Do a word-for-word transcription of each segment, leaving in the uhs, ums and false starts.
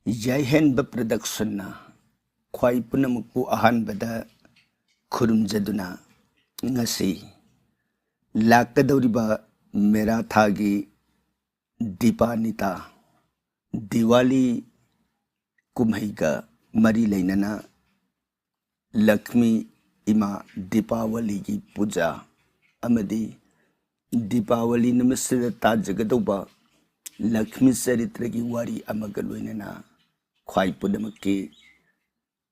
ꯌꯥꯏꯍꯦꯟꯕ ꯄ꯭ꯔꯗꯛꯁꯟꯅ ꯈ꯭ꯋꯥꯏ ꯄꯨꯝꯅꯃꯛꯄꯨ ꯑꯍꯥꯟꯕꯗ ꯈꯨꯔꯨꯝꯖꯗꯨꯅ, ꯉꯁꯤ ꯂꯥꯛꯀꯗꯧꯔꯤꯕ ꯃꯦꯔꯥ ꯊꯥꯒꯤ ꯗꯤꯄꯥꯅꯤꯇꯥ, ꯗꯤꯋꯥꯂꯤ ꯀꯨꯝꯍꯩꯒ ꯃꯔꯤ ꯂꯩꯅꯅ ꯂꯛꯁꯃꯤ ꯏꯃꯥ ꯗꯤꯄꯥꯋꯂꯤꯒꯤ ꯄꯨꯖꯥ ꯑꯃꯗꯤ ꯗꯤꯄꯥꯋꯂꯤ ꯅꯨꯃꯤꯠꯁꯤꯗ ꯇꯥꯖꯒꯗꯧꯕ ꯂꯛꯁꯃꯤ ꯆꯔꯤꯇ꯭ꯔꯒꯤ ꯋꯥꯔꯤ ꯑꯃꯒ ꯂꯣꯏꯅꯅ ꯈ꯭ꯋꯥꯏ ꯄꯨꯝꯅꯃꯛꯀꯤ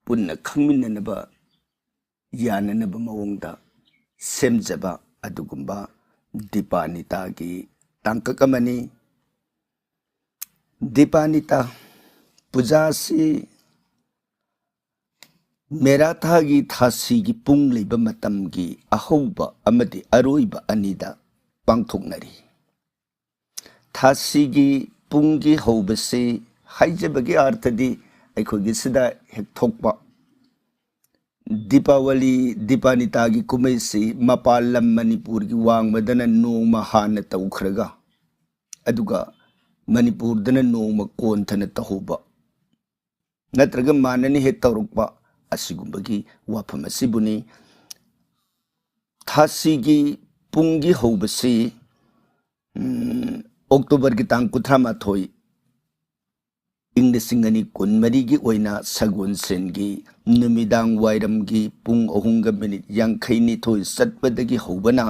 ꯄꯨꯟꯅ ꯈꯪꯃꯤꯟꯅꯅꯕ ꯌꯥꯅꯅꯕ ꯃꯑꯣꯡꯗ ꯁꯦꯝꯖꯕ ꯑꯗꯨꯒꯨꯝꯕ ꯗꯤꯄꯥꯅꯤꯇꯥꯒꯤ ꯇꯥꯡꯀꯛ ꯑꯃꯅꯤ꯫ ꯗꯤꯄꯥꯅꯤꯇꯥ ꯄꯨꯖꯥ ꯑꯁꯤ ꯃꯦꯔꯥꯊꯥꯒꯤ ꯊꯥꯁꯤꯒꯤ ꯄꯨꯡ ꯂꯩꯕ ꯃꯇꯝꯒꯤ ꯑꯍꯧꯕ ꯑꯃꯗꯤ ꯑꯔꯣꯏꯕ ꯑꯅꯤꯗ ꯄꯥꯡꯊꯣꯛꯅꯔꯤ꯫ ꯊꯥꯁꯤꯒꯤ ꯄꯨꯡꯒꯤ ꯍꯧꯕꯁꯤ ꯍꯥꯏꯖꯕꯒꯤ ꯑꯥꯔꯊꯗꯤ ꯑꯩꯈꯣꯏꯒꯤ ꯁꯤꯗ ꯍꯦꯛ ꯊꯣꯛꯄ ꯗꯤꯄꯥꯋꯂꯤ, ꯗꯤꯄꯥꯅꯤꯇꯥꯒꯤ ꯀꯨꯝꯍꯩꯁꯤ ꯃꯄꯥꯟ ꯂꯝ ꯃꯅꯤꯄꯨꯔꯒꯤ ꯋꯥꯡꯃꯗꯅ ꯅꯣꯡꯃ ꯍꯥꯟꯅ ꯇꯧꯈ꯭ꯔꯒ, ꯑꯗꯨꯒ ꯃꯅꯤꯄꯨꯔꯗꯅ ꯅꯣꯡꯃ ꯀꯣꯟꯊꯅ ꯇꯧꯍꯧꯕ, ꯅꯠꯇ꯭ꯔꯒ ꯃꯥꯟꯅꯅ ꯍꯦꯛ ꯇꯧꯔꯛꯄ, ꯑꯁꯤꯒꯨꯝꯕꯒꯤ ꯋꯥꯐꯝ ꯑꯁꯤꯕꯨꯅꯤ꯫ ꯊꯥꯁꯤꯒꯤ ꯄꯨꯡꯒꯤ ꯍꯧꯕꯁꯤ, ꯎꯝ, ꯑꯣꯛꯇꯣꯕꯔꯒꯤ ꯇꯥꯡ ꯀꯨꯟꯊ꯭ꯔꯥ ꯃꯥꯊꯣꯏ, ꯏꯪ ꯂꯤꯁꯤꯡ ꯑꯅꯤ ꯀꯨꯟꯃꯔꯤꯒꯤ ꯑꯣꯏꯅ ꯁꯒꯣꯜꯁꯦꯟꯒꯤ ꯅꯨꯃꯤꯗꯥꯡ ꯋꯥꯏꯔꯝꯒꯤ ꯄꯨꯡ ꯑꯍꯨꯝꯒ ꯃꯤꯅꯤꯠ ꯌꯥꯡꯈꯩ ꯅꯤꯊꯣꯏ ꯆꯠꯄꯗꯒꯤ ꯍꯧꯕꯅ,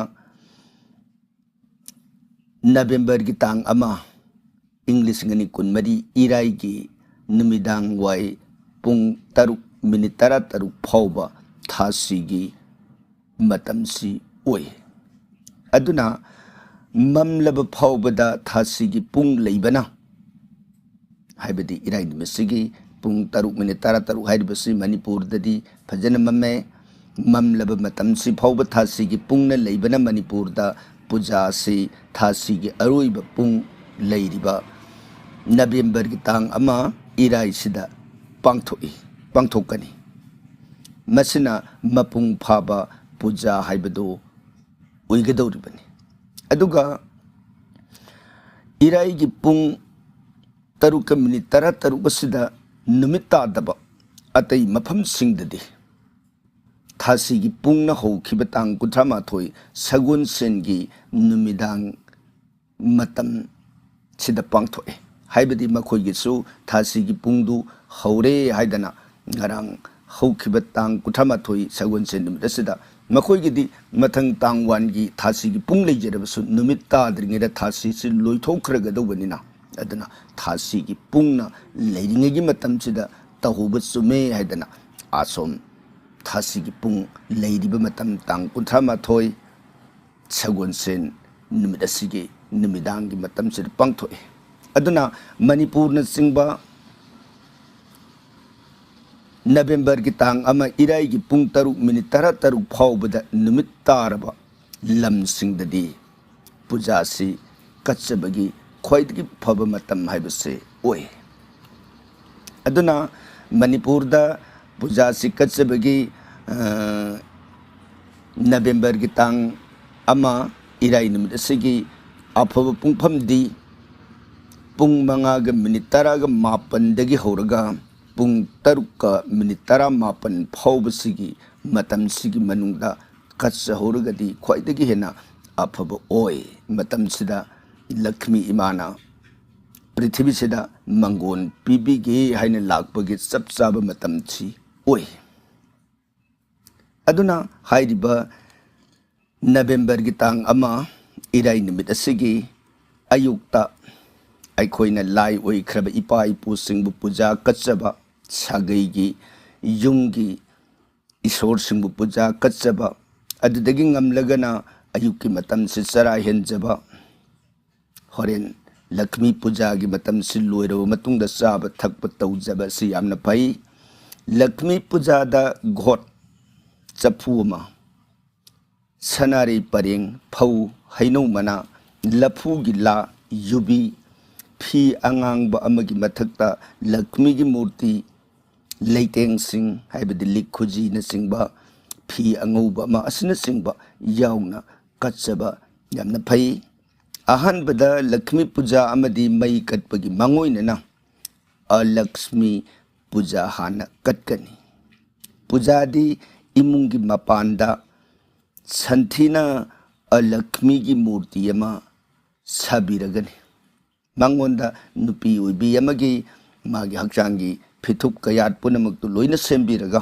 ꯅꯕꯦꯝꯕꯔꯒꯤ ꯇꯥꯡ ꯑꯃ, ꯏꯪ ꯂꯤꯁꯤꯡ ꯑꯅꯤ ꯀꯨꯟꯃꯔꯤ, ꯏꯔꯥꯏꯒꯤ ꯅꯨꯃꯤꯗꯥꯡ ꯋꯥꯏ ꯄꯨꯡ ꯇꯔꯨꯛ ꯃꯤꯅꯤꯠ ꯇꯔꯥꯇꯔꯨꯛ ꯐꯥꯎꯕ ꯊꯥꯁꯤꯒꯤ ꯃꯇꯝꯁꯤ ꯑꯣꯏ꯫ ꯑꯗꯨꯅ ꯃꯝꯂꯕ ꯐꯥꯎꯕꯗ ꯊꯥꯁꯤꯒꯤ ꯄꯨꯡ ꯂꯩꯕꯅ, ꯍꯥꯏꯕꯗꯤ ꯏꯔꯥꯏ ꯅꯨꯃꯤꯠꯁꯤꯒꯤ ꯄꯨꯡ ꯇꯔꯨꯛ ꯃꯤꯅꯤꯠ ꯇꯔꯥꯇꯔꯨꯛ ꯍꯥꯏꯔꯤꯕꯁꯤ ꯃꯅꯤꯄꯨꯔꯗꯗꯤ ꯐꯖꯅ ꯃꯝꯃꯦ꯫ ꯃꯝꯂꯕ ꯃꯇꯝꯁꯤ ꯐꯥꯎꯕ ꯊꯥꯁꯤꯒꯤ ꯄꯨꯡꯅ ꯂꯩꯕꯅ ꯃꯅꯤꯄꯨꯔꯗ ꯄꯨꯖꯥ ꯑꯁꯤ ꯊꯥꯁꯤꯒꯤ ꯑꯔꯣꯏꯕ ꯄꯨꯡ ꯂꯩꯔꯤꯕ ꯅꯕꯦꯝꯕꯔꯒꯤ ꯇꯥꯡ ꯑꯃ ꯏꯔꯥꯏꯁꯤꯗ ꯄꯥꯡꯊꯣꯛꯏ, ꯄꯥꯡꯊꯣꯛꯀꯅꯤ꯫ ꯃꯁꯤꯅ ꯃꯄꯨꯡ ꯐꯥꯕ ꯄꯨꯖꯥ ꯍꯥꯏꯕꯗꯨ ꯑꯣꯏꯒꯗꯧꯔꯤꯕꯅꯤ꯫ ꯑꯗꯨꯒ ꯏꯔꯥꯏꯒꯤ ꯄꯨꯡ ꯇꯔꯨꯛꯀ ꯃꯤꯅꯤꯠ ꯇꯔꯥ ꯇꯔꯨꯛ ꯑꯁꯤꯗ ꯅꯨꯃꯤꯠ ꯇꯥꯗꯕ ꯑꯇꯩ ꯃꯐꯝꯁꯤꯡꯗꯗꯤ ꯊꯥꯁꯤꯒꯤ ꯄꯨꯡꯅ ꯍꯧꯈꯤꯕ ꯇꯥꯡ ꯀꯨꯟꯊ꯭ꯔꯥ ꯃꯥꯊꯣꯏ ꯁꯒꯣꯜꯁꯦꯟꯒꯤ ꯅꯨꯃꯤꯗꯥꯡ ꯃꯇꯝꯁꯤꯗ ꯄꯥꯡꯊꯣꯛꯑꯦ꯫ ꯍꯥꯏꯕꯗꯤ ꯃꯈꯣꯏꯒꯤꯁꯨ ꯊꯥꯁꯤꯒꯤ ꯄꯨꯡꯗꯨ ꯍꯧꯔꯦ ꯍꯥꯏꯗꯅ ꯉꯔꯥꯡ ꯍꯧꯈꯤꯕ ꯇꯥꯡ ꯀꯨꯟꯊ꯭ꯔꯥ ꯃꯥꯊꯣꯏ ꯁꯒꯣꯜꯁꯦꯟ ꯅꯨꯃꯤꯠ ꯑꯁꯤꯗ ꯃꯈꯣꯏꯒꯤꯗꯤ ꯃꯊꯪ ꯇꯥꯡ ꯋꯥꯟꯒꯤ ꯊꯥꯁꯤꯒꯤ ꯄꯨꯡ ꯂꯩꯖꯔꯕꯁꯨ ꯅꯨꯃꯤꯠ ꯇꯥꯗ꯭ꯔꯤꯉꯩꯗ ꯊꯥꯁꯤꯁꯤ ꯂꯣꯏꯊꯣꯛꯈ꯭ꯔꯒꯗꯧꯕꯅꯤꯅ, ꯑꯗꯨꯅ ꯊꯥꯁꯤꯒꯤ ꯄꯨꯡꯅ ꯂꯩꯔꯤꯉꯩꯒꯤ ꯃꯇꯝꯁꯤꯗ ꯇꯧꯍꯧꯕ ꯆꯨꯝꯃꯦ ꯍꯥꯏꯗꯅ ꯑꯁꯣꯝ ꯊꯥꯁꯤꯒꯤ ꯄꯨꯡ ꯂꯩꯔꯤꯕ ꯃꯇꯝ ꯇꯥꯡ ꯀꯨꯟꯊ꯭ꯔꯥ ꯃꯥꯊꯣꯏ ꯁꯒꯣꯜꯁꯦꯟ ꯅꯨꯃꯤꯠ ꯑꯁꯤꯒꯤ ꯅꯨꯃꯤꯗꯥꯡꯒꯤ ꯃꯇꯝꯁꯤꯗ ꯄꯥꯡꯊꯣꯛꯏ꯫ ꯑꯗꯨꯅ ꯃꯅꯤꯄꯨꯔꯅꯆꯤꯡꯕ ꯅꯕꯦꯝꯕꯔꯒꯤ ꯇꯥꯡ ꯑꯃ ꯏꯔꯥꯏꯒꯤ ꯄꯨꯡ ꯇꯔꯨꯛ ꯃꯤꯅꯤꯠ ꯇꯔꯥ ꯇꯔꯨꯛ ꯐꯥꯎꯕꯗ ꯅꯨꯃꯤꯠ ꯇꯥꯔꯕ ꯂꯝꯁꯤꯡꯗꯗꯤ ꯄꯨꯖꯥꯁꯤ ꯀꯠꯆꯕꯒꯤ ꯈ꯭ꯋꯥꯏꯗꯒꯤ ꯐꯕ ꯃꯇꯝ ꯍꯥꯏꯕꯁꯦ ꯑꯣꯏ꯫ ꯑꯗꯨꯅ ꯃꯅꯤꯄꯨꯔꯗ ꯄꯨꯖꯥꯁꯤ ꯀꯠꯆꯕꯒꯤ, ꯑ, ꯅꯕꯦꯝꯕꯔꯒꯤ ꯇꯥꯡ ꯑꯃ ꯏꯔꯥꯏ ꯅꯨꯃꯤꯠ ꯑꯁꯤꯒꯤ ꯑꯐꯕ ꯄꯨꯡꯐꯝꯗꯤ ꯄꯨꯡ ꯃꯉꯥꯒ ꯃꯤꯅꯤꯠ ꯇꯔꯥꯒ ꯃꯥꯄꯟꯗꯒꯤ ꯍꯧꯔꯒ ꯄꯨꯡ ꯇꯔꯨꯛꯀ ꯃꯤꯅꯤꯠ ꯇꯔꯥ ꯃꯥꯄꯟ ꯐꯥꯎꯕꯁꯤꯒꯤ ꯃꯇꯝꯁꯤꯒꯤ ꯃꯅꯨꯡꯗ ꯀꯠꯆꯍꯧꯔꯒꯗꯤ ꯈ꯭ꯋꯥꯏꯗꯒꯤ ꯍꯦꯟꯅ ꯑꯐꯕ ꯑꯣꯏ꯫ ꯃꯇꯝꯁꯤꯗ ꯂꯛꯈꯃꯤ ꯏꯃꯥꯅ ꯄ꯭ꯔꯤꯊꯤꯕꯤꯁꯤꯗ ꯃꯪꯒꯣꯟ ꯄꯤꯕꯤꯒꯦ ꯍꯥꯏꯅ ꯂꯥꯛꯄꯒꯤ ꯆꯞ ꯆꯥꯕ ꯃꯇꯝꯁꯤ ꯑꯣꯏ꯫ ꯑꯗꯨꯅ ꯍꯥꯏꯔꯤꯕ ꯅꯕꯦꯝꯕꯔꯒꯤ ꯇꯥꯡ ꯑꯃ ꯏꯔꯥꯏ ꯅꯨꯃꯤꯠ ꯑꯁꯤꯒꯤ ꯑꯌꯨꯛꯇ ꯑꯩꯈꯣꯏꯅ ꯂꯥꯏ ꯑꯣꯏꯈ꯭ꯔꯕ ꯏꯄꯥ ꯏꯄꯨꯁꯤꯡꯕꯨ ꯄꯨꯖꯥ ꯀꯠꯆꯕ, ꯁꯥꯒꯩꯒꯤ ꯌꯨꯝꯒꯤ ꯏꯁꯣꯔꯁꯤꯡꯕꯨ ꯄꯨꯖꯥ ꯀꯠꯆꯕ, ꯑꯗꯨꯗꯒꯤ ꯉꯝꯂꯒꯅ ꯑꯌꯨꯛꯀꯤ ꯃꯇꯝꯁꯤ ꯆꯔꯥ ꯍꯦꯟꯖꯕ, ꯍꯣꯔꯦꯟ ꯂꯛꯈꯃꯤ ꯄꯨꯖꯥꯒꯤ ꯃꯇꯝꯁꯤ ꯂꯣꯏꯔꯕ ꯃꯇꯨꯡꯗ ꯆꯥꯕ ꯊꯛꯄ ꯇꯧꯖꯕ ꯑꯁꯤ ꯌꯥꯝꯅ ꯐꯩ꯫ ꯂꯛꯈꯃꯤ ꯄꯨꯖꯥꯗ ꯒꯣꯠ ꯆꯐꯨ ꯑꯃ, ꯁꯅꯥꯔꯩ ꯄꯔꯦꯡ, ꯐꯧ, ꯍꯩꯅꯧ ꯃꯅꯥ, ꯂꯐꯨꯒꯤ ꯂꯥ, ꯌꯨꯕꯤ, ꯐꯤ ꯑꯉꯥꯡꯕ ꯑꯃꯒꯤ ꯃꯊꯛꯇ ꯂꯛꯈꯃꯤꯒꯤ ꯃꯨꯔꯇꯤ, ꯂꯩꯇꯦꯡꯁꯤꯡ ꯍꯥꯏꯕꯗꯤ ꯂꯤꯛ ꯈꯨꯖꯤꯅꯆꯤꯡꯕ, ꯐꯤ ꯑꯉꯧꯕ ꯑꯃ ꯑꯁꯤꯅꯆꯤꯡꯕ ꯌꯥꯎꯅ ꯀꯠꯆꯕ ꯌꯥꯝꯅ ꯐꯩ꯫ ꯑꯍꯥꯟꯕꯗ ꯂꯛꯁꯃꯤ ꯄꯨꯖꯥ ꯑꯃꯗꯤ ꯃꯩ ꯀꯠꯄꯒꯤ ꯃꯥꯡꯑꯣꯏꯅꯅ ꯑꯂꯛꯁꯃꯤ ꯄꯨꯖꯥ ꯍꯥꯟꯅ ꯀꯠꯀꯅꯤ꯫ ꯄꯨꯖꯥꯗꯤ ꯏꯃꯨꯡꯒꯤ ꯃꯄꯥꯟꯗ ꯁꯟꯊꯤꯅ ꯑꯂꯛꯁꯃꯤꯒꯤ ꯃꯨꯔꯇꯤ ꯑꯃ ꯁꯥꯕꯤꯔꯒꯅꯤ꯫ ꯃꯉꯣꯟꯗ ꯅꯨꯄꯤ ꯑꯣꯏꯕꯤ ꯑꯃꯒꯤ ꯃꯥꯒꯤ ꯍꯛꯆꯥꯡꯒꯤ ꯐꯤꯊꯨꯞ ꯀꯌꯥꯠ ꯄꯨꯝꯅꯃꯛꯇꯨ ꯂꯣꯏꯅ ꯁꯦꯝꯕꯤꯔꯒ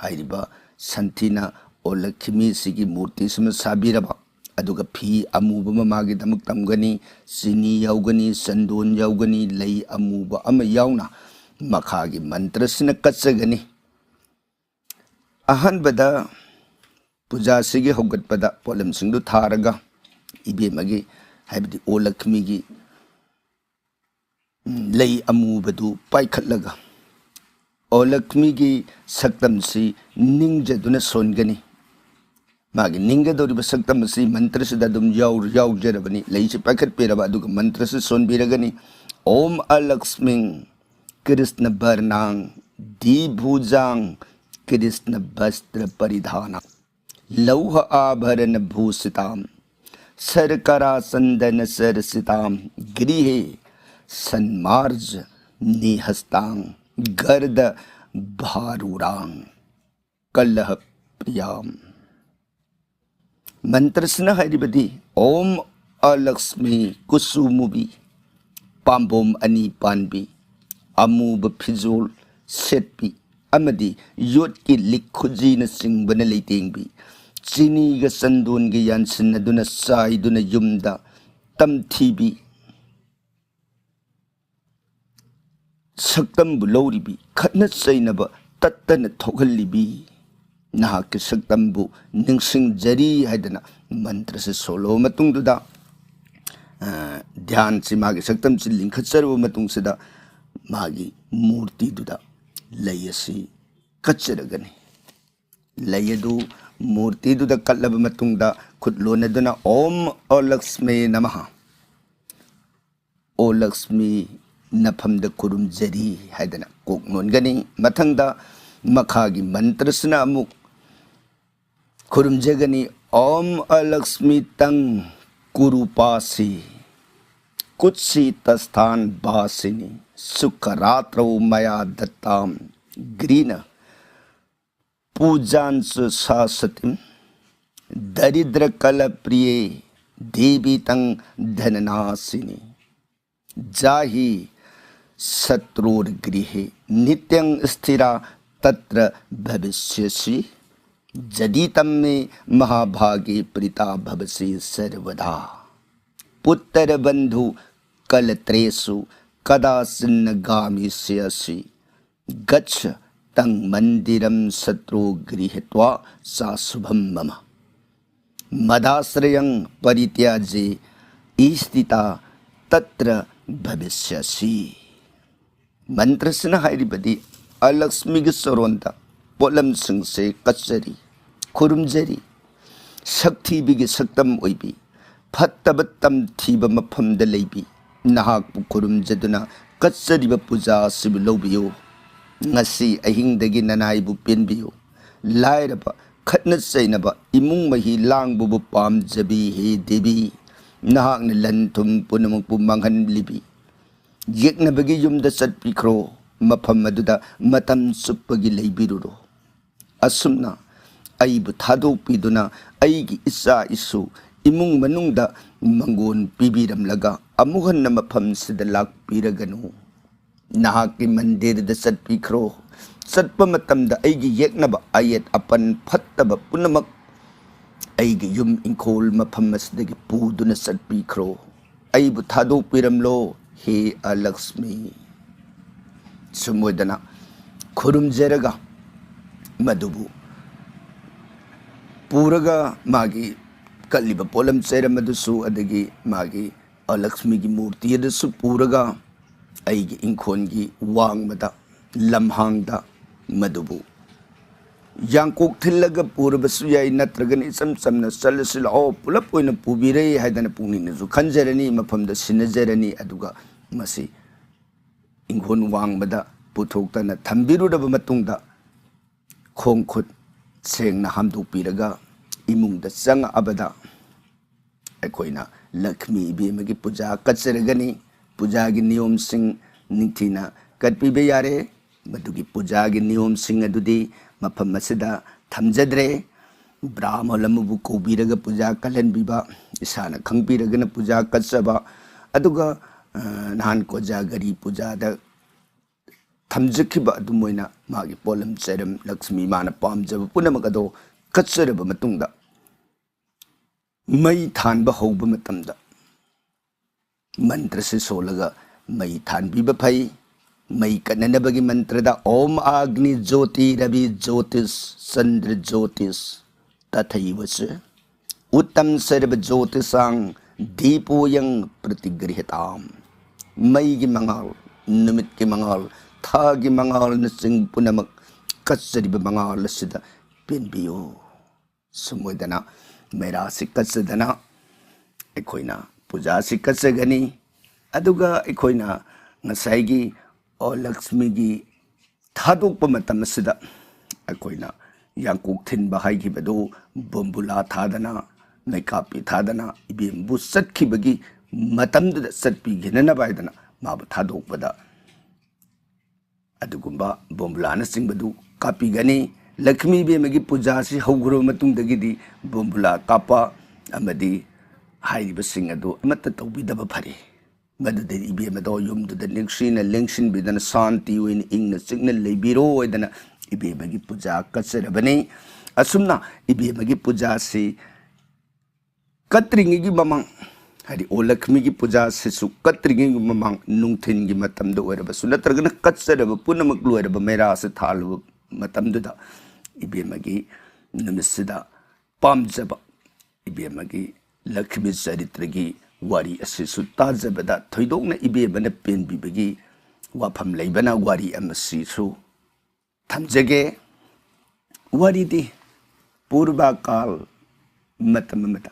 ꯍꯥꯏꯔꯤꯕ ꯁꯟꯊꯤꯅ ꯑꯣꯂꯛꯈꯤꯃꯤꯁꯤꯒꯤ ꯃꯨꯔꯇꯤꯁꯤꯃ ꯁꯥꯕꯤꯔꯕ, ꯑꯗꯨꯒ ꯐꯤ ꯑꯃꯨꯕ ꯑꯃ ꯃꯥꯒꯤꯗꯃꯛ ꯇꯝꯒꯅꯤ, ꯆꯤꯅꯤ ꯌꯥꯎꯒꯅꯤ, ꯆꯟꯗꯣꯟ ꯌꯥꯎꯒꯅꯤ, ꯂꯩ ꯑꯃꯨꯕ ꯑꯃ ꯌꯥꯎꯅ ꯃꯈꯥꯒꯤ ꯃꯟꯇ꯭ꯔꯁꯤꯅ ꯀꯠꯆꯒꯅꯤ꯫ ꯑꯍꯥꯟꯕꯗ ꯄꯨꯖꯥꯁꯤꯒꯤ ꯍꯧꯒꯠꯄꯗ ꯄꯣꯠꯂꯝꯁꯤꯡꯗꯨ ꯊꯥꯔꯒ ꯏꯕꯦꯝꯃꯒꯤ, ꯍꯥꯏꯕꯗꯤ ꯑꯣꯂꯛꯈꯤꯃꯤꯒꯤ ꯂꯩ ꯑꯃꯨꯕꯗꯨ ꯄꯥꯏꯈꯠꯂꯒ ꯑꯣꯂꯛꯈꯤꯃꯤꯒꯤ ꯁꯛꯇꯝꯁꯤ ꯅꯤꯡꯖꯗꯨꯅ ꯁꯣꯟꯒꯅꯤ꯫ ꯃꯥꯒꯤ ꯅꯤꯡꯒꯗꯧꯔꯤꯕ ꯁꯛꯇꯝ ꯑꯁꯤ ꯃꯟꯇ꯭ꯔꯁꯤꯗ ꯑꯗꯨꯝ ꯌꯥꯎ-, ꯌꯥꯎꯖꯔꯕꯅꯤ꯫ ꯂꯩꯁꯤ ꯄꯥꯏꯈꯠꯄꯤꯔꯕ, ꯑꯗꯨꯒ ꯃꯟꯇ꯭ꯔꯁꯤ ꯁꯣꯟꯕꯤꯔꯒꯅꯤ꯫ ॐ अलक्ष्मीं कृष्णवर्णां द्विभुजां कृष्णवस्त्रपरिधानां लौह आभरणभूषितां शर्कराचन्दनचर्चितां गृहे सन्मार्जनीहस्तां गर्दभारूढां कलहप्रियाम्। ꯃꯟꯇ꯭ꯔꯁꯤꯅ ꯍꯥꯏꯔꯤꯕꯗꯤ, ॐ अलक्ष्मी ꯀꯨꯆꯨ ꯃꯨꯕꯤ, ꯄꯥꯝꯕꯣꯝ ꯑꯅꯤ ꯄꯥꯟꯕꯤ, ꯑꯃꯨꯕ ꯐꯤꯖꯣꯜ ꯁꯦꯠꯄꯤ ꯑꯃꯗꯤ ꯌꯣꯠꯀꯤ ꯂꯤꯛ ꯈꯨꯖꯤꯅꯆꯤꯡꯕꯅ ꯂꯩꯇꯦꯡꯕꯤ, ꯆꯤꯅꯤꯒ ꯆꯟꯗꯣꯟꯒ ꯌꯥꯟꯁꯤꯟꯅꯗꯨꯅ ꯆꯥꯏꯗꯨꯅ ꯌꯨꯝꯗ ꯇꯝꯊꯤꯕꯤ, ꯁꯛꯇꯝꯕꯨ ꯂꯧꯔꯤꯕꯤ, ꯈꯠꯅ ꯆꯩꯅꯕ ꯇꯠꯇꯅ ꯊꯣꯛꯍꯜꯂꯤꯕꯤ ꯅꯍꯥꯛꯀꯤ ꯁꯛꯇꯝꯕꯨ ꯅꯤꯡꯁꯤꯡꯖꯔꯤ ꯍꯥꯏꯗꯅ ꯃꯟꯇ꯭ꯔꯁꯤ ꯁꯣꯜꯂꯕ ꯃꯇꯨꯡꯗꯨꯗ, ꯑ, ꯙ꯭ꯌꯥꯟꯁꯤ, ꯃꯥꯒꯤ ꯁꯛꯇꯝꯁꯤ ꯂꯤꯡꯈꯠꯆꯔꯕ ꯃꯇꯨꯡꯁꯤꯗ ꯃꯥꯒꯤ ꯃꯨꯔꯇꯤꯗꯨꯗ ꯂꯩ ꯑꯁꯤ ꯀꯠꯆꯔꯒꯅꯤ꯫ ꯂꯩ ꯑꯗꯨ ꯃꯨꯔꯇꯤꯗꯨꯗ ꯀꯠꯂꯕ ꯃꯇꯨꯡꯗ ꯈꯨꯠ ꯂꯣꯟꯅꯗꯨꯅ "ॐ अलक्ष्मी नमः", "ꯑꯣ ꯂꯛꯁꯃꯤ, ꯅꯐꯝꯗ ꯈꯨꯔꯨꯝꯖꯔꯤ" ꯍꯥꯏꯗꯅ ꯀꯣꯛ ꯅꯣꯟꯒꯅꯤ꯫ ꯃꯊꯪꯗ ꯃꯈꯥꯒꯤ ꯃꯟꯇ꯭ꯔꯁꯤꯅ ꯑꯃꯨꯛ ꯈꯨꯔꯨꯝꯖꯒꯅꯤ꯫ "ॐ अलक्ष्मी तं ꯀꯨꯔꯨꯄꯥꯁꯤ ꯀꯨꯠꯁꯤꯇ ꯁ꯭ꯊꯥꯟ ꯕꯥꯁꯤꯅꯤ ꯁꯨꯈꯔꯥꯇ꯭ꯔꯧ ꯃꯌꯥ ꯗꯠꯇꯥꯝ ꯒ꯭ꯔꯤꯅ ꯄꯨꯖꯥꯟꯁꯨ ꯁꯥ ꯁꯇꯤꯝ ꯗꯔꯤꯗ꯭ꯔ ꯀꯂ ꯄ꯭ꯔꯤꯌꯦ ꯗꯦꯕꯤ ꯇꯪ ꯙꯅꯅꯥꯁꯤꯅꯤ ꯖꯥꯍꯤ ꯁꯇ꯭ꯔꯣꯔ ꯒ꯭ꯔꯤꯍꯦ ꯅꯤꯇ꯭ꯌꯪ ꯁ꯭ꯊꯤꯔꯥ ꯇꯇ꯭ꯔ ꯚꯕꯤꯁ꯭ꯌꯁꯤ ꯖꯗꯤ ꯇꯝ ꯃꯦ ꯃꯍꯥꯚꯥꯒꯤ ꯄ꯭ꯔꯤꯇꯥ ꯚꯕꯁꯤ ꯁꯔ꯭ꯋꯗꯥ ꯄꯨꯠꯇꯔ ꯕꯟꯙꯨ ꯀꯂ ꯇ꯭ꯔꯦꯁꯨ ꯀꯗꯥ ꯆꯤꯟꯅ ꯒꯥꯃꯤꯁ꯭ꯌꯁꯤ ꯒꯆ ꯇꯪ ꯃꯟꯗꯤꯔꯝ ꯁꯇ꯭ꯔꯣ ꯒ꯭ꯔꯤꯍꯤꯠꯋꯥ ꯆꯥ ꯁꯨꯚꯝ ꯃꯃ ꯃꯗꯥꯁ꯭ꯔꯌꯪ ꯄꯔꯤꯇ꯭ꯌꯥꯖꯦ ꯏꯁ꯭ꯊꯤꯇꯥ ꯇꯇ꯭ꯔ ꯚꯕꯤꯁ꯭ꯌꯁꯤ꯫ ꯃꯟꯇ꯭ꯔꯁꯤꯅ ꯍꯥꯏꯔꯤꯕꯗꯤ ꯑꯂꯛꯁꯃꯤꯒꯤ ꯆꯔꯣꯟꯗ ꯄꯣꯠꯂꯝꯁꯤꯡꯁꯦ ꯀꯠꯆꯔꯤ, ꯈꯨꯔꯨꯝꯖꯔꯤ꯫ ꯁꯛꯊꯤꯕꯤꯒꯤ ꯁꯛꯇꯝ ꯑꯣꯏꯕꯤ, ꯐꯠꯇꯕ ꯇꯝꯊꯤꯕ ꯃꯐꯝꯗ ꯂꯩꯕꯤ, ꯅꯍꯥꯛꯄꯨ ꯈꯨꯔꯨꯝꯖꯗꯨꯅ ꯀꯠꯆꯔꯤꯕ ꯄꯨꯖꯥ ꯑꯁꯤꯕꯨ ꯂꯧꯕꯤꯌꯨ꯫ ꯉꯁꯤ ꯑꯍꯤꯡꯗꯒꯤ ꯅꯅꯥꯏꯕꯨ ꯄꯦꯟꯕꯤꯌꯨ꯫ ꯂꯥꯏꯔꯕ, ꯈꯠꯅ ꯆꯩꯅꯕ, ꯏꯃꯨꯡ ꯃꯍꯤ ꯂꯥꯡꯕꯕꯨ ꯄꯥꯝꯖꯕꯤ ꯍꯦ ꯗꯦꯕꯤ, ꯅꯍꯥꯛꯅ ꯂꯟ ꯊꯨꯝ ꯄꯨꯝꯅꯃꯛꯄꯨ ꯃꯥꯡꯍꯟꯂꯤꯕꯤ꯫ ꯌꯦꯛꯅꯕꯒꯤ ꯌꯨꯝꯗ ꯆꯠꯄꯤꯈ꯭ꯔꯣ, ꯃꯐꯝ ꯑꯗꯨꯗ ꯃꯇꯝ ꯆꯨꯞꯄꯒꯤ ꯂꯩꯕꯤꯔꯨꯔꯣ꯫ ꯑꯁꯨꯝꯅ ꯑꯩꯕꯨ ꯊꯥꯗꯣꯛꯄꯤꯗꯨꯅ ꯑꯩꯒꯤ ꯏꯆꯥ ꯏꯁꯨ, ꯏꯃꯨꯡ ꯃꯅꯨꯡꯗ ꯃꯪꯒꯣꯟ ꯄꯤꯕꯤꯔꯝꯂꯒ ꯑꯃꯨꯛ ꯍꯟꯅ ꯃꯐꯝꯁꯤꯗ ꯂꯥꯛꯄꯤꯔꯒꯅꯨ꯫ ꯅꯍꯥꯛꯀꯤ ꯃꯟꯗꯤꯔꯗ ꯆꯠꯄꯤꯈ꯭ꯔꯣ꯫ ꯆꯠꯄ ꯃꯇꯝꯗ ꯑꯩꯒꯤ ꯌꯦꯛꯅꯕ ꯑꯌꯦꯠ ꯑꯄꯟ ꯐꯠꯇꯕ ꯄꯨꯝꯅꯃꯛ ꯑꯩꯒꯤ ꯌꯨꯝ ꯏꯪꯈꯣꯜ ꯃꯐꯝ ꯑꯁꯤꯗꯒꯤ ꯄꯨꯗꯨꯅ ꯆꯠꯄꯤꯈ꯭ꯔꯣ꯫ ꯑꯩꯕꯨ ꯊꯥꯗꯣꯛꯄꯤꯔꯝꯂꯣ, ꯍꯦ ꯑꯂꯛꯁꯃꯤ꯫ ꯁꯨꯝ ꯑꯣꯏꯗꯅ ꯈꯨꯔꯨꯝꯖꯔꯒ ꯃꯗꯨꯕꯨ ꯄꯨꯔꯒ ꯃꯥꯒꯤ ꯀꯠꯂꯤꯕ ꯄꯣꯠꯂꯝ ꯆꯩꯔꯝ ꯑꯗꯨꯁꯨ, ꯑꯗꯒꯤ ꯃꯥꯒꯤ ꯑꯂꯛꯁꯃꯤꯒꯤ ꯃꯨꯔꯇꯤ ꯑꯗꯨꯁꯨ ꯄꯨꯔꯒ ꯑꯩꯒꯤ ꯏꯪꯈꯣꯜꯒꯤ ꯋꯥꯡꯃꯗ, ꯂꯝꯍꯥꯡꯗ ꯃꯗꯨꯕꯨ ꯌꯥꯡꯀꯣꯛ ꯊꯤꯜꯂꯒ ꯄꯨꯔꯕꯁꯨ ꯌꯥꯏ, ꯅꯠꯇ꯭ꯔꯒꯅ ꯏꯆꯝ ꯆꯝꯅ "ꯆꯠꯂꯁꯤ ꯂꯥꯛꯑꯣ, ꯄꯨꯂꯞ ꯑꯣꯏꯅ ꯄꯨꯕꯤꯔꯦ" ꯍꯥꯏꯗꯅ ꯄꯨꯛꯅꯤꯡꯅꯁꯨ ꯈꯟꯖꯔꯅꯤ, ꯃꯐꯝꯗ ꯁꯤꯟꯅꯖꯔꯅꯤ꯫ ꯑꯗꯨꯒ ꯃꯁꯤ ꯏꯪꯈꯣꯜ ꯋꯥꯡꯃꯗ ꯄꯨꯊꯣꯛꯇꯅ ꯊꯝꯕꯤꯔꯨꯔꯕ ꯃꯇꯨꯡꯗ, ꯈꯣꯡ ꯈꯨꯠ ꯁꯦꯡꯅ ꯍꯥꯝꯗꯣꯛꯄꯤꯔꯒ ꯏꯃꯨꯡꯗ ꯆꯪꯉꯛꯑꯕꯗ, ꯑꯩꯈꯣꯏꯅ ꯂꯛꯁꯃꯤ ꯏꯕꯦꯝꯃꯒꯤ ꯄꯨꯖꯥ ꯀꯠꯆꯔꯒꯅꯤ꯫ ꯄꯨꯖꯥꯒꯤ ꯅꯤꯌꯣꯝꯁꯤꯡ ꯅꯤꯡꯊꯤꯅ ꯀꯠꯄꯤꯕ ꯌꯥꯔꯦ꯫ ꯃꯗꯨꯒꯤ ꯄꯨꯖꯥꯒꯤ ꯅꯤꯌꯣꯝꯁꯤꯡ ꯑꯗꯨꯗꯤ ꯃꯐꯝ ꯑꯁꯤꯗ ꯊꯝꯖꯗ꯭ꯔꯦ꯫ ꯕ꯭ꯔꯥꯍꯃꯟ ꯑꯃꯕꯨ ꯀꯧꯕꯤꯔꯒ ꯄꯨꯖꯥ ꯀꯠꯍꯟꯕꯤꯕ, ꯏꯁꯥꯅ ꯈꯪꯕꯤꯔꯒꯅ ꯄꯨꯖꯥ ꯀꯠꯆꯕ, ꯑꯗꯨꯒ, ꯑ, ꯅꯍꯥꯟ ꯀꯣꯖꯥꯒꯔꯤ ꯄꯨꯖꯥꯗ ꯊꯝꯖꯈꯤꯕ ꯑꯗꯨꯝ ꯑꯣꯏꯅ ꯃꯥꯒꯤ ꯄꯣꯠꯂꯝ ꯆꯩꯔꯝ ꯂꯛꯁꯃꯤ ꯃꯥꯅ ꯄꯥꯝꯖꯕ ꯄꯨꯝꯅꯃꯛ ꯑꯗꯣ ꯀꯠꯆꯔꯕ ꯃꯇꯨꯡꯗ ꯃꯩ ꯊꯥꯟꯕ ꯍꯧꯕ ꯃꯇꯝꯗ ꯃꯟꯇ꯭ꯔꯁꯤ ꯁꯣꯜꯂꯒ ꯃꯩ ꯊꯥꯟꯕꯤꯕ ꯐꯩ꯫ ꯃꯩ ꯀꯠꯅꯅꯕꯒꯤ ꯃꯟꯇ꯭ꯔꯗ "ꯑꯣꯝ ꯑꯒ꯭ꯅꯤ ꯖꯣꯇꯤ ꯔꯕꯤ ꯖꯣꯇꯤꯁ ꯆꯟꯗ꯭ꯔ ꯖꯣꯇꯤꯁ ꯇꯊꯩꯕꯁ ꯎꯠꯇꯝ ꯁꯔꯕ ꯖꯣꯇꯤꯁꯥꯡ ꯗꯤꯄꯣꯌꯪ ꯄ꯭ꯔꯇꯤꯒ꯭ꯔꯍꯤꯇꯥꯝ"꯫ ꯃꯩꯒꯤ ꯃꯉꯥꯜ, ꯅꯨꯃꯤꯠꯀꯤ ꯃꯉꯥꯜ, ꯊꯥꯒꯤ ꯃꯉꯥꯜꯅꯆꯤꯡꯕ ꯄꯨꯝꯅꯃꯛ ꯀꯠꯆꯔꯤꯕ ꯃꯉꯥꯜ ꯑꯁꯤꯗ ꯄꯦꯟꯕꯤꯌꯨ꯫ ꯁꯨꯝ ꯑꯣꯏꯗꯅ ꯃꯩꯔꯥꯁꯤ ꯀꯠꯆꯗꯅ ꯑꯩꯈꯣꯏꯅ ꯄꯨꯖꯥꯁꯤ ꯀꯠꯆꯒꯅꯤ꯫ ꯑꯗꯨꯒ ꯑꯩꯈꯣꯏꯅ ꯉꯁꯥꯏꯒꯤ ꯑꯣ ꯂꯛꯁꯃꯤꯒꯤ ꯊꯥꯗꯣꯛꯄ ꯃꯇꯝ ꯑꯁꯤꯗ ꯑꯩꯈꯣꯏꯅ ꯌꯥꯡꯀꯣꯛ ꯊꯤꯟꯕ ꯍꯥꯏꯈꯤꯕꯗꯨ ꯕꯣꯝꯕꯨꯂꯥ ꯊꯥꯗꯅ, ꯃꯩꯀꯥꯞꯄꯤ ꯊꯥꯗꯅ ꯏꯕꯦꯝꯕꯨ ꯆꯠꯈꯤꯕꯒꯤ ꯃꯇꯝꯗꯨꯗ ꯆꯠꯄꯤꯈꯤꯅꯅꯕ ꯍꯥꯏꯗꯅ ꯃꯥꯕꯨ ꯊꯥꯗꯣꯛꯄꯗ ꯑꯗꯨꯒꯨꯝꯕ ꯕꯣꯝꯕꯨꯂꯥꯅꯆꯤꯡꯕꯗꯨ ꯀꯥꯞꯄꯤꯒꯅꯤ꯫ ꯂꯛꯁꯃꯤ ꯏꯕꯦꯝꯃꯒꯤ ꯄꯨꯖꯥꯁꯤ ꯍꯧꯈ꯭ꯔꯕ ꯃꯇꯨꯡꯗꯒꯤꯗꯤ ꯕꯣꯝꯕꯨꯂꯥ ꯀꯥꯞꯄ ꯑꯃꯗꯤ ꯍꯥꯏꯔꯤꯕꯁꯤꯡ ꯑꯗꯨ ꯑꯃꯠꯇ ꯇꯧꯕꯤꯗꯕ ꯐꯔꯦ꯫ ꯃꯗꯨꯗꯤ ꯏꯕꯦꯝꯃꯗꯣ ꯌꯨꯝꯗꯨꯗ ꯅꯤꯡꯁꯤꯅ ꯂꯦꯡꯁꯤꯟꯕꯤꯗꯅ ꯁꯥꯟꯇꯤ ꯑꯣꯏꯅ ꯏꯪꯅ ꯆꯤꯛꯅ ꯂꯩꯕꯤꯔꯣ ꯍꯥꯏꯗꯅ ꯏꯕꯦꯝꯃꯒꯤ ꯄꯨꯖꯥ ꯀꯠꯆꯔꯕꯅꯤ꯫ ꯑꯁꯨꯝꯅ ꯏꯕꯦꯝꯃꯒꯤ ꯄꯨꯖꯥꯁꯤ ꯀꯠꯇ꯭ꯔꯤꯉꯩꯒꯤ ꯃꯃꯥꯡ, ꯍꯥꯏꯗꯤ ꯑꯣ ꯂꯛꯁꯃꯤꯒꯤ ꯄꯨꯖꯥꯁꯤꯁꯨ ꯀꯠꯇ꯭ꯔꯤꯉꯩꯒꯤ ꯃꯃꯥꯡ ꯅꯨꯡꯊꯤꯟꯒꯤ ꯃꯇꯝꯗ ꯑꯣꯏꯔꯕꯁꯨ ꯅꯠꯇ꯭ꯔꯒꯅ ꯀꯠꯆꯔꯕ ꯄꯨꯝꯅꯃꯛ ꯂꯣꯏꯔꯕ ꯃꯩꯔꯥꯁꯤ ꯊꯥꯜꯂꯕ ꯃꯇꯝꯗꯨꯗ ꯏꯕꯦꯝꯃꯒꯤ ꯅꯨꯃꯤꯠꯁꯤꯗ ꯄꯥꯝꯖꯕ ꯏꯕꯦꯝꯃꯒꯤ ꯂꯛꯁꯃꯤ ꯆꯔꯤꯇ꯭ꯔꯒꯤ ꯋꯥꯔꯤ ꯑꯁꯤꯁꯨ ꯇꯥꯖꯕꯗ ꯊꯣꯏꯗꯣꯛꯅ ꯏꯕꯦꯝꯃꯅ ꯄꯦꯟꯕꯤꯕꯒꯤ ꯋꯥꯐꯝ ꯂꯩꯕꯅ ꯋꯥꯔꯤ ꯑꯃꯁꯤꯁꯨ ꯊꯝꯖꯒꯦ꯫ ꯋꯥꯔꯤꯗꯤ ꯄꯨꯔꯕ ꯀꯥꯜ ꯃꯇꯝ ꯑꯃꯗ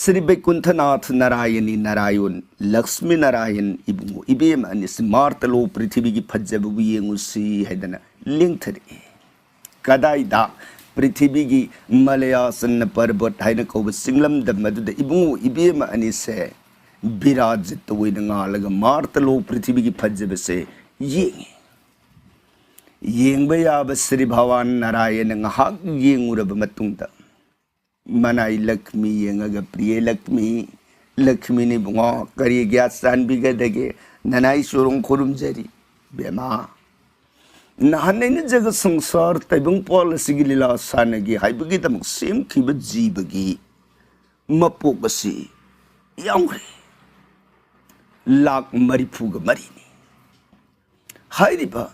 ꯁ꯭ꯔꯤ ꯕꯩꯀꯨꯟꯊꯅꯥꯊ ꯅꯥꯔꯥꯌꯅꯤ ꯅꯥꯔꯥꯌꯟ ꯂꯛꯁꯃꯤ ꯅꯥꯔꯥꯌꯟ ꯏꯕꯨꯡꯉꯣ ꯏꯕꯦꯝ ꯑꯅꯤꯁꯤ ꯃꯥꯔꯇꯂꯣ ꯄ꯭ꯔꯤꯊꯤꯕꯤꯒꯤ ꯐꯖꯕꯕꯨ ꯌꯦꯡꯉꯨꯁꯤ ꯍꯥꯏꯗꯅ ꯂꯦꯡꯊꯔꯛꯏ꯫ ꯀꯗꯥꯏꯗ? ꯄ꯭ꯔꯤꯊꯤꯕꯤꯒꯤ ꯃꯂꯌꯥꯁꯟꯅ ꯄꯔꯕꯠ ꯍꯥꯏꯅ ꯀꯧꯕ ꯆꯤꯡꯂꯝꯗꯝ ꯑꯗꯨꯗ ꯏꯕꯨꯡꯉꯣ ꯏꯕꯦꯝꯃ ꯑꯅꯤꯁꯦ ꯕꯤꯔꯥꯖꯤꯠꯇ ꯑꯣꯏꯅ ꯉꯥꯜꯂꯒ ꯃꯥꯔꯇꯂꯣ ꯄ꯭ꯔꯤꯊꯤꯕꯤꯒꯤ ꯐꯖꯕꯁꯦ ꯌꯦꯡꯉꯤ꯫ ꯌꯦꯡꯕ ꯌꯥꯕ ꯁ꯭ꯔꯤ ꯚꯒꯋꯥꯟ ꯅꯥꯔꯥꯌꯅ ꯉꯥꯏꯍꯥꯛ ꯌꯦꯡꯉꯨꯔꯕ ꯃꯇꯨꯡꯗ, ꯃꯅꯥꯏ ꯂꯛꯃꯤ ꯌꯦꯡꯉꯒ, "ꯄ꯭ꯔꯤꯌꯦ ꯂꯛꯃꯤ, ꯂꯛꯃꯤꯅꯤ ꯏꯕꯨꯡꯉꯣ, ꯀꯔꯤ ꯒ꯭ꯌꯥꯁ ꯆꯥꯟꯕꯤꯒꯗꯒꯦ? ꯅꯅꯥꯏ ꯆꯨꯔꯣꯡ ꯈꯨꯔꯨꯝꯖꯔꯤ, ꯕꯦꯃꯥ꯫ ꯅꯍꯥꯟ ꯑꯩꯅ ꯖꯒ ꯁꯪꯁꯥꯔ ꯇꯥꯏꯕꯪꯄꯥꯜ ꯑꯁꯤꯒꯤ ꯂꯤꯂꯥ ꯁꯥꯟꯅꯒꯦ ꯍꯥꯏꯕꯒꯤꯗꯃꯛ ꯁꯦꯝꯈꯤꯕ ꯖꯤꯕꯒꯤ ꯃꯄꯣꯛ ꯑꯁꯤ ꯌꯥꯝꯈ꯭ꯔꯦ, ꯂꯥꯛ ꯃꯔꯤꯐꯨꯒ ꯃꯔꯤꯅꯤ꯫ ꯍꯥꯏꯔꯤꯕ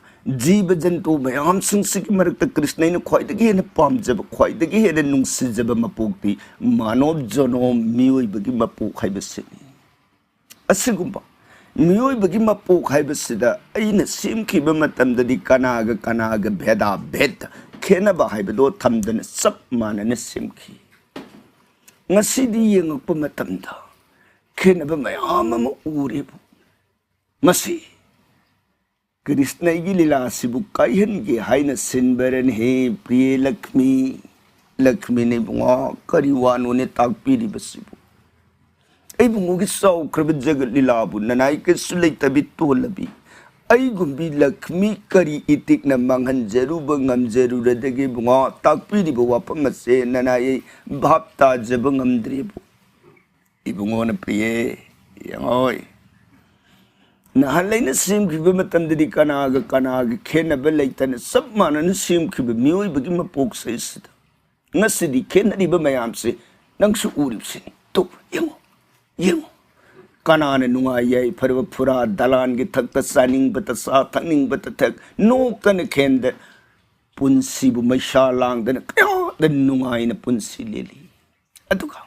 ꯖꯤꯕ ꯖꯟꯇꯨ ꯃꯌꯥꯝꯁꯤꯡꯁꯤꯒꯤ ꯃꯔꯛꯇ ꯀ꯭ꯔꯤꯁꯅ ꯑꯩꯅ ꯈ꯭ꯋꯥꯏꯗꯒꯤ ꯍꯦꯟꯅ ꯄꯥꯝꯖꯕ, ꯈ꯭ꯋꯥꯏꯗꯒꯤ ꯍꯦꯟꯅ ꯅꯨꯡꯁꯤꯖꯕ ꯃꯄꯣꯛꯇꯤ ꯃꯥꯅꯣꯕ ꯖꯣꯅꯣꯝ, ꯃꯤꯑꯣꯏꯕꯒꯤ ꯃꯄꯣꯛ ꯍꯥꯏꯕꯁꯤꯅꯤ꯫ ꯑꯁꯤꯒꯨꯝꯕ ꯃꯤꯑꯣꯏꯕꯒꯤ ꯃꯄꯣꯛ ꯍꯥꯏꯕꯁꯤꯗ ꯑꯩꯅ ꯁꯦꯝꯈꯤꯕ ꯃꯇꯝꯗꯗꯤ ꯀꯅꯥꯒ ꯀꯅꯥꯒ ꯚꯦꯗꯥ ꯚꯦꯗ, ꯈꯦꯠꯅꯕ ꯍꯥꯏꯕꯗꯣ ꯊꯝꯗꯅ ꯆꯞ ꯃꯥꯟꯅꯅ ꯁꯦꯝꯈꯤ꯫ ꯉꯁꯤꯗꯤ ꯌꯦꯡꯉꯛꯄ ꯃꯇꯝꯗ ꯈꯦꯠꯅꯕ ꯃꯌꯥꯝ ꯑꯃ ꯎꯔꯦꯕꯨ꯫ ꯃꯁꯤ ꯀ꯭ꯔꯤꯁꯅꯒꯤ ꯂꯤꯂꯥꯁꯤꯕꯨ ꯀꯥꯏꯍꯟꯒꯦ ꯍꯥꯏꯅ ꯁꯤꯟꯕꯔꯅꯤ꯫ ꯍꯦ ꯄ꯭ꯔꯤꯌꯦ ꯂꯛꯃꯤ, ꯂꯛꯃꯤꯅ ꯏꯕꯨꯡꯉꯣ, ꯀꯔꯤ ꯋꯥꯅꯣꯅꯦ ꯇꯥꯛꯄꯤꯔꯤꯕꯁꯤꯕꯨ? ꯑꯩ ꯏꯕꯨꯡꯉꯣꯒꯤ ꯆꯥꯎꯈ꯭ꯔꯕ ꯖꯒꯠ ꯂꯤꯂꯥꯕꯨ ꯅꯅꯥꯏ ꯀꯩꯁꯨ ꯂꯩꯇꯕꯤ ꯇꯣꯜꯂꯕꯤ ꯑꯩꯒꯨꯝꯕꯤ ꯂꯛꯃꯤ ꯀꯔꯤ ꯏꯇꯤꯛꯅ ꯃꯥꯡꯍꯟꯖꯔꯨꯕ ꯉꯝꯖꯔꯨꯔꯗꯒꯦ ꯏꯕꯨꯡꯉꯣ? ꯇꯥꯛꯄꯤꯔꯤꯕ ꯋꯥꯐꯝ ꯑꯁꯦ ꯅꯅꯥꯏ ꯑꯩ ꯚꯥꯞ ꯇꯥꯖꯕ ꯉꯝꯗ꯭ꯔꯦꯕꯨ꯫ ꯏꯕꯨꯡꯉꯣꯅ ꯄ꯭ꯔꯤꯌꯦ, ꯌꯦꯡꯉꯣꯏ꯫ ꯅꯍꯥꯟ ꯑꯩꯅ ꯁꯦꯝꯈꯤꯕ ꯃꯇꯝꯗꯗꯤ ꯀꯅꯥꯒ ꯀꯅꯥꯒ ꯈꯦꯠꯅꯕ ꯂꯩꯇꯅ ꯆꯞ ꯃꯥꯟꯅꯅ ꯁꯦꯝꯈꯤꯕ ꯃꯤꯑꯣꯏꯕꯒꯤ ꯃꯄꯣꯛꯁꯦ ꯁꯤꯗ ꯉꯁꯤꯗꯤ ꯈꯦꯠꯅꯔꯤꯕ ꯃꯌꯥꯝꯁꯦ ꯅꯪꯁꯨ ꯎꯔꯤꯕꯁꯤꯅꯤ꯫ ꯇꯨ ꯌꯦꯡꯉꯣ, ꯌꯦꯡꯉꯣ꯫ ꯀꯅꯥꯅ ꯅꯨꯡꯉꯥꯏ ꯌꯥꯏꯐꯔꯕ ꯐꯨꯔꯥ ꯗꯂꯥꯟꯒꯤ ꯊꯛꯇ ꯆꯥꯅꯤꯡꯕꯇ ꯆꯥ, ꯊꯛꯅꯤꯡꯕꯇ ꯊꯛ, ꯅꯣꯛꯇꯅ ꯈꯦꯟꯗ ꯄꯨꯟꯁꯤꯕꯨ ꯃꯩꯁꯥ ꯂꯥꯡꯗꯅ ꯀꯌꯥꯗ ꯅꯨꯡꯉꯥꯏꯅ ꯄꯨꯟꯁꯤ ꯂꯦꯜꯂꯤ꯫ ꯑꯗꯨꯒ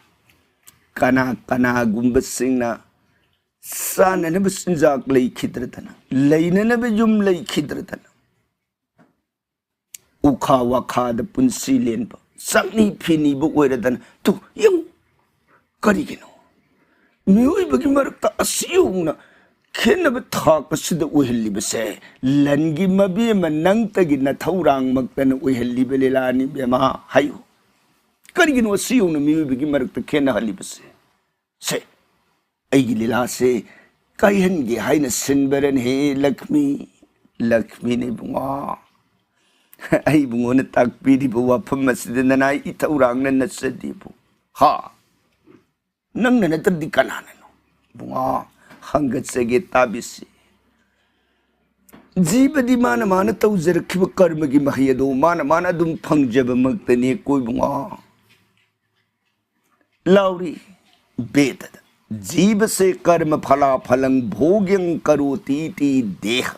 ꯀꯅꯥ ꯀꯅꯥꯒꯨꯝꯕꯁꯤꯡꯅ ꯆꯥꯅꯅꯕ ꯆꯤꯟꯖꯥꯛ ꯂꯩꯈꯤꯗ꯭ꯔꯗꯅ, ꯂꯩꯅꯅꯕ ꯌꯨꯝ ꯂꯩꯈꯤꯗ꯭ꯔꯗꯅ, ꯎꯈꯥ ꯋꯥꯈꯥꯗ ꯄꯨꯟꯁꯤ ꯂꯦꯟꯕ, ꯆꯥꯛꯅꯤ ꯐꯤꯅꯤꯕ ꯑꯣꯏꯔꯗꯅ, ꯇꯨ ꯌꯦꯡꯉꯨ, ꯀꯔꯤꯒꯤꯅꯣ? ꯃꯤꯑꯣꯏꯕꯒꯤ ꯃꯔꯛꯇ ꯑꯁꯤ ꯌꯧꯅ ꯈꯦꯠꯅꯕ ꯊꯥꯛ ꯑꯁꯤꯗ ꯑꯣꯏꯍꯜꯂꯤꯕꯁꯦ ꯂꯟꯒꯤ ꯃꯕꯦꯝꯃ ꯅꯪꯇꯒꯤ ꯅꯊꯧꯔꯥꯡꯃꯛꯇꯅ ꯑꯣꯏꯍꯜꯂꯤꯕ ꯂꯤꯂꯥꯅꯤ ꯏꯕꯦꯝꯃ꯫ ꯍꯥꯏꯌꯨ, ꯀꯔꯤꯒꯤꯅꯣ ꯑꯁꯤ ꯌꯧꯅ ꯃꯤꯑꯣꯏꯕꯒꯤ ꯃꯔꯛꯇ ꯈꯦꯠꯅꯍꯜꯂꯤꯕꯁꯦ? ꯁꯦ, ꯑꯩꯒꯤ ꯂꯤꯂꯥꯁꯦ ꯀꯥꯏꯍꯟꯒꯦ ꯍꯥꯏꯅ ꯁꯤꯟꯕꯔꯅꯦ ꯂꯛꯃꯤ? ꯂꯛꯃꯤꯅꯦ ꯏꯕꯨꯡꯉꯣ꯫ ꯑꯩ ꯏꯕꯨꯡꯉꯣꯅ ꯇꯥꯛꯄꯤꯔꯤꯕ ꯋꯥꯐꯝ ꯑꯁꯤꯗ ꯅꯅꯥꯏ ꯏꯊꯧꯔꯥꯡꯅ ꯅꯠꯆꯗꯦꯕꯨ꯫ ꯍꯥ? ꯅꯪꯅ ꯅꯠꯇ꯭ꯔꯗꯤ ꯀꯅꯥꯅꯅꯣ? ꯏꯕꯨꯡꯉꯣ, ꯍꯪꯒꯠꯆꯒꯦ ꯇꯥꯕꯤꯁꯤ꯫ ꯖꯤꯕꯗꯤ ꯃꯥꯅ ꯃꯥꯅ ꯇꯧꯖꯔꯛꯈꯤꯕ ꯀꯔꯃꯒꯤ ꯃꯍꯩ ꯑꯗꯣ ꯃꯥꯅ ꯃꯥꯅ ꯑꯗꯨꯝ ꯐꯪꯖꯕꯃꯛꯇꯅꯦ ꯀꯣ ꯏꯕꯨꯡꯉꯣ꯫ ꯂꯥꯎꯔꯤ ꯕꯦꯗꯗ, "ꯖꯤꯕꯁꯦ ꯀꯔꯃ ꯐꯂꯥ ꯐꯂꯪ ꯚꯣꯒ꯭ꯌꯪ ꯀꯔꯣꯇꯤ ꯇꯤ ꯗꯦꯍ"꯫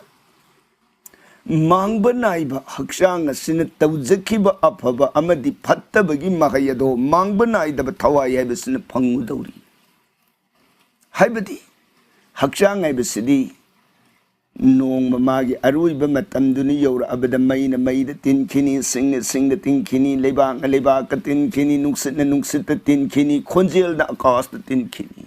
ꯃꯥꯡꯕ ꯅꯥꯏꯕ ꯍꯛꯆꯥꯡ ꯑꯁꯤꯅ ꯇꯧꯖꯈꯤꯕ ꯑꯐꯕ ꯑꯃꯗꯤ ꯐꯠꯇꯕꯒꯤ ꯃꯍꯩ ꯑꯗꯣ ꯃꯥꯡꯕ ꯅꯥꯏꯗꯕ ꯊꯋꯥꯏ ꯍꯥꯏꯕꯁꯤꯅ ꯐꯪꯉꯨꯗꯧꯔꯤ꯫ ꯍꯥꯏꯕꯗꯤ ꯍꯛꯆꯥꯡ ꯍꯥꯏꯕꯁꯤꯗꯤ ꯅꯣꯡꯃ ꯃꯥꯒꯤ ꯑꯔꯣꯏꯕ ꯃꯇꯝꯗꯨꯅ ꯌꯧꯔꯛꯑꯕꯗ ꯃꯩꯅ ꯃꯩꯗ ꯇꯤꯟꯈꯤꯅꯤ, ꯁꯤꯡꯅ ꯁꯤꯡꯗ ꯇꯤꯟꯈꯤꯅꯤ, ꯂꯩꯕꯥꯛꯅ ꯂꯩꯕꯥꯛꯀ ꯇꯤꯟꯈꯤꯅꯤ, ꯅꯨꯡꯁꯤꯠꯅ ꯅꯨꯡꯁꯤꯠꯇ ꯇꯤꯟꯈꯤꯅꯤ, ꯈꯣꯟꯖꯦꯜꯅ ꯑꯀꯥꯁꯇ ꯇꯤꯟꯈꯤꯅꯤ꯫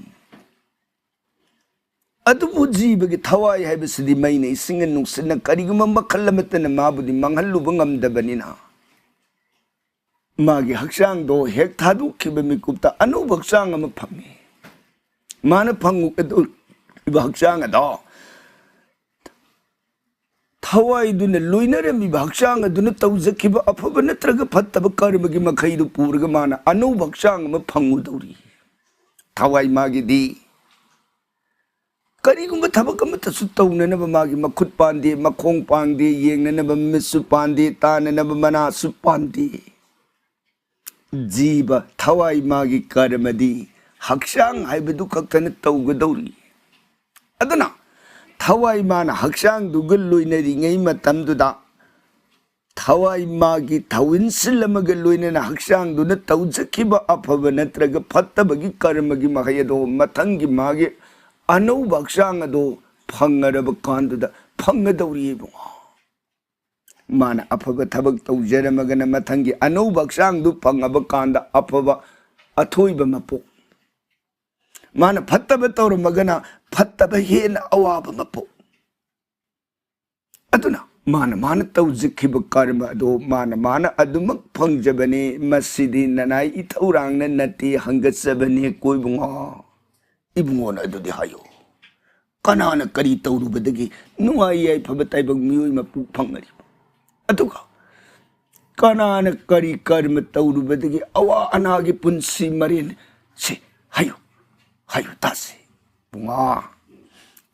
ꯑꯗꯨꯕꯨ ꯖꯤꯕꯒꯤ ꯊꯋꯥꯏ ꯍꯥꯏꯕꯁꯤꯗꯤ ꯃꯩꯅ, ꯏꯁꯤꯡꯅ, ꯅꯨꯡꯁꯤꯠꯅ, ꯀꯔꯤꯒꯨꯝꯕ ꯃꯈꯜ ꯑꯃꯠꯇꯅ ꯃꯥꯕꯨꯗꯤ ꯃꯥꯡꯍꯜꯂꯨꯕ ꯉꯝꯗꯕꯅꯤꯅ, ꯃꯥꯒꯤ ꯍꯛꯆꯥꯡꯗꯣ ꯍꯦꯛ ꯊꯥꯗꯣꯛꯈꯤꯕ ꯃꯤꯀꯨꯞꯇ ꯑꯅꯧꯕ ꯍꯛꯆꯥꯡ ꯑꯃ ꯐꯪꯉꯤ꯫ ꯃꯥꯅ ꯐꯪꯉꯨꯒꯗꯧꯔꯤꯕ ꯍꯛꯆꯥꯡ ꯑꯗꯣ ꯊꯋꯥꯏꯗꯨꯅ ꯂꯣꯏꯅꯔꯝꯃꯤꯕ ꯍꯛꯆꯥꯡ ꯑꯗꯨꯅ ꯇꯧꯖꯈꯤꯕ ꯑꯐꯕ ꯅꯠꯇ꯭ꯔꯒ ꯐꯠꯇꯕ ꯀꯔꯃꯒꯤ ꯃꯈꯩꯗꯨ ꯄꯨꯔꯒ ꯃꯥꯅ ꯑꯅꯧꯕ ꯍꯛꯆꯥꯡ ꯑꯃ ꯐꯪꯉꯨꯗꯧꯔꯤ꯫ ꯊꯋꯥꯏ ꯃꯥꯒꯤꯗꯤ ꯀꯔꯤꯒꯨꯝꯕ ꯊꯕꯛ ꯑꯃꯠꯇꯁꯨ ꯇꯧꯅꯅꯕ ꯃꯥꯒꯤ ꯃꯈꯨꯠ ꯄꯥꯟꯗꯦ, ꯃꯈꯣꯡ ꯄꯥꯟꯗꯦ, ꯌꯦꯡꯅꯅꯕ ꯃꯤꯠꯁꯨ ꯄꯥꯟꯗꯦ, ꯇꯥꯅꯅꯕ ꯃꯅꯥꯁꯨ ꯄꯥꯟꯗꯦ꯫ ꯖꯤꯕ ꯊꯋꯥꯏ ꯃꯥꯒꯤ ꯀꯔꯃꯗꯤ ꯍꯛꯆꯥꯡ ꯍꯥꯏꯕꯗꯨ ꯈꯛꯇꯅ ꯇꯧꯒꯗꯧꯔꯤ꯫ ꯑꯗꯨꯅ ꯊꯋꯥꯏ ꯃꯥꯅ ꯍꯛꯆꯥꯡꯗꯨꯒ ꯂꯣꯏꯅꯔꯤꯉꯩ ꯃꯇꯝꯗꯨꯗ ꯊꯋꯥꯏ ꯃꯥꯒꯤ ꯊꯧꯏꯟꯁꯤꯜ ꯑꯃꯒ ꯂꯣꯏꯅꯅ ꯍꯛꯆꯥꯡꯗꯨꯅ ꯇꯧꯖꯈꯤꯕ ꯑꯐꯕ ꯅꯠꯇ꯭ꯔꯒ ꯐꯠꯇꯕꯒꯤ ꯀꯔꯃꯒꯤ ꯃꯍꯩ ꯑꯗꯣ ꯃꯊꯪꯒꯤ ꯃꯥꯒꯤ ꯑꯅꯧꯕ ꯍꯛꯆꯥꯡ ꯑꯗꯣ ꯐꯪꯉꯔꯕ ꯀꯥꯟꯗꯨꯗ ꯐꯪꯒꯗꯧꯔꯤ ꯏꯕꯨꯡꯉꯣ꯫ ꯃꯥꯅ ꯑꯐꯕ ꯊꯕꯛ ꯇꯧꯖꯔꯝꯃꯒꯅ ꯃꯊꯪꯒꯤ ꯑꯅꯧꯕ ꯍꯛꯆꯥꯡꯗꯨ ꯐꯪꯉꯕ ꯀꯥꯟꯗ ꯑꯐꯕ ꯑꯊꯣꯏꯕ ꯃꯄꯣꯛ꯫ ꯃꯥꯅ ꯐꯠꯇꯕ ꯇꯧꯔꯝꯃꯒꯅ ꯐꯠꯇꯕ ꯍꯦꯟꯅ ꯑꯋꯥꯕ ꯑꯃ ꯄꯣꯛ꯫ ꯑꯗꯨꯅ ꯃꯥꯅ ꯃꯥꯅ ꯇꯧꯖꯈꯤꯕ ꯀꯔꯃ ꯑꯗꯣ ꯃꯥꯅ ꯃꯥꯅ ꯑꯗꯨꯃꯛ ꯐꯪꯖꯕꯅꯤ꯫ ꯃꯁꯤꯗꯤ ꯅꯅꯥꯏ ꯏꯊꯧꯔꯥꯡꯅ ꯅꯠꯇꯦ, ꯍꯪꯒꯠꯆꯕꯅꯤ ꯀꯣ ꯏꯕꯨꯡꯉꯣ꯫ ꯏꯕꯨꯡꯉꯣꯅ ꯑꯗꯨꯗꯤ ꯍꯥꯏꯌꯨ, ꯀꯅꯥꯅ ꯀꯔꯤ ꯇꯧꯔꯨꯕꯗꯒꯤ ꯅꯨꯡꯉꯥꯏ ꯌꯥꯏꯐꯕ ꯇꯥꯏꯕꯪ ꯃꯤꯑꯣꯏ ꯃꯄꯨ ꯐꯪꯅꯔꯤꯕ? ꯑꯗꯨꯒ ꯀꯅꯥꯅ ꯀꯔꯤ ꯀꯔꯃ ꯇꯧꯔꯨꯕꯗꯒꯤ ꯑꯋꯥ ꯑꯅꯥꯒꯤ ꯄꯨꯟꯁꯤ ꯃꯔꯦꯟ? ꯁꯤ ꯍꯥꯏꯌꯨ, ꯍꯥꯏꯌꯨ ꯇꯥꯁꯤ꯫ ꯄꯨꯡꯉꯥ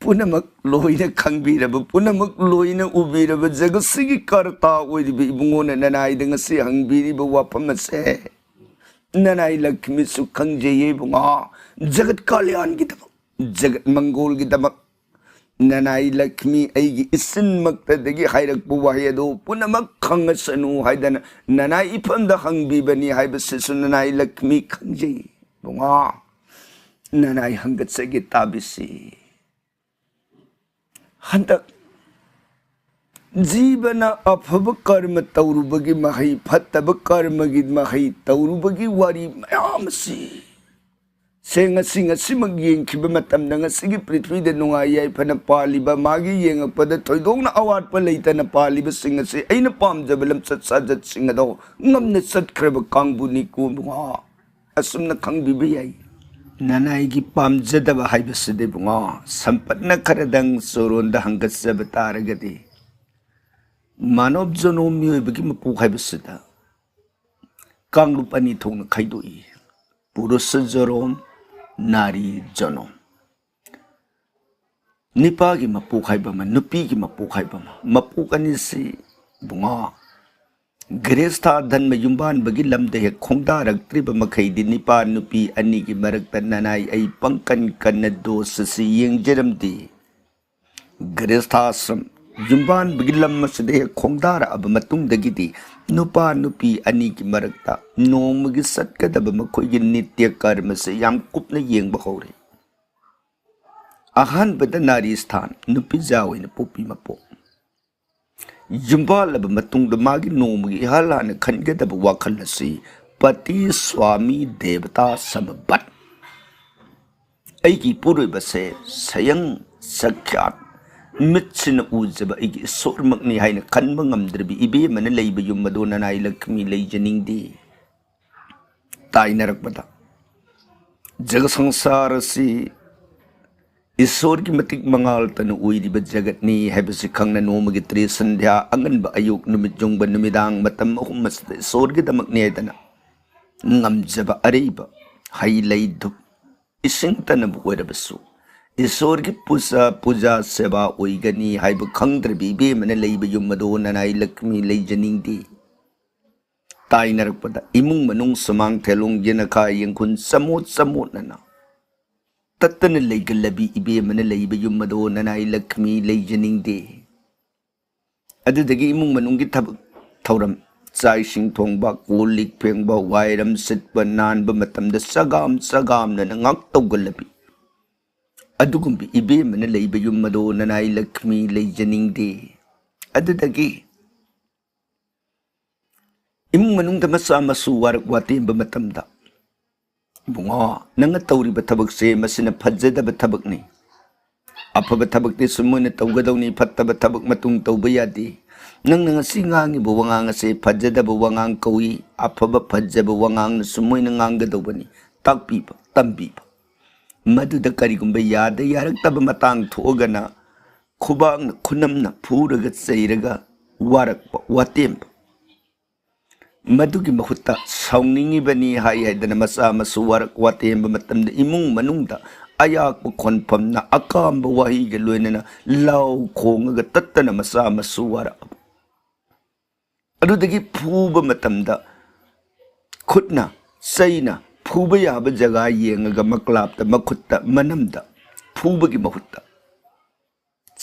ꯄꯨꯝꯅꯃꯛ ꯂꯣꯏꯅ ꯈꯪꯕꯤꯔꯕ, ꯄꯨꯝꯅꯃꯛ ꯂꯣꯏꯅ ꯎꯕꯤꯔꯕ, ꯖꯒꯠꯁꯤꯒꯤ ꯀꯔꯇꯥ ꯑꯣꯏꯔꯤꯕ ꯏꯕꯨꯡꯉꯣꯅ ꯅꯅꯥꯏꯗ ꯉꯁꯤ ꯍꯪꯕꯤꯔꯤꯕ ꯋꯥꯐꯝ ꯑꯁꯦ ꯅꯅꯥꯏ ꯂꯛꯈꯃꯤꯁꯨ ꯈꯪꯖꯩꯌꯦ ꯏꯕꯨꯡꯉꯣ꯫ ꯖꯒꯠ ꯀꯜꯌꯥꯟꯒꯤꯗꯃꯛ, ꯖꯒꯠ ꯃꯪꯒꯣꯜꯒꯤꯗꯃꯛ ꯅꯅꯥꯏ ꯂꯛꯈꯃꯤ ꯑꯩꯒꯤ ꯏꯆꯤꯟꯃꯛꯇꯗꯒꯤ ꯍꯥꯏꯔꯛꯄ ꯋꯥꯍꯩ ꯑꯗꯨ ꯄꯨꯝꯅꯃꯛ ꯈꯪꯉꯁꯅꯨ ꯍꯥꯏꯗꯅ ꯅꯅꯥꯏ ꯏꯐꯝꯗ ꯍꯪꯕꯤꯕꯅꯤ ꯍꯥꯏꯕꯁꯤꯁꯨ ꯅꯅꯥꯏ ꯂꯛꯈꯃꯤ ꯈꯪꯖꯩ ꯏꯕꯨꯡꯉꯣ꯫ ꯅꯅꯥꯏ ꯍꯪꯒꯠꯆꯒꯦ ꯇꯥꯕꯤꯁꯤ꯫ ꯍꯟꯗꯛ ꯖꯤꯕꯅ ꯑꯐꯕ ꯀꯔꯃ ꯇꯧꯔꯨꯕꯒꯤ ꯃꯍꯩ, ꯐꯠꯇꯕ ꯀꯔꯃꯒꯤ ꯃꯍꯩ ꯇꯧꯔꯨꯕꯒꯤ ꯋꯥꯔꯤ ꯃꯌꯥꯝ ꯑꯁꯤ ꯁꯦ ꯉꯁꯤ ꯉꯁꯤꯃꯛ ꯌꯦꯡꯈꯤꯕ ꯃꯇꯝꯗ ꯉꯁꯤꯒꯤ ꯄ꯭ꯔꯤꯊꯤꯕꯤꯗ ꯅꯨꯡꯉꯥꯏ ꯌꯥꯏꯐꯅ ꯄꯥꯜꯂꯤꯕ, ꯃꯥꯒꯤ ꯌꯦꯡꯉꯛꯄꯗ ꯊꯣꯏꯗꯣꯛꯅ ꯑꯋꯥꯠꯄ ꯂꯩꯇꯅ ꯄꯥꯜꯂꯤꯕꯁꯤꯡ ꯑꯁꯤ ꯑꯩꯅ ꯄꯥꯝꯖꯕ ꯂꯝꯆꯠ ꯁꯥꯖꯠꯁꯤꯡ ꯑꯗꯣ ꯉꯝꯅ ꯆꯠꯈ꯭ꯔꯕ ꯀꯥꯡꯕꯨꯅꯤ ꯀꯣ ꯏꯕꯨꯡꯉꯣ꯫ ꯑꯁꯨꯝꯅ ꯈꯪꯕꯤꯕ ꯌꯥꯏ꯫ ꯅꯅꯥꯏꯒꯤ ꯄꯥꯝꯖꯗꯕ ꯍꯥꯏꯕꯁꯤꯗꯤ ꯏꯕꯨꯡꯉꯣ, ꯁꯝꯄꯠꯅ ꯈꯔꯗꯪ ꯆꯣꯔꯣꯟꯗ ꯍꯪꯒꯠꯆꯕ ꯇꯥꯔꯒꯗꯤ, ꯃꯥꯅꯕ ꯖꯅꯣꯝ ꯃꯤꯑꯣꯏꯕꯒꯤ ꯃꯄꯣꯛ ꯍꯥꯏꯕꯁꯤꯗ ꯀꯥꯡꯂꯨꯞ ꯑꯅꯤ ꯊꯣꯛꯅ ꯈꯥꯏꯗꯣꯛꯏ, ꯄꯨꯔꯨꯁ ꯖꯅꯣꯝ, ꯅꯥꯔꯤ ꯖꯅꯣꯝ꯫ ꯅꯨꯄꯥꯒꯤ ꯃꯄꯣꯛ ꯍꯥꯏꯕ ꯑꯃ, ꯅꯨꯄꯤꯒꯤ ꯃꯄꯣꯛ ꯍꯥꯏꯕ ꯑꯃ꯫ ꯃꯄꯣꯛ ꯑꯅꯤꯁꯤ ꯏꯕꯨꯡꯉꯣ, ꯒ꯭ꯔꯦꯁꯊꯥ ꯙꯟꯃ ꯌꯨꯝꯕꯥꯟꯕꯒꯤ ꯂꯝꯗ ꯍꯦꯛ ꯈꯣꯡꯗꯥꯔꯛꯇ꯭ꯔꯤꯕ ꯃꯈꯩꯗꯤ ꯅꯨꯄꯥ ꯅꯨꯄꯤ ꯑꯅꯤꯒꯤ ꯃꯔꯛꯇ ꯅꯅꯥꯏ ꯑꯩ ꯄꯪꯀꯟ ꯀꯟꯅ ꯗꯣꯁ ꯑꯁꯤ ꯌꯦꯡꯖꯔꯝꯗꯦ꯫ ꯒ꯭ꯔꯦꯁꯊꯥꯁ꯭ꯔꯝ ꯌꯨꯝꯕꯥꯟꯕꯒꯤ ꯂꯝ ꯑꯁꯤꯗ ꯍꯦꯛ ꯈꯣꯡꯗꯥꯔꯛꯑꯕ ꯃꯇꯨꯡꯗꯒꯤꯗꯤ ꯅꯨꯄꯥ ꯅꯨꯄꯤ ꯑꯅꯤꯒꯤ ꯃꯔꯛꯇ ꯅꯣꯡꯃꯒꯤ ꯆꯠꯀꯗꯕ ꯃꯈꯣꯏꯒꯤ ꯅꯤꯇ꯭ꯌ ꯀꯔꯃꯁꯦ ꯌꯥꯝ ꯀꯨꯞꯅ ꯌꯦꯡꯕ ꯍꯧꯔꯦ꯫ ꯑꯍꯥꯟꯕꯗ ꯅꯥꯔꯤ ꯁ꯭ꯊꯥꯟ, ꯅꯨꯄꯤꯖꯥ ꯑꯣꯏꯅ ꯄꯣꯛꯄꯤ ꯃꯄꯣꯛ꯫ ꯌꯨꯝꯕꯥꯜꯂꯕ ꯃꯇꯨꯡꯗ ꯃꯥꯒꯤ ꯅꯣꯡꯃꯒꯤ ꯏꯍꯥꯟ ꯍꯥꯟꯅ ꯈꯟꯒꯗꯕ ꯋꯥꯈꯜ ꯑꯁꯤ ꯄꯇꯤ ꯁ꯭ꯋꯥꯃꯤ ꯗꯦꯕꯇꯥ ꯁꯃꯕꯠ꯫ ꯑꯩꯒꯤ ꯏꯄꯨꯔꯣꯏꯕꯁꯦ ꯁꯌꯪ ꯁꯈ꯭ꯌꯥꯠ, ꯃꯤꯠꯁꯤꯅ ꯎꯖꯕ ꯑꯩꯒꯤ ꯏꯁꯣꯔꯃꯛꯅꯤ ꯍꯥꯏꯅ ꯈꯟꯕ ꯉꯝꯗ꯭ꯔꯕꯤ ꯏꯕꯦꯝꯃꯅ ꯂꯩꯕ ꯌꯨꯝ ꯑꯗꯣ ꯅꯅꯥꯏ ꯂꯛ꯭ꯃꯤ ꯂꯩꯖꯅꯤꯡꯗꯦ꯫ ꯇꯥꯏꯅꯔꯛꯄꯗ ꯖꯒ ꯁꯪꯁꯥꯔ ꯑꯁꯤ ꯏꯁꯣꯔꯒꯤ ꯃꯇꯤꯛ ꯃꯉꯥꯜꯇꯅ ꯑꯣꯏꯔꯤꯕ ꯖꯒꯠꯅꯤ ꯍꯥꯏꯕꯁꯤ ꯈꯪꯅ ꯅꯣꯡꯃꯒꯤ ꯇ꯭ꯔꯤꯁꯟꯙ꯭ꯌꯥ, ꯑꯉꯟꯕ ꯑꯌꯨꯛ, ꯅꯨꯃꯤꯠ ꯌꯨꯡꯕ, ꯅꯨꯃꯤꯗꯥꯡ ꯃꯇꯝ ꯑꯍꯨꯝ ꯑꯁꯤꯗ ꯏꯁꯣꯔꯒꯤꯗꯃꯛꯅꯤ ꯍꯥꯏꯗꯅ ꯉꯝꯖꯕ ꯑꯔꯩꯕ ꯍꯩ ꯂꯩ ꯙꯨꯞ ꯏꯁꯤꯡꯇꯅꯕꯨ ꯑꯣꯏꯔꯕꯁꯨ ꯏꯁꯣꯔꯒꯤ ꯄꯨꯖꯥ, ꯄꯨꯖꯥ ꯁꯦꯕꯥ ꯑꯣꯏꯒꯅꯤ ꯍꯥꯏꯕ ꯈꯪꯗ꯭ꯔꯕꯤ ꯏꯕꯦꯝꯃꯅ ꯂꯩꯕ ꯌꯨꯝ ꯑꯗꯣ ꯅꯅꯥꯏ ꯂꯛ꯭ꯃꯤ ꯂꯩꯖꯅꯤꯡꯗꯦ꯫ ꯇꯥꯏꯅꯔꯛꯄꯗ ꯏꯃꯨꯡ ꯃꯅꯨꯡ ꯁꯨꯃꯥꯡ ꯊꯦꯂꯣꯡ ꯌꯦꯅꯈꯥ ꯌꯦꯡꯈꯨꯟ ꯆꯃꯣꯠ ꯆꯃꯣꯠꯅꯅ ꯇꯠꯇꯅ ꯂꯩꯒꯜꯂꯕꯤ ꯏꯕꯦꯝꯃꯅ ꯂꯩꯕ ꯌꯨꯝ ꯑꯗꯣ ꯅꯅꯥꯏ ꯂꯛ꯭ꯃꯤ ꯂꯩꯖꯅꯤꯡꯗꯦ꯫ ꯑꯗꯨꯗꯒꯤ ꯏꯃꯨꯡ ꯃꯅꯨꯡꯒꯤ ꯊꯕꯛ ꯊꯧꯔꯝ, ꯆꯥꯛ ꯏꯁꯤꯡ ꯊꯣꯡꯕ, ꯀꯣꯜ ꯂꯤꯛ ꯐꯦꯡꯕ, ꯋꯥꯏꯔꯝ ꯁꯤꯠꯄ, ꯅꯥꯟꯕ ꯃꯇꯝꯗ ꯆꯒꯥꯝ ꯆꯒꯥꯝꯅꯅ ꯉꯥꯛ ꯇꯧꯒꯜꯂꯕꯤ ꯑꯗꯨꯒꯨꯝꯕ ꯏꯕꯦꯝꯃꯅ ꯂꯩꯕ ꯌꯨꯝ ꯑꯗꯣ ꯅꯅꯥꯏ ꯂꯛ꯭ꯃꯤ ꯂꯩꯖꯅꯤꯡꯗꯦ꯫ ꯑꯗꯨꯗꯒꯤ ꯏꯃꯨꯡ ꯃꯅꯨꯡꯗ ꯃꯆꯥ ꯃꯁꯨ ꯋꯥꯔꯛ ꯋꯥꯇꯦꯝꯕ ꯃꯇꯝꯗ, "ꯏꯕꯨꯡꯉꯣ, ꯅꯪꯅ ꯇꯧꯔꯤꯕ ꯊꯕꯛꯁꯦ ꯃꯁꯤꯅ ꯐꯖꯗꯕ ꯊꯕꯛꯅꯤ꯫ ꯑꯐꯕ ꯊꯕꯛꯇꯤ ꯁꯨꯝ ꯑꯣꯏꯅ ꯇꯧꯒꯗꯧꯅꯤ, ꯐꯠꯇꯕ ꯊꯕꯛ ꯃꯇꯨꯡ ꯇꯧꯕ ꯌꯥꯗꯦ꯫ ꯅꯪꯅ ꯉꯁꯤ ꯉꯥꯡꯉꯤꯕ ꯋꯥꯉꯥꯡ ꯑꯁꯦ ꯐꯖꯗꯕ ꯋꯥꯉꯥꯡ ꯀꯧꯏ, ꯑꯐꯕ ꯐꯖꯕ ꯋꯥꯉꯥꯡꯅ ꯁꯨꯝ ꯑꯣꯏꯅ ꯉꯥꯡꯒꯗꯧꯕꯅꯤ", ꯇꯥꯛꯄꯤꯕ, ꯇꯝꯕꯤꯕ꯫ ꯃꯗꯨꯗ ꯀꯔꯤꯒꯨꯝꯕ ꯌꯥꯗ ꯌꯥꯔꯛꯇꯕ ꯃꯇꯥꯡ ꯊꯣꯛꯑꯒꯅ ꯈꯨꯕꯥꯛꯅ ꯈꯨꯅꯝꯅ ꯐꯨꯔꯒ ꯆꯩꯔꯒ ꯋꯥꯔꯛꯄ, ꯋꯥꯇꯦꯝꯕ꯫ ꯃꯗꯨꯒꯤ ꯃꯍꯨꯠꯇ ꯁꯥꯎꯅꯤꯡꯉꯤꯕꯅꯤ ꯍꯥꯏ ꯍꯥꯏꯗꯅ ꯃꯆꯥ ꯃꯁꯨ ꯋꯥꯔꯛ ꯋꯥꯇꯦꯝꯕ ꯃꯇꯝꯗ ꯏꯃꯨꯡ ꯃꯅꯨꯡꯗ ꯑꯌꯥꯛꯄ ꯈꯣꯟꯐꯝꯅ ꯑꯀꯥꯝꯕ ꯋꯥꯍꯩꯒ ꯂꯣꯏꯅꯅ ꯂꯥꯎ ꯈꯣꯡꯉꯒ ꯇꯠꯇꯅ ꯃꯆꯥ ꯃꯁꯨ ꯋꯥꯔꯛꯑꯕ꯫ ꯑꯗꯨꯗꯒꯤ ꯐꯨꯕ ꯃꯇꯝꯗ ꯈꯨꯠꯅ, ꯆꯩꯅ ꯐꯨꯕ ꯌꯥꯕ ꯖꯒꯥ ꯌꯦꯡꯉꯒ ꯃꯀ꯭ꯂꯥꯞꯇ, ꯃꯈꯨꯠꯇ, ꯃꯅꯝꯗ ꯐꯨꯕꯒꯤ ꯃꯍꯨꯠꯇ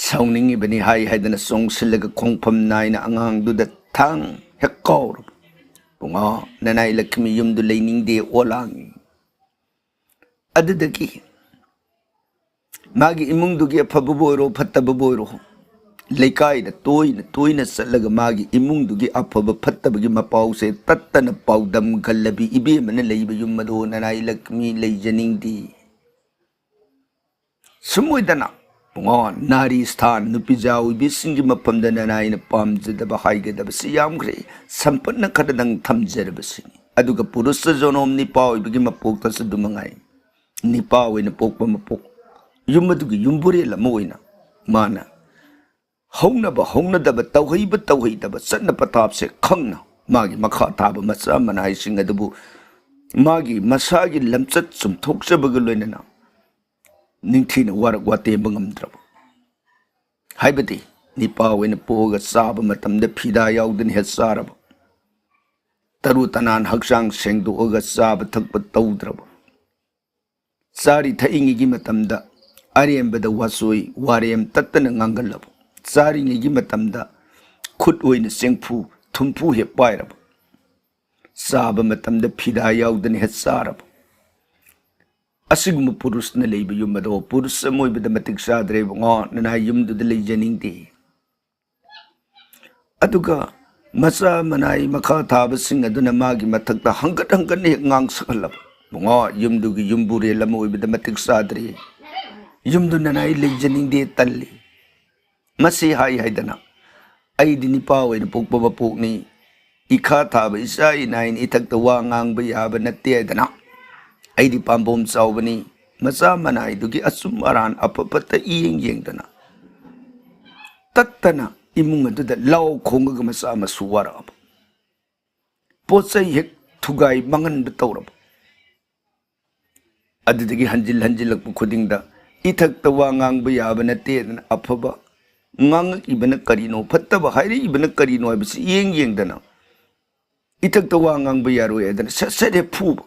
ꯁꯥꯎꯅꯤꯡꯉꯤꯕꯅꯤ ꯍꯥꯏ ꯍꯥꯏꯗꯅ ꯆꯣꯡꯁꯤꯜꯂꯒ ꯈꯣꯡꯐꯝ ꯅꯥꯏꯅ ꯑꯉꯥꯡꯗꯨꯗ ꯊꯥꯡ ꯍꯦꯛ ꯀꯥꯎꯔꯕ, "ꯏꯕꯨꯡꯉꯣ, ꯅꯅꯥꯏ ꯂꯛ꯭ꯃꯤ ꯌꯨꯝꯗꯨ ꯂꯩꯅꯤꯡꯗꯦ" ꯑꯣꯂꯥꯡꯉꯤ꯫ ꯑꯗꯨꯗꯒꯤ ꯃꯥꯒꯤ ꯏꯃꯨꯡꯗꯨꯒꯤ ꯑꯐꯕꯕꯨ ꯑꯣꯏꯔꯣ ꯐꯠꯇꯕꯕꯨ ꯑꯣꯏꯔꯣ, ꯂꯩꯀꯥꯏꯗ ꯇꯣꯏꯅ ꯇꯣꯏꯅ ꯆꯠꯂꯒ ꯃꯥꯒꯤ ꯏꯃꯨꯡꯗꯨꯒꯤ ꯑꯐꯕ ꯐꯠꯇꯕꯒꯤ ꯃꯄꯥꯎꯁꯦ ꯇꯠꯇꯅ ꯄꯥꯎꯗꯝꯒꯜꯂꯕꯤ ꯏꯕꯦꯝꯃꯅ ꯂꯩꯕ ꯌꯨꯝ ꯑꯗꯣ ꯅꯅꯥꯏ ꯂꯛ꯭ꯃꯤ ꯂꯩꯖꯅꯤꯡꯗꯦ꯫ ꯁꯨꯝ ꯑꯣꯏꯗꯅ, ꯄꯨꯡꯉꯣ, ꯅꯥꯔꯤ ꯁ꯭ꯊꯥꯟ, ꯅꯨꯄꯤꯖꯥ ꯑꯣꯏꯕꯤꯁꯤꯡꯒꯤ ꯃꯐꯝꯗ ꯅꯅꯥꯏꯅ ꯄꯥꯝꯖꯗꯕ ꯍꯥꯏꯒꯗꯕꯁꯤ ꯌꯥꯝꯈ꯭ꯔꯦ꯫ ꯁꯝꯄꯠꯅ ꯈꯔꯗꯪ ꯊꯝꯖꯔꯕꯁꯤꯅꯤ꯫ ꯑꯗꯨꯒ ꯄꯨꯔꯨꯁ ꯖꯣꯅꯣꯝ, ꯅꯤꯄꯥ ꯑꯣꯏꯕꯒꯤ ꯃꯄꯣꯛꯇꯁꯨ ꯑꯗꯨ ꯃꯉꯥꯏ꯫ ꯅꯤꯄꯥ ꯑꯣꯏꯅ ꯄꯣꯛꯄ ꯃꯄꯣꯛ, ꯌꯨꯝ ꯑꯗꯨꯒꯤ ꯌꯨꯝꯕꯨꯔꯦꯜ ꯑꯃ ꯑꯣꯏꯅ ꯃꯥꯅ ꯍꯧꯅꯕ ꯍꯧꯅꯗꯕ, ꯇꯧꯍꯩꯕ ꯇꯧꯍꯩꯗꯕ, ꯆꯠꯅ ꯄꯊꯥꯞꯁꯦ ꯈꯪꯅ ꯃꯥꯒꯤ ꯃꯈꯥ ꯊꯥꯕ ꯃꯆꯥ ꯃꯅꯥꯏꯁꯤꯡ ꯑꯗꯨꯕꯨ ꯃꯥꯒꯤ ꯃꯁꯥꯒꯤ ꯂꯝꯆꯠ ꯆꯨꯝꯊꯣꯛꯆꯕꯒ ꯂꯣꯏꯅꯅ ꯅꯤꯡꯊꯤꯅ ꯋꯥꯔꯛ ꯋꯥꯇꯦꯝꯕ ꯉꯝꯗ꯭ꯔꯕ꯫ ꯍꯥꯏꯕꯗꯤ ꯅꯤꯄꯥ ꯑꯣꯏꯅ ꯄꯣꯛꯑꯒ ꯆꯥꯕ ꯃꯇꯝꯗ ꯐꯤꯗꯥ ꯌꯥꯎꯗꯅ ꯍꯦꯛ ꯆꯥꯔꯕ, ꯇꯔꯨ ꯇꯅꯥꯟ ꯍꯛꯆꯥꯡ ꯁꯦꯡꯗꯣꯛꯑꯒ ꯆꯥꯕ ꯊꯛꯄ ꯇꯧꯗ꯭ꯔꯕ, ꯆꯥꯔꯤ ꯊꯛꯏꯉꯩꯒꯤ ꯃꯇꯝꯗ ꯑꯔꯦꯝꯕꯗ ꯋꯥꯆꯣꯏ ꯋꯥꯔꯦꯝ ꯇꯠꯇꯅ ꯉꯥꯡꯒꯜꯂꯕ, ꯆꯥꯔꯤꯉꯩꯒꯤ ꯃꯇꯝꯗ ꯈꯨꯠ ꯑꯣꯏꯅ ꯆꯦꯡꯐꯨ ꯊꯨꯝꯐꯨ ꯍꯦꯛ ꯄꯥꯏꯔꯕ, ꯆꯥꯕ ꯃꯇꯝꯗ ꯐꯤꯗꯥ ꯌꯥꯎꯗꯅ ꯍꯦꯛ ꯆꯥꯔꯕ, ꯑꯁꯤꯒꯨꯝꯕ ꯄꯨꯔꯨꯁꯅ ꯂꯩꯕ ꯌꯨꯝ ꯑꯗꯣ ꯄꯨꯔꯨꯁ ꯑꯃ ꯑꯣꯏꯕꯗ ꯃꯇꯤꯛ ꯆꯥꯗ꯭ꯔꯦ ꯏꯕꯨꯡꯉꯣ, ꯅꯅꯥꯏ ꯌꯨꯝꯗꯨꯗ ꯂꯩꯖꯅꯤꯡꯗꯦ꯫ ꯑꯗꯨꯒ ꯃꯆꯥ ꯃꯅꯥꯏ ꯃꯈꯥ ꯊꯥꯕꯁꯤꯡ ꯑꯗꯨꯅ ꯃꯥꯒꯤ ꯃꯊꯛꯇ ꯍꯪꯒꯠ ꯍꯪꯒꯠꯅ ꯍꯦꯛ ꯉꯥꯡꯁꯛꯍꯜꯂꯕ, ꯏꯕꯨꯡꯉꯣ, ꯌꯨꯝꯗꯨꯒꯤ ꯌꯨꯝꯕꯨꯔꯦꯜ ꯑꯃ ꯑꯣꯏꯕꯗ ꯃꯇꯤꯛ ꯆꯥꯗ꯭ꯔꯦ, ꯌꯨꯝꯗꯨ ꯅꯅꯥꯏ ꯂꯩꯖꯅꯤꯡꯗꯦ, ꯇꯜꯂꯤ꯫ ꯃꯁꯤ ꯍꯥꯏ ꯍꯥꯏꯗꯅ ꯑꯩꯗꯤ ꯅꯤꯄꯥ ꯑꯣꯏꯅ ꯄꯣꯛꯄ ꯃꯄꯣꯛꯅꯤ, ꯏꯈꯥ ꯊꯥꯕ ꯏꯆꯥ ꯏꯅꯥꯏꯅ ꯏꯊꯛꯇ ꯋꯥ ꯉꯥꯡꯕ ꯌꯥꯕ ꯅꯠꯇꯦ ꯍꯥꯏꯗꯅ, ꯑꯩꯗꯤ ꯄꯥꯝꯕꯣꯝ ꯆꯥꯎꯕꯅꯤ, ꯃꯆꯥ ꯃꯅꯥꯏꯗꯨꯒꯤ ꯑꯆꯨꯝ ꯑꯔꯥꯟ ꯑꯐ ꯐꯠꯇ ꯏꯌꯦꯡ ꯌꯦꯡꯗꯅ ꯇꯠꯇꯅ ꯏꯃꯨꯡ ꯑꯗꯨꯗ ꯂꯥꯎ ꯈꯣꯡꯉꯒ ꯃꯆꯥ ꯃꯁꯨ ꯋꯥꯔꯛꯑꯕ, ꯄꯣꯠ ꯆꯩ ꯍꯦꯛ ꯊꯨꯒꯥꯏ ꯃꯥꯡꯍꯟꯕ ꯇꯧꯔꯕ꯫ ꯑꯗꯨꯗꯒꯤ ꯍꯟꯖꯤꯜ ꯍꯟꯖꯤꯜꯂꯛꯄ ꯈꯨꯗꯤꯡꯗ ꯏꯊꯛꯇ ꯋꯥ ꯉꯥꯡꯕ ꯌꯥꯕ ꯅꯠꯇꯦꯗꯅ ꯑꯐꯕ ꯉꯥꯡꯉꯛꯏꯕꯅ ꯀꯔꯤꯅꯣ, ꯐꯠꯇꯕ ꯍꯥꯏꯔꯛꯏꯕꯅ ꯀꯔꯤꯅꯣ ꯍꯥꯏꯕꯁꯤ ꯌꯦꯡ ꯌꯦꯡꯗꯅ ꯏꯊꯛꯇ ꯋꯥ ꯉꯥꯡꯕ ꯌꯥꯔꯣꯏ ꯍꯥꯏꯗꯅ ꯁꯠ ꯁꯠ ꯍꯦꯛ ꯐꯨꯕ꯫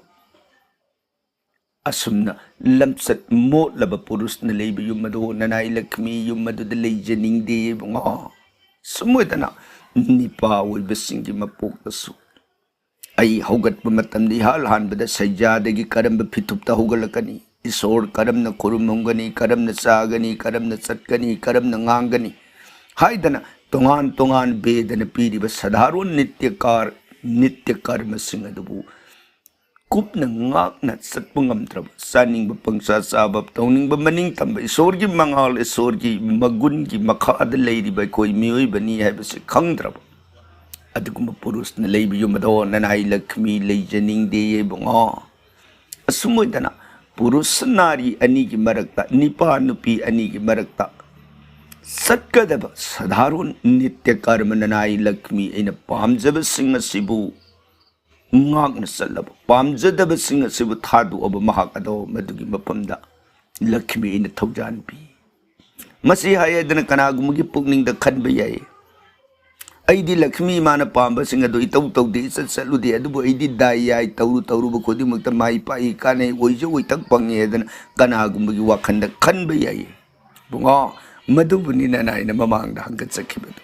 ꯑꯁꯨꯝꯅ ꯂꯝꯆꯠ ꯃꯣꯠꯂꯕ ꯄꯨꯔꯨꯁꯅ ꯂꯩꯕ ꯌꯨꯝ ꯑꯗꯨ ꯅꯅꯥꯏ ꯂꯛ꯭ꯃꯤ ꯌꯨꯝ ꯑꯗꯨꯗ ꯂꯩꯖꯅꯤꯡꯗꯦ ꯏꯕꯨꯡꯉꯣ꯫ ꯁꯨꯝ ꯑꯣꯏꯗꯅ ꯅꯤꯄꯥ ꯑꯣꯏꯕꯁꯤꯡꯒꯤ ꯃꯄꯣꯛꯇꯁꯨ ꯑꯩ ꯍꯧꯒꯠꯄ ꯃꯇꯝꯗ ꯏꯍꯥꯟ ꯍꯥꯟꯕꯗ ꯁꯩꯖꯥꯗꯒꯤ ꯀꯔꯝꯕ ꯐꯤꯊꯨꯞꯇ ꯍꯧꯒꯠꯂꯛꯀꯅꯤ, ꯏꯁꯣꯔ ꯀꯔꯝꯅ ꯈꯨꯔꯨꯝꯃꯝꯒꯅꯤ, ꯀꯔꯝꯅ ꯆꯥꯒꯅꯤ, ꯀꯔꯝꯅ ꯆꯠꯀꯅꯤ, ꯀꯔꯝꯅ ꯉꯥꯡꯒꯅꯤ ꯍꯥꯏꯗꯅ ꯇꯣꯉꯥꯟ ꯇꯣꯉꯥꯟ ꯕꯦꯗꯅ ꯄꯤꯔꯤꯕ ꯁꯙꯥꯔꯣꯟ ꯅꯤꯇ꯭ꯌ ꯀꯥꯔ, ꯅꯤꯇ꯭ꯌ ꯀꯔꯃꯁꯤꯡ ꯑꯗꯨꯕꯨ ꯀꯨꯞꯅ ꯉꯥꯛꯅ ꯆꯠꯄ ꯉꯝꯗ꯭ꯔꯕ, ꯆꯥꯅꯤꯡꯕ ꯄꯪꯆꯥ ꯆꯥꯕ, ꯇꯧꯅꯤꯡꯕ ꯃꯅꯤꯡ ꯇꯝꯕ, ꯏꯁꯣꯔꯒꯤ ꯃꯉꯥꯜ, ꯏꯁꯣꯔꯒꯤ ꯃꯒꯨꯟꯒꯤ ꯃꯈꯥꯗ ꯂꯩꯔꯤꯕ ꯑꯩꯈꯣꯏ ꯃꯤꯑꯣꯏꯕꯅꯤ ꯍꯥꯏꯕꯁꯤ ꯈꯪꯗ꯭ꯔꯕ ꯑꯗꯨꯒꯨꯝꯕ ꯄꯨꯔꯨꯁꯅ ꯂꯩꯕ ꯌꯨꯝ ꯑꯗꯣ ꯅꯅꯥꯏ ꯂꯛꯈꯃꯤ ꯂꯩꯖꯅꯤꯡꯗꯦ ꯏꯕꯨꯡꯉꯣ꯫ ꯑꯁꯨꯝ ꯑꯣꯏꯗꯅ ꯄꯨꯔꯨꯁ ꯅꯥꯔꯤ ꯑꯅꯤꯒꯤ ꯃꯔꯛꯇ, ꯅꯤꯄꯥ ꯅꯨꯄꯤ ꯑꯅꯤꯒꯤ ꯃꯔꯛꯇ ꯆꯠꯀꯗꯕ ꯁꯙꯥꯔꯣꯟ ꯅꯤꯇ꯭ꯌ ꯀꯔꯃ ꯅꯅꯥꯏ ꯂꯛꯈꯃꯤ ꯑꯩꯅ ꯄꯥꯝꯖꯕꯁꯤꯡ ꯑꯁꯤꯕꯨ ꯉꯥꯛꯅ ꯆꯠꯂꯕ, ꯄꯥꯝꯖꯗꯕꯁꯤꯡ ꯑꯁꯤꯕꯨ ꯊꯥꯗꯣꯛꯑꯕ ꯃꯍꯥꯛ ꯑꯗꯣ ꯃꯗꯨꯒꯤ ꯃꯐꯝꯗ ꯂꯛꯈꯃꯤ ꯑꯩꯅ ꯊꯧꯖꯥꯟ ꯄꯤ꯫ ꯃꯁꯤ ꯍꯥꯏ ꯍꯥꯏꯗꯅ ꯀꯅꯥꯒꯨꯝꯕꯒꯤ ꯄꯨꯛꯅꯤꯡꯗ ꯈꯟꯕ ꯌꯥꯏ, "ꯑꯩꯗꯤ ꯂꯛꯈꯃꯤ ꯏꯃꯥꯅ ꯄꯥꯝꯕꯁꯤꯡ ꯑꯗꯨ ꯏꯇꯧ ꯇꯧꯗꯦ, ꯏꯆꯠ ꯆꯠꯂꯨꯗꯦ, ꯑꯗꯨꯕꯨ ꯑꯩꯗꯤ ꯗꯥꯏ ꯌꯥꯏ, ꯇꯧꯔꯨ ꯇꯧꯔꯨꯕ ꯈꯨꯗꯤꯡꯃꯛꯇ ꯃꯥꯏ ꯄꯥꯛꯏ, ꯀꯥꯟꯅꯩ, ꯑꯣꯏꯖ ꯑꯣꯏꯊꯛ ꯐꯪꯉꯤ" ꯍꯥꯏꯗꯅ ꯀꯅꯥꯒꯨꯝꯕꯒꯤ ꯋꯥꯈꯜꯗ ꯈꯟꯕ ꯌꯥꯏ꯫ ꯏꯕꯨꯡꯉꯣ, ꯃꯗꯨꯕꯨꯅꯤ ꯅꯅꯥꯏꯅ ꯃꯃꯥꯡꯗ ꯍꯪꯒꯠꯆꯈꯤꯕꯗꯨ꯫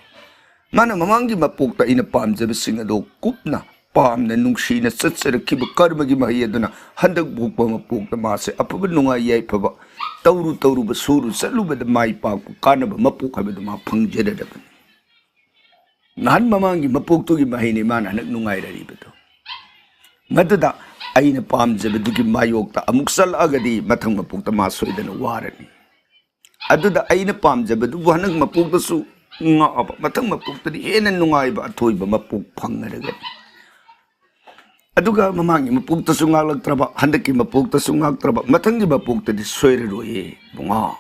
ꯃꯥꯅ ꯃꯃꯥꯡꯒꯤ ꯃꯄꯣꯛꯇ ꯑꯩꯅ ꯄꯥꯝꯖꯕꯁꯤꯡ ꯑꯗꯨ ꯀꯨꯞꯅ ꯄꯥꯝꯅ ꯅꯨꯡꯁꯤꯅ ꯆꯠꯆꯔꯛꯈꯤꯕ ꯀꯔꯃꯒꯤ ꯃꯍꯩ ꯑꯗꯨꯅ ꯍꯟꯗꯛ ꯄꯣꯛꯄ ꯃꯄꯣꯛꯇ ꯃꯥꯁꯦ ꯑꯐꯕ ꯅꯨꯡꯉꯥꯏ ꯌꯥꯏꯐꯕ, ꯇꯧꯔꯨ ꯇꯧꯔꯨꯕ ꯁꯨꯔꯨ ꯆꯠꯂꯨꯕꯗ ꯃꯥꯏ ꯄꯥꯛꯄ ꯀꯥꯟꯅꯕ ꯃꯄꯣꯛ ꯍꯥꯏꯕꯗꯨ ꯃꯥ ꯐꯪꯖꯔꯔꯕꯅꯤ꯫ ꯅꯍꯥꯟ ꯃꯃꯥꯡꯒꯤ ꯃꯄꯣꯛꯇꯨꯒꯤ ꯃꯍꯩꯅꯤ ꯃꯥꯅ ꯍꯟꯗꯛ ꯅꯨꯡꯉꯥꯏꯔꯔꯤꯕꯗꯨ꯫ ꯃꯗꯨꯗ ꯑꯩꯅ ꯄꯥꯝꯖꯕꯗꯨꯒꯤ ꯃꯥꯌꯣꯛꯇ ꯑꯃꯨꯛ ꯆꯠꯂꯛꯑꯒꯗꯤ ꯃꯊꯪ ꯃꯄꯣꯛꯇ ꯃꯥ ꯁꯣꯏꯗꯅ ꯋꯥꯔꯅꯤ꯫ ꯑꯗꯨꯗ ꯑꯩꯅ ꯄꯥꯝꯖꯕꯗꯨꯕꯨ ꯍꯟꯗꯛ ꯃꯄꯣꯛꯇꯁꯨ ꯉꯥꯛꯑꯕ, ꯃꯊꯪ ꯃꯄꯣꯛꯇꯗꯤ ꯍꯦꯟꯅ ꯅꯨꯡꯉꯥꯏꯕ ꯑꯊꯣꯏꯕ ꯃꯄꯣꯛ ꯐꯪꯉꯔꯒꯅꯤ꯫ ꯑꯗꯨꯒ ꯃꯃꯥꯡꯒꯤ ꯃꯄꯣꯛꯇꯁꯨ ꯉꯥꯛꯂꯛꯇ꯭ꯔꯕ, ꯍꯟꯗꯛꯀꯤ ꯃꯄꯣꯛꯇꯁꯨ ꯉꯥꯛꯇ꯭ꯔꯕ, ꯃꯊꯪꯒꯤ ꯃꯄꯣꯛꯇꯗꯤ ꯁꯣꯏꯔꯔꯣꯏꯌꯦ ꯏꯕꯨꯡꯉꯣ꯫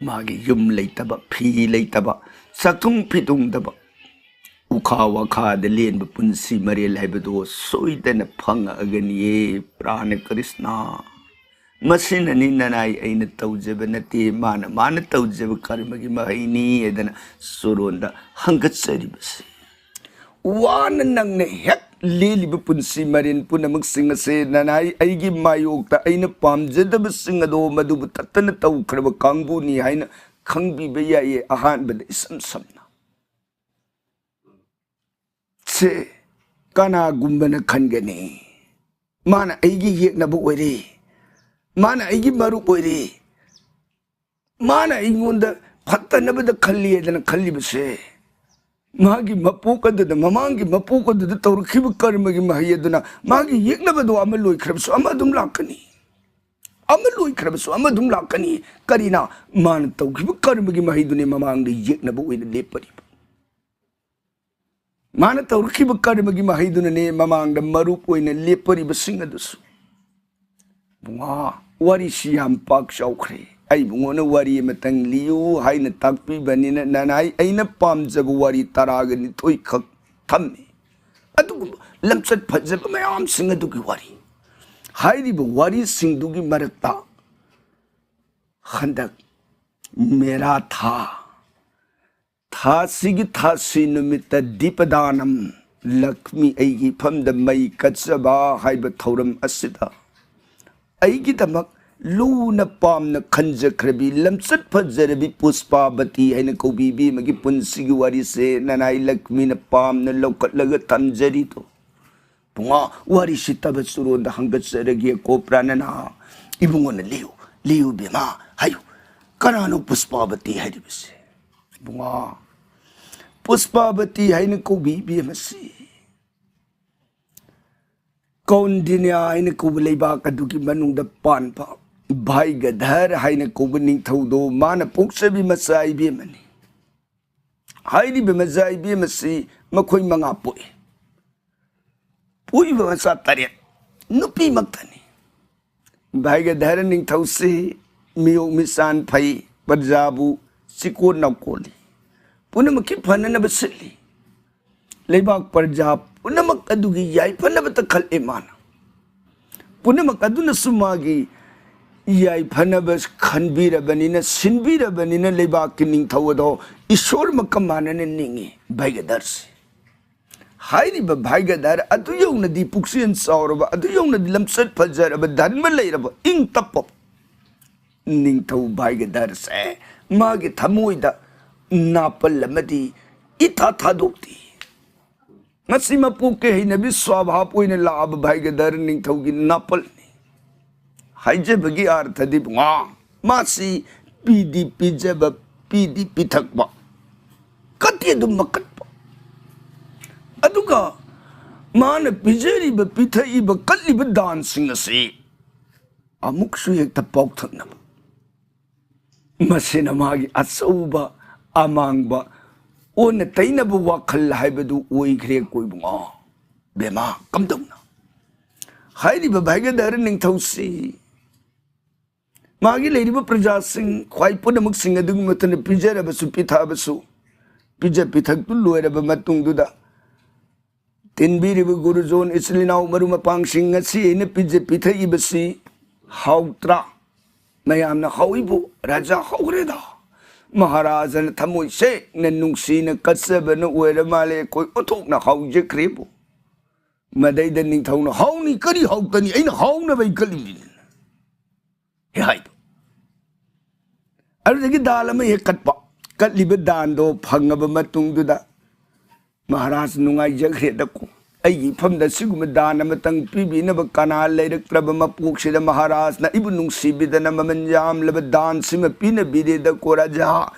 ꯃꯥꯒꯤ ꯌꯨꯝ ꯂꯩꯇꯕ, ꯐꯤ ꯂꯩꯇꯕ, ꯆꯥꯛꯊꯨꯡ ꯐꯤꯇꯨꯡꯗꯕ, ꯎꯈꯥ ꯋꯥꯈꯥꯗ ꯂꯦꯟꯕ ꯄꯨꯟꯁꯤ ꯃꯔꯦꯜ ꯍꯥꯏꯕꯗꯨ ꯁꯣꯏꯗꯅ ꯐꯪꯉꯛꯑꯒꯅꯤꯌꯦ ꯄ꯭ꯔꯥꯅ ꯀ꯭ꯔꯤꯁꯅ꯫ ꯃꯁꯤꯅꯅꯤ ꯅꯅꯥꯏ ꯑꯩꯅ ꯇꯧꯖꯕ ꯅꯠꯇꯦ, ꯃꯥꯅ ꯃꯥꯅ ꯇꯧꯖꯕ ꯀꯔꯃꯒꯤ ꯃꯍꯩꯅꯤ ꯍꯥꯏꯗꯅ ꯆꯨꯔꯣꯟꯗ ꯍꯪꯒꯠꯆꯔꯤꯕꯁꯤ꯫ ꯋꯥꯅ ꯅꯪꯅ ꯍꯦꯛ ꯂꯦꯜꯂꯤꯕ ꯄꯨꯟꯁꯤ ꯃꯔꯦꯟ ꯄꯨꯝꯅꯃꯛꯁꯤꯡ ꯑꯁꯦ ꯅꯅꯥꯏ ꯑꯩꯒꯤ ꯃꯥꯌꯣꯛꯇ ꯑꯩꯅ ꯄꯥꯝꯖꯗꯕꯁꯤꯡ ꯑꯗꯣ ꯃꯗꯨꯕꯨ ꯇꯠꯇꯅ ꯇꯧꯈ꯭ꯔꯕ ꯀꯥꯡꯕꯨꯅꯤ ꯍꯥꯏꯅ ꯈꯪꯕꯤꯕ ꯌꯥꯏꯌꯦ꯫ ꯑꯍꯥꯟꯕꯗ ꯏꯁꯝ ꯁꯝꯅ ꯁꯦ ꯀꯅꯥꯒꯨꯝꯕꯅ ꯈꯟꯒꯅꯤ, "ꯃꯥꯅ ꯑꯩꯒꯤ ꯌꯦꯛꯅꯕ ꯑꯣꯏꯔꯦ, ꯃꯥꯅ ꯑꯩꯒꯤ ꯃꯔꯨꯞ ꯑꯣꯏꯔꯦ, ꯃꯥꯅ ꯑꯩꯉꯣꯟꯗ ꯐꯠꯇꯅꯕꯗ ꯈꯜꯂꯤ" ꯍꯥꯏꯗꯅ ꯈꯜꯂꯤꯕꯁꯦ ꯃꯥꯒꯤ ꯃꯄꯣꯛ ꯑꯗꯨꯗ, ꯃꯃꯥꯡꯒꯤ ꯃꯄꯣꯛ ꯑꯗꯨꯗ ꯇꯧꯔꯛꯈꯤꯕ ꯀꯔꯃꯒꯤ ꯃꯍꯩ ꯑꯗꯨꯅ ꯃꯥꯒꯤ ꯌꯦꯛꯅꯕꯗꯣ ꯑꯃ ꯂꯣꯏꯈ꯭ꯔꯕꯁꯨ ꯑꯃ ꯑꯗꯨꯝ ꯂꯥꯛꯀꯅꯤ꯫ ꯑꯃ ꯂꯣꯏꯈ꯭ꯔꯕꯁꯨ ꯑꯃ ꯑꯗꯨꯝ ꯂꯥꯛꯀꯅꯤ꯫ ꯀꯔꯤꯅ? ꯃꯥꯅ ꯇꯧꯈꯤꯕ ꯀꯔꯃꯒꯤ ꯃꯍꯩꯗꯨꯅꯤ ꯃꯃꯥꯡꯗ ꯌꯦꯛꯅꯕ ꯑꯣꯏꯅ ꯂꯦꯞꯄꯔꯤꯕ꯫ ꯃꯥꯅ ꯇꯧꯔꯛꯈꯤꯕ ꯀꯔꯃꯒꯤ ꯃꯍꯩꯗꯨꯅꯅꯦ ꯃꯃꯥꯡꯗ ꯃꯔꯨꯞ ꯑꯣꯏꯅ ꯂꯦꯞꯄꯔꯤꯕꯁꯤꯡ ꯑꯗꯨꯁꯨ꯫ ꯏꯕꯨꯡꯉꯣ, ꯋꯥꯔꯤꯁꯤ ꯌꯥꯝ ꯄꯥꯛ ꯆꯥꯎꯈ꯭ꯔꯦ꯫ ꯑꯩ ꯏꯕꯨꯡꯉꯣꯅ ꯋꯥꯔꯤ ꯑꯃꯇꯪ ꯂꯤꯌꯨ ꯍꯥꯏꯅ ꯇꯥꯛꯄꯤꯕꯅꯤꯅ, ꯅꯅꯥꯏ ꯑꯩꯅ ꯄꯥꯝꯖꯕ ꯋꯥꯔꯤ ꯇꯔꯥꯒ ꯅꯤꯊꯣꯏ ꯈꯛ ꯊꯝꯃꯤ꯫ ꯑꯗꯨꯒꯨꯝꯕ ꯂꯝꯆꯠ ꯐꯖꯕ ꯃꯌꯥꯝꯁꯤꯡ ꯑꯗꯨꯒꯤ ꯋꯥꯔꯤ꯫ ꯍꯥꯏꯔꯤꯕ ꯋꯥꯔꯤꯁꯤꯡꯗꯨꯒꯤ ꯃꯔꯛꯇ ꯍꯟꯗꯛ ꯃꯦꯔꯥ ꯊꯥ, ꯊꯥꯁꯤꯒꯤ ꯊꯥꯁꯤ ꯅꯨꯃꯤꯠꯇ ꯗꯤꯄꯗꯥꯅꯝ, ꯂꯛꯃꯤ ꯑꯩꯒꯤ ꯏꯐꯝꯗ ꯃꯩ ꯀꯠꯆꯕ ꯍꯥꯏꯕ ꯊꯧꯔꯝ ꯑꯁꯤꯗ ꯑꯩꯒꯤꯗꯃꯛ ꯂꯨꯅ ꯄꯥꯝꯅ ꯈꯟꯖꯈ꯭ꯔꯕꯤ, ꯂꯝꯆꯠ ꯐꯖꯔꯕꯤ ꯄꯨꯁꯄꯥꯕꯇꯤ ꯍꯥꯏꯅ ꯀꯧꯕꯤ ꯏꯕꯦꯝꯃꯒꯤ ꯄꯨꯟꯁꯤꯒꯤ ꯋꯥꯔꯤꯁꯦ ꯅꯅꯥꯏ ꯂꯛꯃꯤꯅ ꯄꯥꯝꯅ ꯂꯧꯈꯠꯂꯒ ꯊꯝꯖꯔꯤꯗꯣ꯫ ꯏꯕꯨꯡꯉꯣ, ꯋꯥꯔꯤꯁꯤ ꯇꯕ ꯆꯨꯔꯣꯟꯗ ꯍꯪꯒꯠꯆꯔꯒꯦꯀꯣ, ꯄ꯭ꯔꯥꯅꯅꯥ꯫ ꯏꯕꯨꯡꯉꯣꯅ ꯂꯤꯌꯨ, ꯂꯤꯌꯨ ꯕꯦꯝꯃ, ꯍꯥꯏꯌꯨ꯫ ꯀꯅꯥꯅꯣ ꯄꯨꯁꯄꯥꯕꯇꯤ ꯍꯥꯏꯔꯤꯕꯁꯦ? ꯏꯕꯨꯡꯉꯣ, ꯄꯨꯁꯄꯥꯕꯇꯤ ꯍꯥꯏꯅ ꯀꯧꯕꯤ ꯏꯕꯦꯝꯃꯁꯤ ꯀꯧꯟꯗꯤꯅ꯭ꯌꯥ ꯍꯥꯏꯅ ꯀꯧꯕ ꯂꯩꯕꯥꯛ ꯑꯗꯨꯒꯤ ꯃꯅꯨꯡꯗ ꯄꯥꯟꯕ ꯚꯥꯏꯒꯙꯔ ꯍꯥꯏꯅ ꯀꯧꯕ ꯅꯤꯡꯊꯧꯗꯣ ꯃꯥꯅ ꯄꯣꯛꯆꯕꯤ ꯃꯆꯥ ꯏꯕꯦꯝꯃꯅꯤ꯫ ꯍꯥꯏꯔꯤꯕ ꯃꯆꯥ ꯏꯕꯦꯝꯃꯁꯤ ꯃꯈꯣꯏ ꯃꯉꯥ ꯄꯣꯛꯏ꯫ ꯄꯣꯛꯏꯕ ꯃꯆꯥ ꯇꯔꯦꯠ ꯅꯨꯄꯤꯃꯛꯇꯅꯤ꯫ ꯚꯥꯏꯒꯙꯔ ꯅꯤꯡꯊꯧꯁꯤ ꯃꯤꯑꯣꯛ ꯃꯤꯆꯥꯟ ꯐꯩ, ꯄ꯭ꯔꯖꯥꯕꯨ ꯆꯤꯀꯣꯟ ꯅꯥꯀꯣꯜꯂꯤ, ꯄꯨꯝꯅꯃꯛꯀꯤ ꯐꯅꯅꯕ ꯁꯤꯜꯂꯤ꯫ ꯂꯩꯕꯥꯛ ꯄ꯭ꯔꯖꯥ ꯄꯨꯝꯅꯃꯛ ꯑꯗꯨꯒꯤ ꯌꯥꯏꯐꯅꯕꯇ ꯈꯜꯂꯤ ꯃꯥꯅ꯫ ꯄꯨꯝꯅꯃꯛ ꯑꯗꯨꯅꯁꯨ ꯃꯥꯒꯤ ꯌꯥꯏꯐꯅꯕ ꯈꯟꯕꯤꯔꯕꯅꯤꯅ, ꯁꯤꯟꯕꯤꯔꯕꯅꯤꯅ ꯂꯩꯕꯥꯛꯀꯤ ꯅꯤꯡꯊꯧ ꯑꯗꯣ ꯏꯁꯣꯔꯃꯛꯀ ꯃꯥꯟꯅꯅ ꯅꯤꯡꯉꯤ ꯚꯥꯏꯒꯙꯔꯁꯤ꯫ ꯍꯥꯏꯔꯤꯕ ꯚꯥꯏꯒꯙꯔ ꯑꯗꯨ ꯌꯧꯅꯗꯤ ꯄꯨꯛꯆꯦꯜ ꯆꯥꯎꯔꯕ, ꯑꯗꯨ ꯌꯧꯅꯗꯤ ꯂꯝꯆꯠ ꯐꯖꯔꯕ, ꯙꯔꯃ ꯂꯩꯔꯕ, ꯏꯪ ꯇꯞꯄ ꯅꯤꯡꯊꯧ ꯚꯥꯏꯒꯙꯔꯁꯦ ꯃꯥꯒꯤ ꯊꯃꯣꯏꯗ ꯅꯥꯄꯜ ꯑꯃꯗꯤ ꯏꯊꯥ ꯊꯥꯗꯣꯛꯇꯦ꯫ ꯉꯁꯤ ꯃꯄꯣꯛꯀꯤ ꯍꯩꯅꯕꯤ ꯁ꯭ꯋꯥꯚꯥꯕ ꯑꯣꯏꯅ ꯂꯥꯛꯑꯕ ꯚꯥꯏꯒꯙꯔ ꯅꯤꯡꯊꯧꯒꯤ ꯅꯥꯄꯜꯅꯤ꯫ ꯍꯥꯏꯖꯕꯒꯤ ꯑꯥꯔꯊꯗꯤ ꯏꯕꯨꯡꯉꯣ, ꯃꯥꯁꯤ ꯄꯤꯗꯤ ꯄꯤꯖꯕ, ꯄꯤꯗꯤ ꯄꯤꯊꯛꯄ, ꯀꯠꯇꯤ ꯑꯗꯨꯝ ꯃꯀꯠꯄ, ꯑꯗꯨꯒ ꯃꯥꯅ ꯄꯤꯖꯔꯤꯕ, ꯄꯤꯊꯛꯏꯕ, ꯀꯠꯂꯤꯕ ꯗꯥꯟꯁꯤꯡ ꯑꯁꯤ ꯑꯃꯨꯛꯁꯨ ꯍꯦꯛꯇ ꯄꯥꯎꯊꯛꯅꯕ, ꯃꯁꯤꯅ ꯃꯥꯒꯤ ꯑꯆꯧꯕ ꯑꯃꯥꯡꯕ, ꯑꯣꯟꯅ ꯇꯩꯅꯕ ꯋꯥꯈꯜ ꯍꯥꯏꯕꯗꯨ ꯑꯣꯏꯈ꯭ꯔꯦ ꯀꯣ ꯏꯕꯨꯡꯉꯣ꯫ ꯕꯦꯃꯥ, ꯀꯝꯗꯧꯅ? ꯍꯥꯏꯔꯤꯕ ꯚꯥꯏꯒꯗꯔ ꯅꯤꯡꯊꯧꯁꯤ ꯃꯥꯒꯤ ꯂꯩꯔꯤꯕ ꯄ꯭ꯔꯖꯥꯁꯤꯡ ꯈ꯭ꯋꯥꯏ ꯄꯨꯝꯅꯃꯛꯁꯤꯡ ꯑꯗꯨꯒꯤ ꯃꯊꯟꯗ ꯄꯤꯖꯔꯕꯁꯨ, ꯄꯤꯊꯛꯑꯕꯁꯨ, ꯄꯤꯖ ꯄꯤꯊꯛꯇꯨ ꯂꯣꯏꯔꯕ ꯃꯇꯨꯡꯗꯨꯗ, ꯇꯤꯟꯕꯤꯔꯤꯕ ꯒꯨꯔꯨꯖꯣꯟ ꯏꯆꯤꯜ ꯏꯅꯥꯎ ꯃꯔꯨꯞ ꯃꯄꯥꯡꯁꯤꯡ, ꯉꯁꯤ ꯑꯩꯅ ꯄꯤꯖ ꯄꯤꯊꯛꯏꯕꯁꯤ ꯍꯥꯎꯇ꯭ꯔꯥ? ꯃꯌꯥꯝꯅ ꯍꯥꯎꯏꯕꯨ, "ꯔꯥꯖꯥ, ꯍꯥꯎꯈ꯭ꯔꯦꯗ꯫ ꯃꯍꯥꯔꯥꯖꯅ ꯊꯃꯣꯏ ꯁꯦꯡꯅ ꯅꯨꯡꯁꯤꯅ ꯀꯠꯆꯕꯅ ꯑꯣꯏꯔ ꯃꯥꯜꯂꯦ, ꯑꯩꯈꯣꯏ ꯑꯣꯟꯊꯣꯛꯅ ꯍꯥꯎꯖꯈ꯭ꯔꯦꯕꯨ"꯫ ꯃꯗꯩꯗ ꯅꯤꯡꯊꯧꯅ, "ꯍꯥꯎꯅꯤ, ꯀꯔꯤ ꯍꯥꯎꯇꯅꯤ? ꯑꯩꯅ ꯍꯥꯎꯅꯕ ꯑꯩ ꯀꯠꯂꯤꯕꯅꯤꯗꯅ" ꯍꯦꯛ ꯍꯥꯏꯕ꯫ ꯑꯗꯨꯗꯒꯤ ꯗꯥꯟ ꯑꯃ ꯍꯦꯛ ꯀꯠꯄ꯫ ꯀꯠꯂꯤꯕ ꯗꯥꯟꯗꯣ ꯐꯪꯉꯕ ꯃꯇꯨꯡꯗꯨꯗ, "ꯃꯍꯥꯔꯥꯖ, ꯅꯨꯡꯉꯥꯏꯖꯈ꯭ꯔꯦꯗꯀꯣ, ꯑꯩꯒꯤ ꯏꯐꯝꯗ ꯁꯤꯒꯨꯝꯕ ꯗꯥꯟ ꯑꯃꯇꯪ ꯄꯤꯕꯤꯅꯕ ꯀꯅꯥ ꯂꯩꯔꯛꯇ꯭ꯔꯕ ꯃꯄꯣꯛꯁꯤꯗ ꯃꯍꯥꯔꯥꯖꯅ ꯑꯩꯕꯨ ꯅꯨꯡꯁꯤꯕꯤꯗꯅ ꯃꯃꯜ ꯌꯥꯝꯂꯕ ꯗꯥꯟꯁꯤꯃ ꯄꯤꯅꯕꯤꯔꯦꯗꯀꯣ ꯔꯥꯖꯥ꯫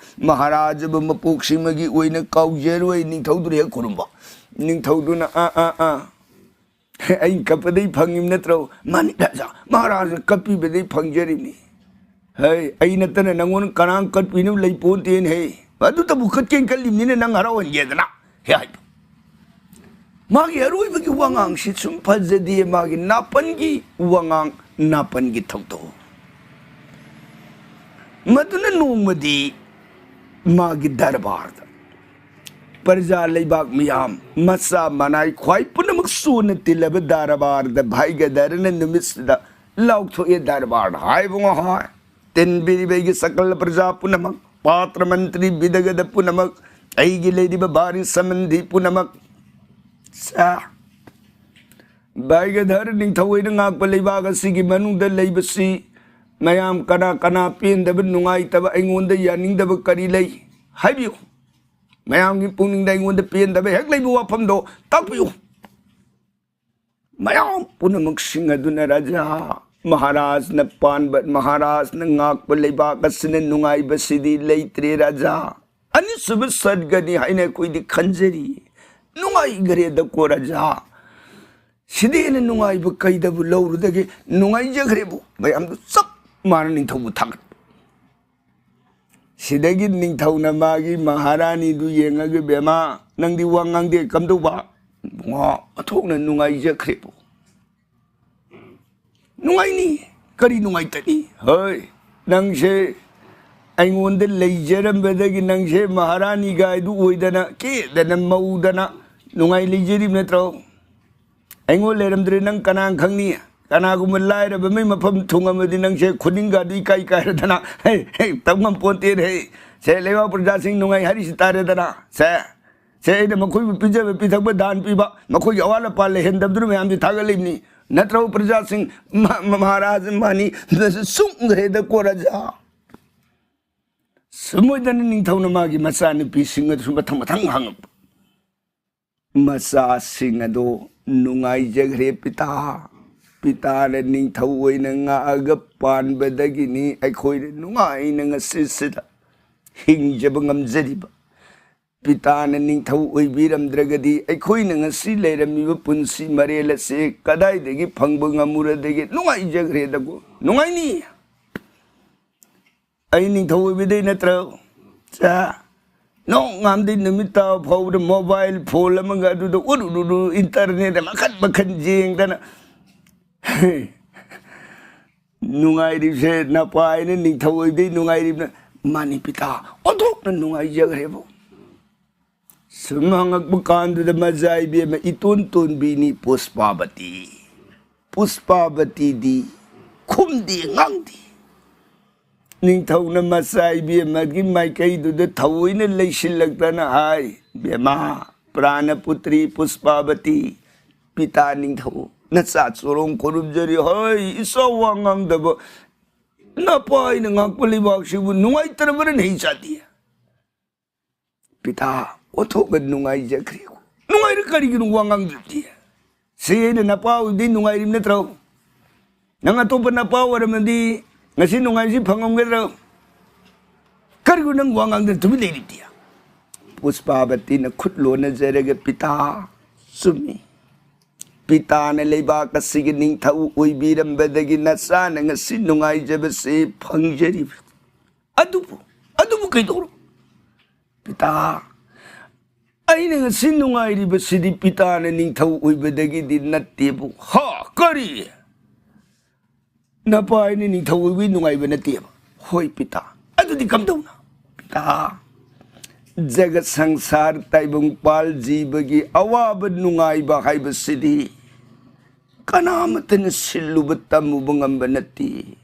ꯃꯍꯥꯔꯥꯖꯕꯨ ꯃꯄꯣꯛꯁꯤꯃꯒꯤ ꯑꯣꯏꯅ ꯀꯥꯎꯖꯔꯣꯏ"꯫ ꯅꯤꯡꯊꯧꯗꯨꯅ ꯍꯦꯛ ꯈꯨꯔꯨꯝꯕ꯫ ꯅꯤꯡꯊꯧꯗꯨꯅ, "ꯑꯥ, ꯑꯥ, ꯑꯥ, ꯑꯩꯅ ꯀꯞꯄꯗꯩ ꯐꯪꯉꯤꯕ ꯅꯠꯇ꯭ꯔꯣ?" "ꯃꯥꯅꯤ ꯔꯥꯖꯥ, ꯃꯍꯥꯔꯥꯖꯅ ꯀꯞꯄꯤꯕꯗꯩ ꯐꯪꯖꯔꯤꯕꯅꯤ꯫ ꯍꯩ, ꯑꯩ ꯅꯠꯇꯅ ꯅꯪꯉꯣꯟꯗ ꯀꯅꯥꯝ ꯀꯠꯄꯤꯅꯕ ꯂꯩꯄꯣꯟꯇꯦꯅꯦ ꯍꯦ꯫ ꯑꯗꯨꯇꯕꯨ ꯀꯠꯀꯦꯅ ꯀꯠꯂꯤꯕꯅꯤꯅ ꯅꯪ ꯍꯔꯥꯎꯍꯟꯒꯦꯗꯅ" ꯍꯦꯛ ꯍꯥꯏꯕ꯫ ꯃꯥꯒꯤ ꯑꯔꯣꯏꯕꯒꯤ ꯋꯥꯉꯥꯡꯁꯤ ꯁꯨꯝ ꯐꯖꯗꯦ, ꯃꯥꯒꯤ ꯅꯥꯄꯟꯒꯤ ꯋꯥꯉꯥꯡ, ꯅꯥꯄꯟꯒꯤ ꯊꯧꯗꯧ꯫ ꯃꯗꯨꯅ ꯅꯣꯡꯃꯗꯤ ꯃꯥꯒꯤ ꯗꯔꯕꯥꯔꯗ ꯄ꯭ꯔꯖꯥ ꯂꯩꯕꯥꯛ ꯃꯤꯌꯥꯝ, ꯃꯆꯥ ꯃꯅꯥꯏ ꯈ꯭ꯋꯥꯏ ꯄꯨꯝꯅꯃꯛ ꯁꯨꯅ ꯇꯤꯜꯂꯕ ꯗꯔꯕꯥꯔꯗ ꯚꯥꯏꯒꯗꯔꯅ ꯅꯨꯃꯤꯠꯁꯤꯗ ꯂꯥꯎꯊꯣꯛꯑꯦ, "ꯗꯔꯕꯥꯔꯗ ꯍꯥꯏꯕ ꯉꯣ ꯍꯥꯏ, ꯇꯤꯟꯕꯤꯔꯤꯕ ꯑꯩꯒꯤ ꯁꯀꯜ ꯄ꯭ꯔꯖꯥ ꯄꯨꯝꯅꯃꯛ, ꯄꯥꯇ꯭ꯔ ꯃꯟꯇ꯭ꯔꯤ ꯕꯤꯗꯒꯗ ꯄꯨꯝꯅꯃꯛ, ꯑꯩꯒꯤ ꯂꯩꯔꯤꯕ ꯚꯥꯔꯤ ꯁꯝꯕꯟꯙꯤ ꯄꯨꯝꯅꯃꯛ"꯫ ꯁꯥ꯫ ꯚꯥꯏꯒꯗꯔ ꯅꯤꯡꯊꯧ ꯑꯣꯏꯅ ꯉꯥꯛꯄ ꯂꯩꯕꯥꯛ ꯑꯁꯤꯒꯤ ꯃꯅꯨꯡꯗ ꯂꯩꯕꯁꯤ ꯃꯌꯥꯝ ꯀꯅꯥ ꯀꯅꯥ ꯄꯦꯟꯗꯕ, ꯅꯨꯡꯉꯥꯏꯇꯕ, ꯑꯩꯉꯣꯟꯗ ꯌꯥꯅꯤꯡꯗꯕ ꯀꯔꯤ ꯂꯩ? ꯍꯥꯏꯕꯤꯌꯨ꯫ ꯃꯌꯥꯝꯒꯤ ꯄꯨꯛꯅꯤꯡꯗ ꯑꯩꯉꯣꯟꯗ ꯄꯦꯟꯗꯕ ꯍꯦꯛ ꯂꯩꯕ ꯋꯥꯐꯝꯗꯣ ꯇꯥꯛꯄꯤꯌꯨ꯫ ꯃꯌꯥꯝ ꯄꯨꯝꯅꯃꯛꯁꯤꯡ ꯑꯗꯨꯅ ꯔꯥꯖꯥ ꯃꯍꯥꯔꯥꯖꯅ ꯄꯥꯟꯕ, ꯃꯍꯥꯔꯥꯖꯅ ꯉꯥꯛꯄ ꯂꯩꯕꯥꯛ ꯑꯁꯤꯅ ꯅꯨꯡꯉꯥꯏꯕꯁꯤꯗꯤ ꯂꯩꯇ꯭ꯔꯦ ꯔꯥꯖꯥ꯫ ꯑꯅꯤꯁꯨꯕ ꯁꯔꯒꯅꯤ ꯍꯥꯏꯅ ꯑꯩꯈꯣꯏꯗꯤ ꯈꯟꯖꯔꯤ꯫ ꯅꯨꯡꯉꯥꯏꯈ꯭ꯔꯦꯗꯀꯣ ꯔꯥꯖꯥ꯫ ꯁꯤꯗꯤ ꯍꯦꯟꯅ ꯅꯨꯡꯉꯥꯏꯕ ꯀꯩꯗꯕꯨ ꯂꯧꯔꯨꯗꯒꯦ? ꯅꯨꯡꯉꯥꯏꯖꯈ꯭ꯔꯦꯕꯨ꯫ ꯃꯌꯥꯝꯗꯨ ꯆꯞ ꯃꯥꯟꯅ ꯅꯤꯡꯊꯧꯕꯨ ꯊꯥꯒꯠꯄ꯫ ꯁꯤꯗꯒꯤ ꯅꯤꯡꯊꯧꯅ ꯃꯥꯒꯤ ꯃꯍꯥꯔꯥꯅꯤꯗꯨ ꯌꯦꯡꯉꯒ, "ꯕꯦꯝꯃ, ꯅꯪꯗꯤ ꯋꯥ ꯉꯥꯡꯗꯦ, ꯀꯝꯗꯧꯕ?" "ꯏꯕꯨꯡꯉꯣ, ꯑꯣꯟꯊꯣꯛꯅ ꯅꯨꯡꯉꯥꯏꯖꯈ꯭ꯔꯦꯕꯨ꯫" "ꯅꯨꯡꯉꯥꯏꯅꯤ, ꯀꯔꯤ ꯅꯨꯡꯉꯥꯏꯇꯅꯤ? ꯍꯣꯏ, ꯅꯪꯁꯦ ꯑꯩꯉꯣꯟꯗ ꯂꯩꯖꯔꯝꯕꯗꯒꯤ ꯅꯪꯁꯦ ꯃꯍꯥꯔꯥꯅꯤ ꯒꯥꯏꯗꯨ ꯑꯣꯏꯗꯅ, ꯀꯦꯗꯅ ꯃꯧꯗꯅ ꯅꯨꯡꯉꯥꯏ ꯂꯩꯖꯔꯤꯕ ꯅꯠꯇ꯭ꯔꯣ? ꯑꯩꯉꯣꯟ ꯂꯩꯔꯝꯗ꯭ꯔꯦ, ꯅꯪ ꯀꯅꯥ ꯈꯪꯅꯤ? ꯀꯅꯥꯒꯨꯝꯕ ꯂꯥꯏꯔꯕ ꯃꯤ ꯃꯐꯝ ꯊꯨꯡꯉꯝꯃꯗꯤ ꯅꯪꯁꯦ ꯈꯨꯅꯤꯡꯒꯥꯗꯨ ꯏꯀꯥꯏ ꯀꯥꯏꯔꯗꯅ, ꯍꯦ, ꯍꯦ, ꯇꯧ ꯉꯝꯄꯣꯟꯇꯦꯅꯦ, ꯍꯦ꯫ ꯁꯦ, ꯂꯩꯕꯥꯛ ꯄ꯭ꯔꯖꯥꯁꯤꯡ ꯅꯨꯡꯉꯥꯏ ꯍꯥꯏꯔꯤꯁꯤ ꯇꯥꯔꯦꯗꯅ, ꯁꯦ꯫ ꯁꯦ, ꯑꯩꯅ ꯃꯈꯣꯏꯕꯨ ꯄꯤꯖꯕ ꯄꯤꯊꯛꯄ, ꯗꯥꯟ ꯄꯤꯕ, ꯃꯈꯣꯏꯒꯤ ꯑꯋꯥꯠ ꯑꯄꯥ ꯂꯩꯍꯟꯗꯕꯗꯨꯅ ꯃꯌꯥꯝꯗꯤ ꯊꯥꯒꯠꯂꯤꯕꯅꯤ꯫ ꯅꯠꯇ꯭ꯔꯣ ꯄ꯭ꯔꯖꯥꯁꯤꯡ?" ꯃ-, ꯃ-, ꯃꯍꯥꯔꯥꯖ ꯃꯥꯅꯤ ꯁꯨꯡꯈ꯭ꯔꯦꯗꯀꯣ ꯔꯥꯖꯥ꯫ ꯁꯨꯝ ꯑꯣꯏꯗꯅ ꯅꯤꯡꯊꯧꯅ ꯃꯥꯒꯤ ꯃꯆꯥꯅꯨꯄꯤꯁꯤꯡ ꯑꯗꯨꯁꯨ ꯃꯊꯪ ꯃꯊꯪ ꯍꯪꯉꯛꯄ꯫ ꯃꯆꯥꯁꯤꯡ ꯑꯗꯣ ꯅꯨꯡꯉꯥꯏꯖꯈ꯭ꯔꯦ ꯄꯤꯇꯥ꯫ ꯄꯤꯇꯥꯅ ꯅꯤꯡꯊꯧ ꯑꯣꯏꯅ ꯉꯥꯛꯑꯒ ꯄꯥꯟꯕꯗꯒꯤꯅꯤ ꯑꯩꯈꯣꯏꯅ ꯅꯨꯡꯉꯥꯏꯅ ꯉꯁꯤꯁꯤꯗ ꯍꯤꯡꯖꯕ ꯉꯝꯖꯔꯤꯕ꯫ ꯄꯤꯇꯥꯅ ꯅꯤꯡꯊꯧ ꯑꯣꯏꯕꯤꯔꯝꯗ꯭ꯔꯒꯗꯤ ꯑꯩꯈꯣꯏꯅ ꯉꯁꯤ ꯂꯩꯔꯝꯃꯤꯕ ꯄꯨꯟꯁꯤ ꯃꯔꯦꯜ ꯑꯁꯤ ꯀꯗꯥꯏꯗꯒꯤ ꯐꯪꯕ ꯉꯝꯃꯨꯔꯗꯒꯦ? ꯅꯨꯡꯉꯥꯏꯖꯈ꯭ꯔꯦꯗꯀꯣ, ꯅꯨꯡꯉꯥꯏꯅꯤ꯫ ꯑꯩ ꯅꯤꯡꯊꯧ ꯑꯣꯏꯕꯗꯩ ꯅꯠꯇ꯭ꯔꯣ? ꯆꯥ, ꯅꯣꯡꯉꯥꯟꯕꯗꯩ ꯅꯨꯃꯤꯠ ꯇꯥꯕ ꯐꯥꯎꯕꯗ mobile phone ꯑꯃꯒ ꯑꯗꯨꯗ ꯎꯔꯨ ꯎꯔꯨ ꯎꯔꯨ internet ꯃꯈꯟ ꯃꯈꯟ ꯌꯦꯡꯗꯅ ꯅꯨꯡꯉꯥꯏꯔꯤꯕꯁꯦ, ꯅꯄꯥ ꯍꯥꯏꯅ ꯅꯤꯡꯊꯧ ꯑꯣꯏꯕꯗꯩ ꯅꯨꯡꯉꯥꯏꯔꯤꯕꯅ꯫ ꯃꯥꯅꯤ ꯄꯤꯇꯥ, ꯑꯣꯟꯊꯣꯛꯅ ꯅꯨꯡꯉꯥꯏꯖꯈ꯭ꯔꯦꯕꯣ꯫ ꯁꯨꯝ ꯍꯪꯉꯛꯄ ꯀꯥꯟꯗꯨꯗ ꯃꯆꯥ ꯏꯕꯦꯝꯃ ꯏꯇꯣꯟ ꯇꯣꯟꯕꯤꯅꯤ ꯄꯨꯁꯄꯥꯕꯇꯤ꯫ ꯄꯨꯁꯄꯥꯕꯇꯤꯗꯤ ꯈꯨꯝꯗꯦ, ꯉꯥꯡꯗꯦ꯫ ꯅꯤꯡꯊꯧꯅ ꯃꯆꯥ ꯏꯕꯦꯝꯃꯒꯤ ꯃꯥꯏꯀꯩꯗꯨꯗ ꯊꯑꯣꯏꯅ ꯂꯩꯁꯤꯜꯂꯛꯇꯅ ꯍꯥꯏ, "ꯕꯦꯝꯃ, ꯄ꯭ꯔꯥꯅꯄꯨꯇ꯭ꯔꯤ ꯄꯨꯁꯄꯥꯕꯇꯤ, ꯄꯤꯇꯥ ꯅꯤꯡꯊꯧ, ꯅꯆꯥ ꯆꯣꯔꯣꯡ ꯈꯣꯏꯔꯨꯝꯖꯔꯤ꯫ ꯍꯣꯏ, ꯏꯆꯥ ꯋꯥ ꯉꯥꯡꯗꯕ ꯅꯄꯥ ꯑꯩꯅ ꯉꯥꯛꯄ ꯂꯩꯕꯥꯛꯁꯤꯕꯨ ꯅꯨꯡꯉꯥꯏꯇ꯭ꯔꯕꯅ ꯅꯍꯩ ꯆꯥꯗꯦ꯫" ꯄꯤꯇꯥ ꯑꯣꯟꯊꯣꯛꯅ ꯅꯨꯡꯉꯥꯏꯖꯈ꯭ꯔꯦ꯫ ꯅꯨꯡꯉꯥꯏꯔ ꯀꯔꯤꯒꯤꯅꯣ ꯋꯥ ꯉꯥꯡꯗ꯭ꯔꯤꯕꯗꯤ? ꯁꯤ ꯑꯩꯅ ꯅꯄꯥ ꯑꯣꯏꯕꯗꯤ ꯅꯨꯡꯉꯥꯏꯔꯤꯕ ꯅꯠꯇ꯭ꯔꯣ? ꯅꯪ ꯑꯇꯣꯞꯄ ꯅꯄꯥ ꯑꯣꯏꯔꯝꯃꯗꯤ ꯉꯁꯤ ꯅꯨꯡꯉꯥꯏꯕꯁꯤ ꯐꯪꯉꯝꯒꯗ꯭ꯔꯣ? ꯀꯔꯤꯒꯤꯅꯣ ꯅꯪ ꯋꯥ ꯉꯥꯡꯗꯅ ꯇꯨꯃꯤꯟ ꯂꯩꯔꯤꯕꯗꯤ? ꯄꯨꯁꯄꯥꯕꯇꯤꯅ ꯈꯨꯠ ꯂꯣꯟꯅꯖꯔꯒ, "ꯄꯤꯇꯥ, ꯆꯨꯝꯃꯤ꯫ ꯄꯤꯇꯥꯅ ꯂꯩꯕꯥꯛ ꯑꯁꯤꯒꯤ ꯅꯤꯡꯊꯧ ꯑꯣꯏꯕꯤꯔꯝꯕꯗꯒꯤ ꯅꯆꯥꯅ ꯉꯁꯤ ꯅꯨꯡꯉꯥꯏꯖꯕꯁꯤ ꯐꯪꯖꯔꯤꯕ꯫ ꯑꯗꯨꯕꯨ, ꯑꯗꯨꯕꯨ ꯀꯩꯗꯧꯔꯣ? ꯄꯤꯇꯥ, ꯑꯩꯅ ꯉꯁꯤ ꯅꯨꯡꯉꯥꯏꯔꯤꯕꯁꯤꯗꯤ ꯄꯤꯇꯥꯅ ꯅꯤꯡꯊꯧ ꯑꯣꯏꯕꯗꯒꯤꯗꯤ ꯅꯠꯇꯦꯕꯨ꯫" "ꯍꯥ? ꯀꯔꯤ? ꯅꯄꯥ ꯑꯩꯅ ꯅꯤꯡꯊꯧ ꯑꯣꯏꯕꯒꯤ ꯅꯨꯡꯉꯥꯏꯕ ꯅꯠꯇꯦꯕ?" "ꯍꯣꯏ ꯄꯤꯇꯥ꯫" "ꯑꯗꯨꯗꯤ ꯀꯝꯗꯧꯅ?" "ꯄꯤꯇꯥ, ꯖꯒꯠ ꯁꯪꯁꯥꯔ ꯇꯥꯏꯕꯪ ꯄꯥꯜ ꯖꯤꯕꯒꯤ ꯑꯋꯥꯕ ꯅꯨꯡꯉꯥꯏꯕ ꯍꯥꯏꯕꯁꯤꯗꯤ ꯀꯅꯥꯃꯠꯇꯅ ꯁꯤꯜꯂꯨꯕ ꯇꯝꯃꯨꯕ ꯉꯝꯕ ꯅꯠꯇꯦ꯫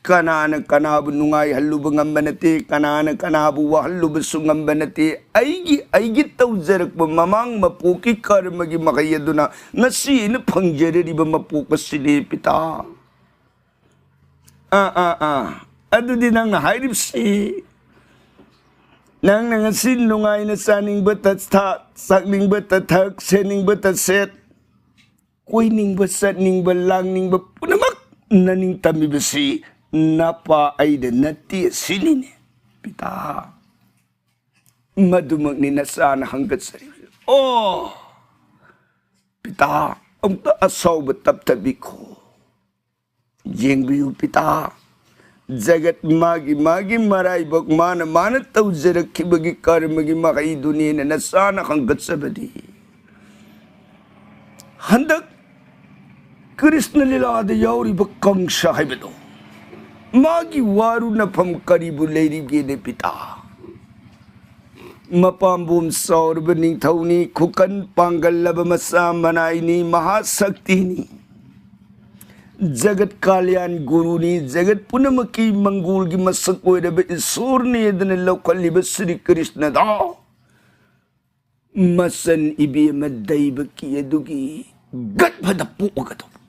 ꯀꯅꯥꯅ ꯀꯅꯥꯕꯨ ꯅꯨꯡꯉꯥꯏꯍꯜꯂꯨꯕ ꯉꯝꯕ ꯅꯠꯇꯦ, ꯀꯅꯥꯅ ꯀꯅꯥꯕꯨ ꯋꯥꯍꯜꯂꯨꯕꯁꯨ ꯉꯝꯕ ꯅꯠꯇꯦ꯫ ꯑꯩꯒꯤ, ꯑꯩꯒꯤ ꯇꯧꯖꯔꯛꯄ ꯃꯃꯥꯡ ꯃꯄꯣꯛꯀꯤ ꯀꯔꯃꯒꯤ ꯃꯍꯩ ꯑꯗꯨꯅ ꯉꯁꯤ ꯑꯩꯅ ꯐꯪꯖꯔꯤꯕ ꯃꯄꯣꯛ ꯑꯁꯤꯅꯤ ꯄꯤꯇꯥ꯫" "ꯑꯥ, ꯑꯥ, ꯑꯥ꯫ ꯑꯗꯨꯗꯤ ꯅꯪꯅ ꯍꯥꯏꯔꯤꯕꯁꯤ, ꯅꯪꯅ ꯉꯁꯤ ꯅꯨꯡꯉꯥꯏꯅ ꯆꯥꯅꯤꯡꯕ ꯇꯊꯥ, ꯆꯥꯛꯅꯤꯡꯕ ꯇꯊꯛ, ꯁꯦꯠꯅꯤꯡꯕ ꯇꯁꯦꯠ, ꯀꯣꯏꯅꯤꯡꯕ, ꯆꯠꯅꯤꯡꯕ, ꯂꯥꯡꯅꯤꯡꯕ ꯄꯨꯝꯅꯃꯛ ꯅꯅꯤꯡ ꯇꯝꯃꯤꯕꯁꯤ ꯅꯄꯥ ꯑꯩꯅ ꯅꯠꯇꯦ ꯁꯤꯅꯤꯅꯦ ꯄꯤꯇꯥ꯫" "ꯃꯗꯨꯃꯛꯅꯤ ꯅꯆꯥꯅ ꯍꯪꯒꯠꯆꯔꯤꯕꯁꯤ꯫" "ꯑꯣ ꯄꯤꯇꯥ, ꯑꯃꯨꯛꯇ ꯑꯁꯥꯎꯕ ꯇꯞꯊꯕꯤꯈꯣ꯫ ꯌꯦꯡꯕꯤꯌꯨ ꯄꯤꯇꯥ, ꯖꯒꯠ ꯃꯥꯒꯤ ꯃꯥꯒꯤ ꯃꯔꯥꯏꯕꯛ, ꯃꯥꯅ ꯃꯥꯅ ꯇꯧꯖꯔꯛꯈꯤꯕꯒꯤ ꯀꯔꯃꯒꯤ ꯃꯍꯩꯗꯨꯅꯦꯅ ꯅꯆꯥꯅ ꯍꯪꯒꯠꯆꯕꯗꯤ꯫ ꯍꯟꯗꯛ ꯀ꯭ꯔꯤꯁꯅ ꯂꯤꯂꯥꯗ ꯌꯥꯎꯔꯤꯕ ꯀꯪꯁ ꯍꯥꯏꯕꯗꯣ, ꯃꯥꯒꯤ ꯋꯥꯔꯨꯅꯐꯝ ꯀꯔꯤꯕꯨ ꯂꯩꯔꯤꯒꯦꯅꯦ ꯄꯤꯇꯥ? ꯃꯄꯥꯝꯕꯣꯝ ꯆꯥꯎꯔꯕ ꯅꯤꯡꯊꯧꯅꯤ, ꯈꯨꯀꯟ ꯄꯥꯡꯒꯜꯂꯕ ꯃꯆꯥ ꯃꯅꯥꯏꯅꯤ, ꯃꯍꯥꯁꯛꯇꯤꯅꯤ꯫ ꯖꯒꯠ ꯀꯥꯂ꯭ꯌꯥꯟ ꯒꯨꯔꯨꯅꯤ, ꯖꯒꯠ ꯄꯨꯝꯅꯃꯛꯀꯤ ꯃꯪꯒꯣꯜꯒꯤ ꯃꯁꯛ ꯑꯣꯏꯔꯕ ꯏꯁꯣꯔꯅꯤ ꯑꯗꯨꯅ ꯂꯧꯈꯠꯂꯤꯕ ꯁ꯭ꯔꯤ ꯀ꯭ꯔꯤꯁꯅꯗ ꯃꯆꯟ ꯏꯕꯦꯝꯃ ꯗꯩꯕꯀꯤ ꯑꯗꯨꯒꯤ ꯒꯠꯐꯗ ꯄꯣꯛꯑꯒꯗꯧꯕ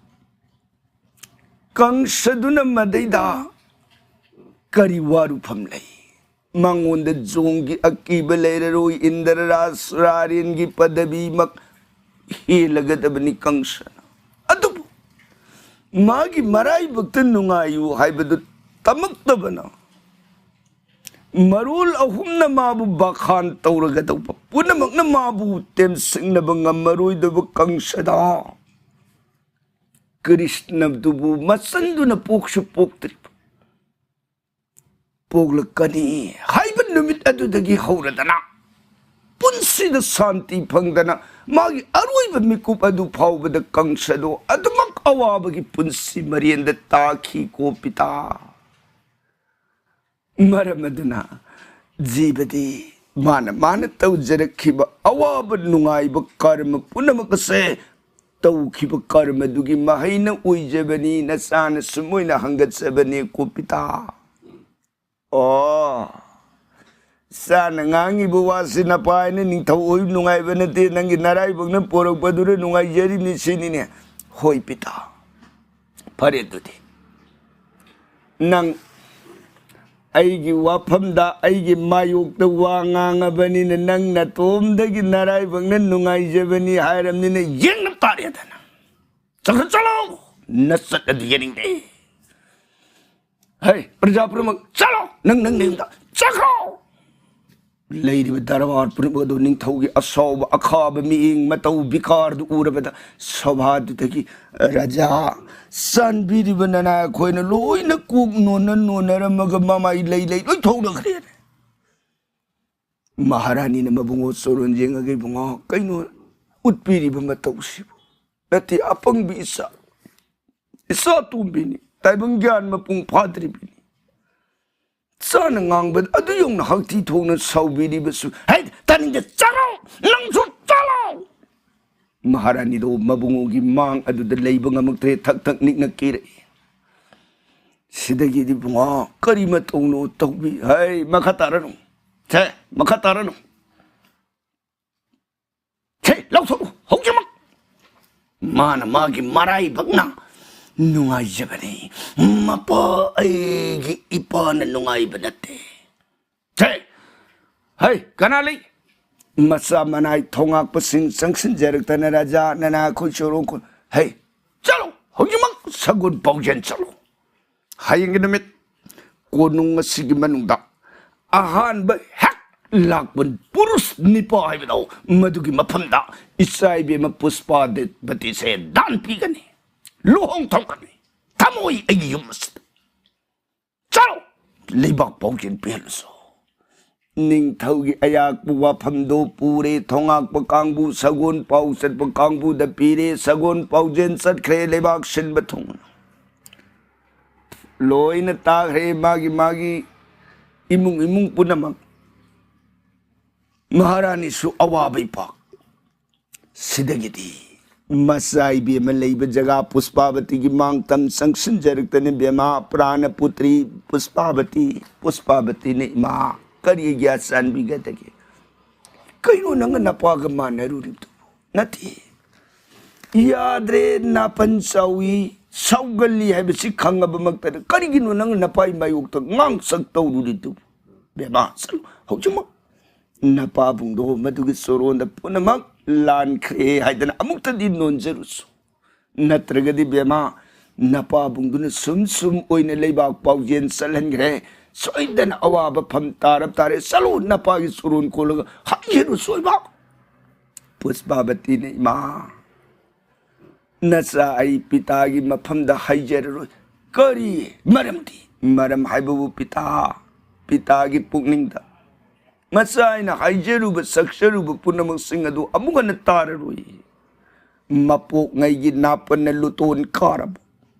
ꯀꯪꯁꯗꯨꯅ ꯃꯗꯩꯗ ꯀꯔꯤ ꯋꯥꯔꯨꯐꯝ ꯂꯩ? ꯃꯉꯣꯟꯗ ꯖꯣꯡꯒꯤ ꯑꯀꯤꯕ ꯂꯩꯔꯔꯣꯏ, ꯏꯟꯗ꯭ꯔ ꯔꯥꯖ ꯔꯥꯔꯦꯟꯒꯤ ꯄꯗꯕꯤꯃꯛ ꯍꯦꯜꯂꯒꯗꯕꯅꯤ ꯀꯪꯁꯅ꯫ ꯑꯗꯨꯕꯨ ꯃꯥꯒꯤ ꯃꯔꯥꯏꯕꯛꯇ ꯅꯨꯡꯉꯥꯏꯌꯨ ꯍꯥꯏꯕꯗꯨ ꯇꯝꯃꯛꯇꯕꯅ ꯃꯔꯣꯜ ꯑꯍꯨꯝꯅ ꯃꯥꯕꯨ ꯕꯥꯈꯥꯟ ꯇꯧꯔꯒꯗꯧꯕ, ꯄꯨꯝꯅꯃꯛꯅ ꯃꯥꯕꯨ ꯇꯦꯝꯁꯤꯡꯅꯕ ꯉꯝꯃꯔꯣꯏꯗꯕ ꯀꯪꯁꯗ ꯀ꯭ꯔꯤꯁꯅꯗꯨꯕꯨ ꯃꯆꯟꯗꯨꯅ ꯄꯣꯛꯁꯨ ꯄꯣꯛꯇ꯭ꯔꯤꯕ, ꯄꯣꯛꯂꯛꯀꯅꯤ ꯍꯥꯏꯕ ꯅꯨꯃꯤꯠ ꯑꯗꯨꯗꯒꯤ ꯍꯧꯔꯗꯅ ꯄꯨꯟꯁꯤꯗ ꯁꯥꯟꯇꯤ ꯐꯪꯗꯅ ꯃꯥꯒꯤ ꯑꯔꯣꯏꯕ ꯃꯤꯀꯨꯞ ꯑꯗꯨ ꯐꯥꯎꯕꯗ ꯀꯪꯁꯗꯣ ꯑꯗꯨꯃꯛ ꯑꯋꯥꯕꯒꯤ ꯄꯨꯟꯁꯤ ꯃꯔꯦꯟꯗ ꯇꯥꯈꯤ ꯀꯣ ꯄꯤꯇꯥ꯫ ꯃꯔꯝ ꯑꯗꯨꯅ ꯖꯤꯕꯗꯤ ꯃꯥꯅ ꯃꯥꯅ ꯇꯧꯖꯔꯛꯈꯤꯕ ꯑꯋꯥꯕ ꯅꯨꯡꯉꯥꯏꯕ ꯀꯔꯃ ꯄꯨꯝꯅꯃꯛ ꯑꯁꯦ ꯇꯧꯈꯤꯕ ꯀꯔꯃꯗꯨꯒꯤ ꯃꯍꯩꯅ ꯑꯣꯏꯖꯕꯅꯤ, ꯅꯆꯥꯅ ꯁꯨꯝ ꯑꯣꯏꯅ ꯍꯪꯒꯠꯆꯕꯅꯤ ꯀꯣ ꯄꯤꯇꯥ꯫ ꯑꯣ, ꯆꯥꯅ ꯉꯥꯡꯉꯤꯕ ꯋꯥꯁꯤ ꯅꯄꯥꯏꯅ ꯅꯤꯡꯊꯧ ꯑꯣꯏ ꯅꯨꯡꯉꯥꯏꯕ ꯅꯠꯇꯦ, ꯅꯪꯒꯤ ꯅꯔꯥꯏꯕꯛꯅ ꯄꯣꯔꯛꯄꯗꯨꯅ ꯅꯨꯡꯉꯥꯏꯖꯔꯤꯅꯤ ꯁꯤꯅꯤꯅꯦ꯫ ꯍꯣꯏ ꯄꯤꯇꯥ, ꯐꯔꯦ ꯑꯗꯨꯗꯤ꯫ ꯅꯪ ꯑꯩꯒꯤ ꯋꯥꯐꯝꯗ ꯑꯩꯒꯤ ꯃꯥꯌꯣꯛꯇ ꯋꯥ ꯉꯥꯡꯉꯕꯅꯤꯅ ꯅꯪ ꯅꯇꯣꯝꯗꯒꯤ ꯅꯔꯥꯏꯕꯛꯅ ꯅꯨꯡꯉꯥꯏꯖꯕꯅꯤ ꯍꯥꯏꯔꯕꯅꯤꯅ ꯌꯦꯡꯅ ꯇꯥꯔꯦꯗꯅ꯫ ꯆꯠꯈ꯭ꯔ ꯆꯠꯂꯣ! ꯅꯆꯠ ꯑꯗꯨ ꯌꯦꯡꯅꯤꯡꯗꯦ꯫ ꯍꯩ, ꯄ꯭ꯔꯖꯥ ꯄꯨꯝꯅꯃꯛ ꯆꯠꯂꯣ! ꯅꯪ ꯅꯪ ꯅꯌꯨꯝꯗ ꯆꯠꯈ꯭ꯔꯣ! ꯂꯩꯔꯤꯕ ꯗꯔꯕꯥꯔ ꯄꯨꯝꯅꯃꯛ ꯑꯗꯨ ꯅꯤꯡꯊꯧꯒꯤ ꯑꯁꯥꯎꯕ ꯑꯈꯥꯕ ꯃꯤꯠꯌꯦꯡ ꯃꯇꯧ ꯕꯤꯀꯥꯔꯗꯨ ꯎꯔꯕꯗ ꯁꯚꯥꯗꯨꯗꯒꯤ, "ꯔꯥꯖꯥ, ꯆꯥꯟꯕꯤꯔꯤꯕ ꯅꯅꯥꯏ ꯑꯩꯈꯣꯏꯅ ꯂꯣꯏꯅ ꯀꯣꯛ ꯅꯣꯟꯅ ꯅꯣꯟꯅꯔꯝꯃꯒ ꯃꯃꯥꯏ ꯂꯩ ꯂꯩ ꯂꯣꯏ ꯊꯣꯛꯅꯈ꯭ꯔꯦꯅꯦ"꯫ ꯃꯍꯥꯔꯥꯅꯤꯅ ꯃꯕꯨꯡꯉꯣ ꯆꯣꯔꯣꯟ ꯌꯦꯡꯉꯒ, "ꯏꯕꯨꯡꯉꯣ, ꯀꯩꯅꯣ ꯎꯠꯄꯤꯔꯤꯕ ꯃꯇꯧꯁꯤꯕꯨ? ꯅꯠꯇꯦ, ꯑꯄꯪꯕꯤ ꯏꯆꯥ, ꯏꯆꯥ ꯇꯣꯝꯕꯤꯅꯤ, ꯇꯥꯏꯕꯪ ꯒ꯭ꯌꯥꯟ ꯃꯄꯨꯡ ꯐꯥꯗ꯭ꯔꯤꯕꯤꯅꯤ꯫ ꯆꯥꯅ ꯉꯥꯡꯕ ꯑꯗꯨ ꯌꯧꯅ ꯍꯛꯊꯤ ꯊꯣꯡꯅ ꯁꯥꯎꯕꯤꯔꯤꯕꯁꯨ"꯫ "ꯍꯦ, ꯇꯥꯅꯤꯡꯗꯦ, ꯆꯠꯂꯣ! ꯅꯪꯁꯨ ꯆꯠꯂꯣ!" ꯃꯍꯥꯔꯥꯅꯤꯗꯣ ꯃꯕꯨꯡꯉꯣꯒꯤ ꯃꯥꯡ ꯑꯗꯨꯗ ꯂꯩꯕ ꯉꯝꯃꯛꯇ꯭ꯔꯦ, ꯊꯛ ꯊꯛ ꯅꯤꯛꯅ ꯀꯤꯔꯛꯏ꯫ ꯁꯤꯗꯒꯤꯗꯤ ꯏꯕꯨꯡꯉꯣ ꯀꯔꯤ ꯃꯇꯧꯅꯣ ꯇꯧꯕꯤ? ꯍꯩ, ꯃꯈꯥ ꯇꯥꯔꯅꯨ꯫ ꯁꯦ, ꯃꯈꯥ ꯇꯥꯔꯅꯨ꯫ ꯁꯦ, ꯂꯧꯊꯣꯛꯎ ꯍꯧꯖꯤꯛꯃꯛ꯫ ꯃꯥꯅ ꯃꯥꯒꯤ ꯃꯔꯥꯏꯕꯛꯅ ꯅꯨꯡꯉꯥꯏꯖꯕꯅꯤ꯫ ꯃꯄꯥ ꯑꯩꯒꯤ ꯏꯄꯥꯅ ꯅꯨꯡꯉꯥꯏꯕ ꯅꯠꯇꯦ꯫ ꯁꯦ, ꯍꯩ, ꯀꯅꯥ ꯂꯩ? ꯃꯆꯥ ꯃꯅꯥꯏ ꯊꯣꯉꯥꯛꯄꯁꯤꯡ ꯆꯪꯁꯤꯟꯖꯔꯛꯇꯅ ꯔꯥꯖꯥ ꯅꯅꯥ ꯑꯩꯈꯣꯏ ꯆꯣꯔꯣ ꯈꯣ-, ꯍꯩ, ꯆꯠꯂꯣ! ꯍꯧꯖꯤꯛꯃꯛ ꯁꯒꯨꯟ ꯄꯥꯎꯖꯦꯜ ꯆꯠꯂꯣ! ꯍꯌꯦꯡꯒꯤ ꯅꯨꯃꯤꯠ ꯀꯣꯅꯨꯡ ꯑꯁꯤꯒꯤ ꯃꯅꯨꯡꯗ ꯑꯍꯥꯟꯕ ꯍꯦꯛ ꯂꯥꯛꯄ ꯄꯨꯔꯨꯁ ꯅꯤꯄꯥ ꯍꯥꯏꯕꯗꯣ, ꯃꯗꯨꯒꯤ ꯃꯐꯝꯗ ꯏꯆꯥ ꯏꯕꯦꯝꯃ ꯄꯨꯁꯄꯥ ꯗꯦꯕꯇꯤꯁꯦ ꯗꯥꯟ ꯄꯤꯒꯅꯤ, ꯂꯨꯍꯣꯡ ꯊꯣꯛꯀꯅꯤ꯫ ꯊꯝꯃꯣꯏ ꯑꯩꯒꯤ ꯌꯨꯝ ꯑꯁꯤꯗ꯫ ꯆꯠꯂꯣ! ꯂꯩꯕꯥꯛ ꯄꯥꯎꯖꯦꯜ ꯄꯤꯍꯜꯂꯨꯁꯨ꯫ ꯅꯤꯡꯊꯧꯒꯤ ꯑꯌꯥꯛꯄ ꯋꯥꯐꯝꯗꯣ ꯄꯨꯔꯦ꯫ ꯊꯣꯉꯥꯛꯄ ꯀꯥꯡꯕꯨ, ꯁꯒꯣꯜ ꯄꯥꯎ ꯆꯠꯄ ꯀꯥꯡꯕꯨꯗ ꯄꯤꯔꯦ꯫ ꯁꯒꯣꯜ ꯄꯥꯎꯖꯦꯜ ꯆꯠꯈ꯭ꯔꯦ ꯂꯩꯕꯥꯛ ꯁꯤꯟꯕ ꯊꯨꯡꯅ꯫ ꯂꯣꯏꯅ ꯇꯥꯈ꯭ꯔꯦ ꯃꯥꯒꯤ ꯃꯥꯒꯤ ꯏꯃꯨꯡ ꯏꯃꯨꯡ ꯄꯨꯝꯅꯃꯛ꯫ ꯃꯍꯥꯔꯥꯅꯤꯁꯨ ꯑꯋꯥꯕ ꯏꯄꯥꯛ꯫ ꯁꯤꯗꯒꯤꯗꯤ ꯃꯆꯥ ꯏꯕꯦꯝꯃ ꯂꯩꯕ ꯖꯒꯥ ꯄꯨꯁꯄꯥꯕꯇꯤꯒꯤ ꯃꯥꯡꯇꯝ ꯆꯪꯁꯤꯟꯖꯔꯛꯇꯅ, ꯏꯕꯦꯝꯃ ꯄ꯭ꯔꯥꯅ ꯄꯨꯇ꯭ꯔꯤ ꯄꯨꯁꯄꯥꯕꯇꯤ, ꯄꯨꯁꯄꯥꯕꯇꯤꯅ, "ꯏꯃꯥ, ꯀꯔꯤ ꯑꯩꯒꯤ ꯆꯥꯟꯕꯤꯒꯗꯒꯦ? ꯀꯩꯅꯣ ꯅꯪꯒ ꯅꯄꯥꯒ ꯃꯥꯟꯅꯔꯨꯔꯤꯕꯗꯨꯕꯨ?" "ꯅꯠꯇꯦ, ꯌꯥꯗ꯭ꯔꯦ, ꯅꯥꯄꯟ ꯆꯥꯎꯏ, ꯁꯥꯎꯒꯜꯂꯤ ꯍꯥꯏꯕꯁꯤ ꯈꯪꯉꯕꯃꯛꯇꯗ ꯀꯔꯤꯒꯤꯅꯣ ꯅꯪ ꯅꯄꯥ ꯏꯃꯥ ꯌꯣꯛꯇ ꯉꯥꯡꯁꯛ ꯇꯧꯔꯨꯔꯤꯗꯨꯕꯨ?" "ꯕꯦꯃꯥ, ꯆꯠꯂꯨ, ꯍꯧꯖꯤꯛꯃꯛ ꯅꯄꯥꯕꯨꯡꯗꯣ ꯃꯗꯨꯒꯤ ꯆꯣꯔꯣꯟꯗ ꯄꯨꯝꯅꯃꯛ ꯂꯥꯟꯈ꯭ꯔꯦ ꯍꯥꯏꯗꯅ ꯑꯃꯨꯛꯇꯗꯤ ꯅꯣꯟꯖꯔꯨꯁꯨ꯫ ꯅꯠꯇ꯭ꯔꯒꯗꯤ ꯕꯦꯃꯥ, ꯅꯄꯥꯕꯨꯡꯗꯨꯅ ꯁꯨꯝ ꯁꯨꯝ ꯑꯣꯏꯅ ꯂꯩꯕꯥꯛ ꯄꯥꯎꯖꯦꯜ ꯆꯠꯍꯟꯈ꯭ꯔꯦ꯫ ꯁꯣꯏꯗꯅ ꯑꯋꯥꯕ ꯐꯝ ꯇꯥꯔꯕ ꯇꯥꯔꯦ꯫ ꯆꯠꯂꯨ, ꯅꯄꯥꯒꯤ ꯆꯣꯔꯣꯟ ꯀꯣꯜꯂꯒ ꯍꯥꯏꯖꯔꯨ ꯁꯣꯏꯕ꯫" ꯄꯨꯁꯄꯥꯕꯇꯤꯅ, "ꯏꯃꯥ, ꯅꯆꯥ ꯑꯩ ꯄꯤꯇꯥꯒꯤ ꯃꯐꯝꯗ ꯍꯥꯏꯖꯔꯔꯣꯏ꯫" "ꯀꯔꯤ ꯃꯔꯝꯗꯤ?" "ꯃꯔꯝ ꯍꯥꯏꯕꯕꯨ ꯄꯤꯇꯥ, ꯄꯤꯇꯥꯒꯤ ꯄꯨꯛꯅꯤꯡꯗ ꯃꯆꯥ ꯑꯩꯅ ꯍꯥꯏꯖꯔꯨꯕ, ꯁꯛꯆꯔꯨꯕ ꯄꯨꯝꯅꯃꯛꯁꯤꯡ ꯑꯗꯨ ꯑꯃꯨꯛ ꯍꯟꯅ ꯇꯥꯔꯔꯣꯏ꯫ ꯃꯄꯣꯛꯉꯩꯒꯤ ꯅꯥꯄꯟꯅ ꯂꯨꯇꯣꯟ ꯀꯥꯔꯕ,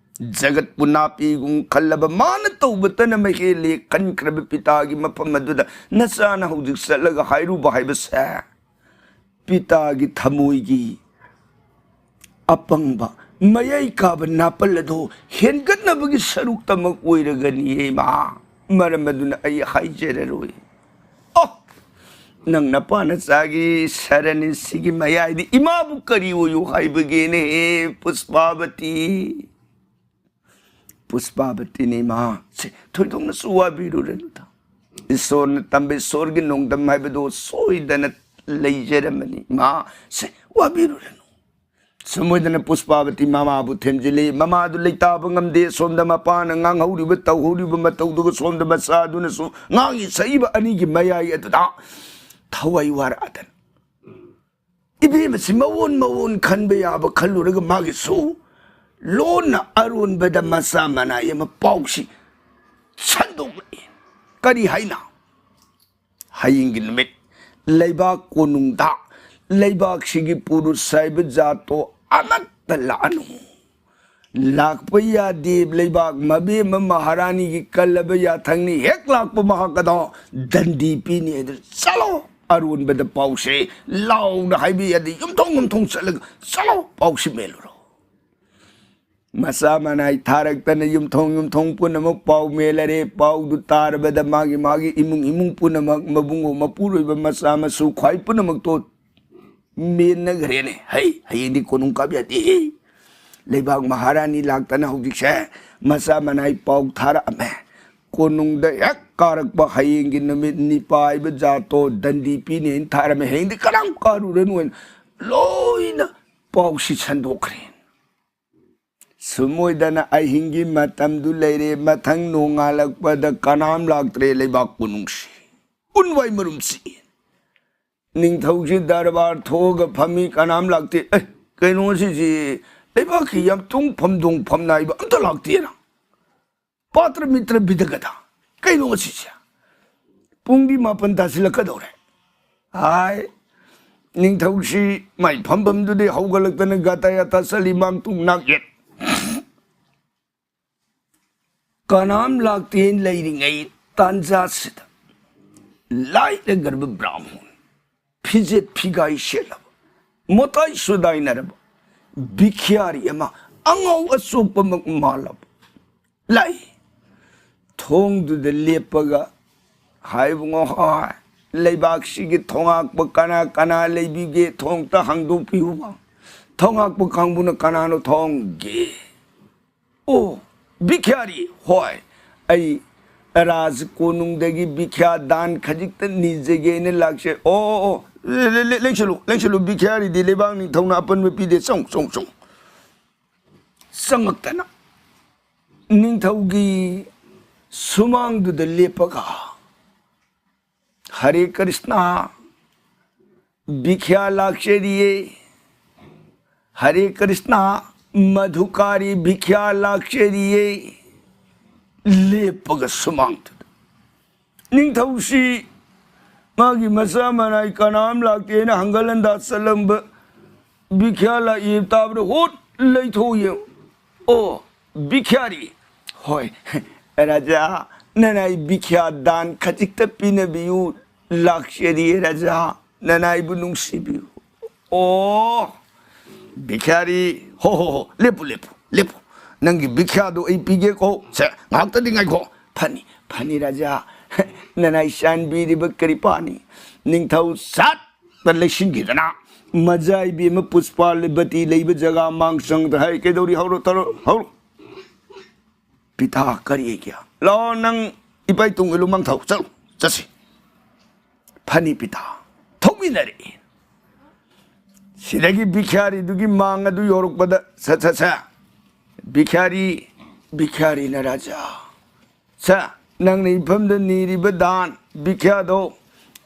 ꯖꯒꯠꯄꯨ ꯅꯥꯄꯤꯒꯨꯝ ꯈꯜꯂꯕ, ꯃꯥꯅ ꯇꯧꯕꯇꯅ ꯃꯍꯦꯜꯂꯦ ꯈꯟꯈ꯭ꯔꯕ ꯄꯤꯇꯥꯒꯤ ꯃꯐꯝ ꯑꯗꯨꯗ ꯅꯆꯥꯅ ꯍꯧꯖꯤꯛ ꯆꯠꯂꯒ ꯍꯥꯏꯔꯨꯕ ꯍꯥꯏꯕꯁꯦ, ꯄꯤꯇꯥꯒꯤ ꯊꯃꯣꯏꯒꯤ ꯑꯄꯪꯕ, ꯃꯌꯥꯏ ꯀꯥꯕ ꯅꯥꯄꯜ ꯑꯗꯣ ꯍꯦꯟꯒꯠꯅꯕꯒꯤ ꯁꯔꯨꯛꯇꯃꯛ ꯑꯣꯏꯔꯒꯅꯤꯌꯦ, ꯏꯃꯥ꯫ ꯃꯔꯝ ꯑꯗꯨꯅ ꯑꯩ ꯍꯥꯏꯖꯔꯔꯣꯏ꯫" "ꯑꯣ, ꯅꯪ ꯅꯄꯥ ꯅꯆꯥꯒꯤ ꯁꯔꯟꯁꯤꯒꯤ ꯃꯌꯥꯏꯗ ꯏꯃꯥꯕꯨ ꯀꯔꯤ ꯑꯣꯏꯌꯨ ꯍꯥꯏꯕꯒꯦꯅꯦ, ꯄꯨꯁꯄꯥꯕꯇꯤ?" ꯄꯨꯁꯄꯥꯕꯇꯤꯅ, "ꯏꯃꯥ, ꯁꯦ, ꯊꯣꯏꯗꯣꯛꯅꯁꯨ ꯋꯥꯕꯤꯔꯨꯔꯅꯨꯗ꯫ ꯏꯁꯣꯔꯅ ꯇꯝꯕ ꯏꯁꯣꯔꯒꯤ ꯅꯣꯡꯗꯝ ꯍꯥꯏꯕꯗꯣ ꯁꯣꯏꯗꯅ ꯂꯩꯖꯔꯝꯃꯅꯤ꯫ ꯏꯃꯥ, ꯁꯦ, ꯋꯥꯕꯤꯔꯨꯔꯅꯨ꯫ ꯁꯨꯝ ꯑꯣꯏꯗꯅ ꯄꯨꯁꯄꯥꯕꯇꯤ ꯃꯃꯥꯕꯨ ꯊꯦꯝꯖꯤꯜꯂꯤ꯫ ꯃꯃꯥꯗꯨ ꯂꯩꯇꯥꯕ ꯉꯝꯗꯦ꯫ ꯁꯣꯝꯗ ꯃꯄꯥꯅ ꯉꯥꯡꯍꯧꯔꯤꯕ ꯇꯧꯍꯧꯔꯤꯕ ꯃꯇꯧꯗꯨꯒ ꯁꯣꯝꯗ ꯃꯆꯥꯗꯨꯅꯁꯨ ꯉꯥꯡꯉꯤ ꯁꯛꯏꯕ ꯑꯅꯤꯒꯤ ꯃꯌꯥꯏ ꯑꯗꯨꯗ ꯊꯋꯥꯏ ꯋꯥꯔꯛꯑꯗꯅ, ꯏꯕꯦꯝꯃꯁꯤ ꯃꯑꯣꯟ ꯃꯑꯣꯟ ꯈꯟꯕ ꯌꯥꯕ ꯈꯜꯂꯨꯔꯒ ꯃꯥꯒꯤꯁꯨ ꯂꯣꯟꯅ ꯑꯔꯣꯟꯕꯗ ꯃꯆꯥ ꯃꯅꯥꯏ ꯑꯃ ꯄꯥꯎꯁꯤ ꯁꯟꯗꯣꯛꯂꯛꯏ꯫ ꯀꯔꯤ ꯍꯥꯏꯅ? ꯍꯌꯦꯡꯒꯤ ꯅꯨꯃꯤꯠ ꯂꯩꯕꯥꯛ ꯀꯣꯅꯨꯡꯗ ꯂꯩꯕꯥꯛꯁꯤꯒꯤ ꯄꯨꯔꯨꯁ ꯍꯥꯏꯕ ꯖꯥꯠꯇꯣ ꯑꯃꯠꯇ ꯂꯥꯛꯑꯅꯨ꯫ ꯂꯥꯛꯄ ꯌꯥꯗꯦ꯫ ꯂꯩꯕꯥꯛ ꯃꯕꯦꯝꯃ ꯃꯍꯥꯔꯥꯅꯤꯒꯤ ꯀꯜꯂꯕ ꯌꯥꯊꯪꯅꯤ꯫ ꯍꯦꯛ ꯂꯥꯛꯄ ꯃꯍꯥꯛ ꯑꯗꯣ ꯗꯟꯗꯤ ꯄꯤꯅꯤ ꯍꯥꯏꯗꯨ ꯆꯠꯂꯣ꯫ ꯑꯔꯣꯟꯕꯗ ꯄꯥꯎꯁꯦ ꯂꯥꯎꯅ ꯍꯥꯏꯕ ꯌꯥꯗꯦ꯫ ꯌꯨꯝꯊꯣꯡ ꯌꯨꯝꯊꯣꯡ ꯆꯠꯂꯒ ꯆꯠꯂꯣ ꯄꯥꯎꯁꯤ ꯃꯦꯜꯂꯨꯔꯣ꯫ ꯃꯆꯥ ꯃꯅꯥꯏ ꯊꯥꯔꯛꯇꯅ ꯌꯨꯝꯊꯣꯡ ꯌꯨꯝꯊꯣꯡ ꯄꯨꯝꯅꯃꯛ ꯄꯥꯎ ꯃꯦꯜꯂꯔꯦ꯫ ꯄꯥꯎꯗꯨ ꯇꯥꯔꯕꯗ ꯃꯥꯒꯤ ꯃꯥꯒꯤ ꯏꯃꯨꯡ ꯏꯃꯨꯡ ꯄꯨꯝꯅꯃꯛ ꯃꯕꯨꯡꯉꯣ ꯃꯄꯨꯔꯣꯏꯕ ꯃꯆꯥ ꯃꯁꯨ ꯈ꯭ꯋꯥꯏ ꯄꯨꯝꯅꯃꯛꯇꯣ ꯃꯦꯟꯅꯈ꯭ꯔꯦꯅꯦ꯫ ꯍꯩ, ꯍꯌꯦꯡꯗꯤ ꯀꯣꯅꯨꯡ ꯀꯥꯞ ꯌꯥꯗꯦ꯫ ꯂꯩꯕꯥꯛ ꯃꯍꯥꯔꯥꯅꯤ ꯂꯥꯛꯇꯅ ꯍꯧꯖꯤꯛꯁꯦ ꯃꯆꯥ ꯃꯅꯥꯏ ꯄꯥꯎ ꯊꯥꯔꯛꯑꯝꯃꯦ꯫ ꯀꯣꯅꯨꯡꯗ ꯍꯦꯛ ꯀꯥꯔꯛꯄ ꯍꯌꯦꯡꯒꯤ ꯅꯨꯃꯤꯠ ꯅꯤꯄꯥ ꯍꯥꯏꯕ ꯖꯥꯠꯇꯣ ꯗꯟꯗꯤ ꯄꯤꯅꯦꯅ ꯊꯥꯔꯝꯃꯦ꯫ ꯍꯌꯦꯡꯗꯤ ꯀꯅꯥꯝ ꯀꯥꯔꯨꯔꯅꯨ ꯍꯥꯏꯅ ꯂꯣꯏꯅ ꯄꯥꯎꯁꯤ ꯁꯟꯗꯣꯛꯈ꯭ꯔꯦ꯫ ꯁꯨꯝ ꯑꯣꯏꯗꯅ ꯑꯍꯤꯡꯒꯤ ꯃꯇꯝꯗꯨ ꯂꯩꯔꯦ꯫ ꯃꯊꯪ ꯅꯣꯡꯉꯥꯜꯂꯛꯄꯗ ꯀꯅꯥꯝ ꯂꯥꯛꯇ꯭ꯔꯦ ꯂꯩꯕꯥꯛ ꯀꯣꯅꯨꯡꯁꯤ꯫ ꯎꯟꯋꯥꯏ ꯃꯔꯨꯝꯁꯤ꯫ ꯅꯤꯡꯊꯧꯁꯤ ꯗꯔꯕꯥꯔ ꯊꯣꯛꯑꯒ ꯐꯝꯃꯤ, ꯀꯅꯥꯝ ꯂꯥꯛꯇꯦ꯫ "ꯑꯦ, ꯀꯩꯅꯣ ꯁꯤꯁꯤ? ꯂꯩꯕꯥꯛꯀꯤ ꯌꯥꯝꯇꯨꯡ ꯐꯝꯗꯣꯡ ꯐꯝꯅꯥꯏꯕ ꯑꯝꯇ ꯂꯥꯛꯇꯦꯅ꯫ ꯄꯥꯇ꯭ꯔ ꯃꯤꯇ꯭ꯔ ꯕꯤꯗꯒꯗ꯫ ꯀꯩꯅꯣ ꯁꯤꯁꯦ? ꯄꯨꯡꯗꯤ ꯃꯥꯄꯟ ꯇꯥꯁꯤꯜꯂꯛꯀꯗꯧꯔꯦ" ꯍꯥꯏ꯫ ꯅꯤꯡꯊꯧꯁꯤ ꯃꯥꯏ ꯐꯝꯐꯝꯗꯨꯗꯤ ꯍꯧꯒꯠꯂꯛꯇꯅ ꯒꯥꯇꯥ ꯌꯥꯇꯥ ꯆꯠꯂꯤ, ꯃꯥꯡ ꯇꯨꯡ ꯅꯥꯛ ꯌꯦꯠ꯫ ꯀꯅꯥꯝ ꯂꯥꯛꯇꯦꯅ ꯂꯩꯔꯤꯉꯩ ꯇꯥꯟꯖꯥꯁꯤꯗ ꯂꯥꯏꯔꯒ꯭ꯔꯕ ꯕ꯭ꯔꯥꯍꯃꯣꯟ, ꯐꯤꯖꯦꯠ ꯐꯤꯒꯥꯏ ꯁꯦꯠꯂꯕ, ꯃꯇꯥꯏ ꯁꯨꯗꯥꯏꯅꯔꯕ, ꯕꯤꯈ꯭ꯌꯥꯔꯤ ꯑꯃ, ꯑꯉꯥꯎ ꯑꯆꯣꯛꯄꯃꯛ ꯃꯥꯜꯂꯕ ꯂꯥꯛꯏ꯫ ꯊꯣꯡꯗꯨꯗ ꯂꯦꯞꯄꯒ, "ꯍꯥꯏ ꯏꯕꯨꯡꯉꯣ, ꯍꯥꯏ, ꯂꯩꯕꯥꯛꯁꯤꯒꯤ ꯊꯣꯉꯥꯛꯄ ꯀꯅꯥ ꯀꯅꯥ ꯂꯩꯕꯤꯒꯦ? ꯊꯣꯡꯇ ꯍꯥꯡꯗꯣꯛꯄꯤꯌꯨꯕ꯫ ꯊꯣꯉꯥꯛꯄ ꯀꯥꯡꯕꯨꯅ ꯀꯅꯥꯅꯣ ꯊꯣꯡꯒꯦ?" "ꯑꯣ, ꯕꯤꯈ꯭ꯌꯥꯔꯤ, ꯍꯣꯏ, ꯑꯩ ꯔꯥꯖ ꯀꯣꯅꯨꯡꯗꯒꯤ ꯚꯤꯈ꯭ꯌꯥ ꯗꯥꯟ ꯈꯖꯤꯛꯇ ꯅꯤꯖꯒꯦꯅ ꯂꯥꯛꯆꯩ꯫ ꯑꯣ, ꯑꯣ, ꯑꯣ, ꯂꯦ-, ꯂꯦ-, ꯂꯦ-, ꯂꯦꯡꯁꯤꯜꯂꯨ, ꯂꯦꯡꯁꯤꯜꯂꯨ, ꯚꯤꯈ꯭ꯌꯥꯔꯤꯗꯤ ꯂꯩꯕꯥꯛ ꯅꯤꯡꯊꯧꯅ ꯑꯄꯟꯕ ꯄꯤꯗꯦ꯫ ꯆꯪꯉꯨ, ꯆꯪꯉꯨ, ꯆꯪꯉꯨ꯫ ꯆꯪꯉꯛꯇꯅ ꯅꯤꯡꯊꯧꯒꯤ ꯁꯨꯃꯥꯡꯗꯨꯗ ꯂꯦꯞꯄꯒ, "ꯍꯔꯦ ꯀ꯭ꯔꯤꯁꯅ, ꯚꯤꯈ꯭ꯌꯥ ꯂꯥꯛꯆꯔꯤꯌꯦ꯫ ꯍꯔꯦ ꯀ꯭ꯔꯤꯁꯅ, ꯃꯙꯨꯀꯥꯔꯤ ꯚꯤꯈ꯭ꯌꯥ ꯂꯥꯛꯆꯔꯤꯌꯦ"꯫ ꯂꯦꯞꯄꯒ ꯁꯨꯃꯥꯡꯗꯨꯗ ꯅꯤꯡꯊꯧꯁꯤ ꯃꯥꯒꯤ ꯃꯆꯥ ꯃꯅꯥꯏ ꯀꯅꯥꯝ ꯂꯥꯛꯇꯦꯅ ꯍꯪꯒꯜ ꯍꯟꯗꯥ ꯆꯠꯂꯝꯕ ꯚꯤꯈ꯭ꯌꯥ ꯂꯥꯛꯏ ꯇꯥꯕꯗ ꯍꯣꯠ ꯂꯩꯊꯣꯛꯏ꯫ "ꯑꯣ, ꯚꯤꯈ꯭ꯌꯥꯔꯤ"꯫ "ꯍꯣꯏ, ꯔꯥꯖꯥ, ꯅꯅꯥꯏ ꯚꯤꯈ꯭ꯌꯥ ꯗꯥꯟ ꯈꯖꯤꯛꯇ ꯄꯤꯅꯕꯤꯌꯨ ꯂꯥꯛꯆꯔꯤ ꯔꯥꯖꯥ, ꯅꯅꯥꯏꯕꯨ ꯅꯨꯡꯁꯤꯕꯤꯌꯨ"꯫ "ꯑꯣ, ꯚꯤꯈ꯭ꯌꯥꯔꯤ, ꯍꯣ, ꯍꯣ, ꯍꯣ, ꯂꯦꯞꯄꯨ, ꯂꯦꯞꯄꯨ, ꯂꯦꯞꯄꯨ꯫ ꯅꯪꯒꯤ ꯚꯤꯈ꯭ꯌꯥꯗꯣ ꯑꯩ ꯄꯤꯒꯦꯀꯣ꯫ ꯁꯦ, ꯉꯥꯏꯍꯥꯛꯇꯗꯤ ꯉꯥꯏꯈꯣ꯫ ꯐꯅꯤ, ꯐꯅꯤ ꯔꯥꯖꯥ, ꯅꯅꯥꯏ ꯆꯥꯟꯕꯤꯔꯤꯕ ꯀ꯭ꯔꯤꯄꯥꯅꯤ"꯫ ꯅꯤꯡꯊꯧ ꯁꯠꯇ ꯂꯩꯁꯤꯟꯈꯤꯗꯅ ꯃꯖꯥ ꯏꯕꯦꯝꯃ ꯄꯨꯁꯄꯥꯂꯕꯇꯤ ꯂꯩꯕ ꯖꯒꯥ ꯃꯥꯡꯁꯪꯗ ꯍꯥꯏ, "ꯀꯩꯗꯧꯔꯤ? ꯍꯧꯔꯣ, ꯇꯧꯔꯣ, ꯍꯧꯔꯣ"꯫ "ꯄꯤꯇꯥ, ꯀꯔꯤ ꯑꯩꯒꯤ? ꯂꯥꯛꯑꯣ, ꯅꯪ ꯏꯄꯥ ꯏꯇꯨꯡ ꯏꯜꯂꯨ, ꯃꯥꯡꯊꯧ, ꯆꯠꯂꯨ, ꯆꯠꯁꯤ"꯫ "ꯐꯅꯤ ꯄꯤꯇꯥ"꯫ ꯊꯧꯃꯤꯟꯅꯔꯛꯏ꯫ ꯁꯤꯗꯒꯤ ꯚꯤꯈ꯭ꯌꯥꯔꯤꯗꯨꯒꯤ ꯃꯥꯡ ꯑꯗꯨ ꯌꯧꯔꯛꯄꯗ, "ꯁꯦ, ꯁꯦ, ꯁꯦ, ꯚꯤꯈ꯭ꯌꯥꯔꯤ, ꯚꯤꯈ꯭ꯌꯥꯔꯤꯅ ꯔꯥꯖꯥ, ꯁꯦ, ꯅꯪꯅ ꯏꯐꯝꯗ ꯅꯤꯔꯤꯕ ꯗꯥꯟ ꯚꯤꯈ꯭ꯌꯥꯗꯣ,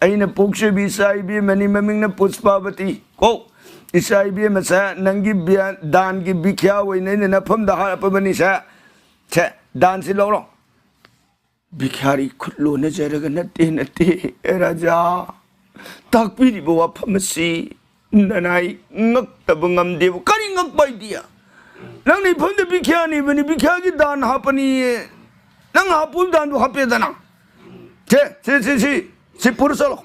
ꯑꯩꯅ ꯄꯣꯛꯆꯕꯤ ꯏꯆꯥ ꯏꯕꯦꯝꯃꯅꯤ, ꯃꯃꯤꯡꯅ ꯄꯨꯁꯄꯥꯕꯇꯤ ꯀꯣ꯫ ꯏꯆꯥ ꯏꯕꯦꯝꯃꯁꯦ, ꯅꯪꯒꯤ ꯕ꯭ꯌꯥ-, ꯗꯥꯟꯒꯤ ꯚꯤꯈ꯭ꯌꯥ ꯑꯣꯏꯅ ꯑꯩꯅ ꯅꯐꯝꯗ ꯍꯥꯞꯄꯕꯅꯤ꯫ ꯁꯦ, ꯁꯦ, ꯗꯥꯟꯁꯤ ꯂꯧꯔꯣ"꯫ ꯚꯤꯈ꯭ꯌꯥꯔꯤ ꯈꯨꯠ ꯂꯣꯟꯅꯖꯔꯒ, "ꯅꯠꯇꯦ, ꯅꯠꯇꯦ, ꯔꯥꯖꯥ, ꯇꯥꯛꯄꯤꯔꯤꯕ ꯋꯥꯐꯝ ꯑꯁꯤ ꯅꯅꯥꯏ ꯉꯛꯇꯕ ꯉꯝꯗꯦꯕ"꯫ "ꯀꯔꯤ ꯉꯛꯄ ꯍꯥꯏꯗꯤ? ꯅꯪꯅ ꯏꯐꯝꯗ ꯚꯤꯈ꯭ꯌꯥ ꯅꯤꯕꯅꯤ, ꯚꯤꯈ꯭ꯌꯥꯒꯤ ꯗꯥꯟ ꯍꯥꯞꯄꯅꯤꯌꯦ꯫ ꯅꯪ ꯍꯥꯞꯄꯨ ꯗꯥꯟꯗꯨ ꯍꯥꯞꯄꯦꯗꯅ꯫ ꯁꯦ, ꯁꯦ, ꯁꯦ, ꯁꯤ, ꯁꯤ ꯄꯨꯔ ꯆꯠꯂꯣ"꯫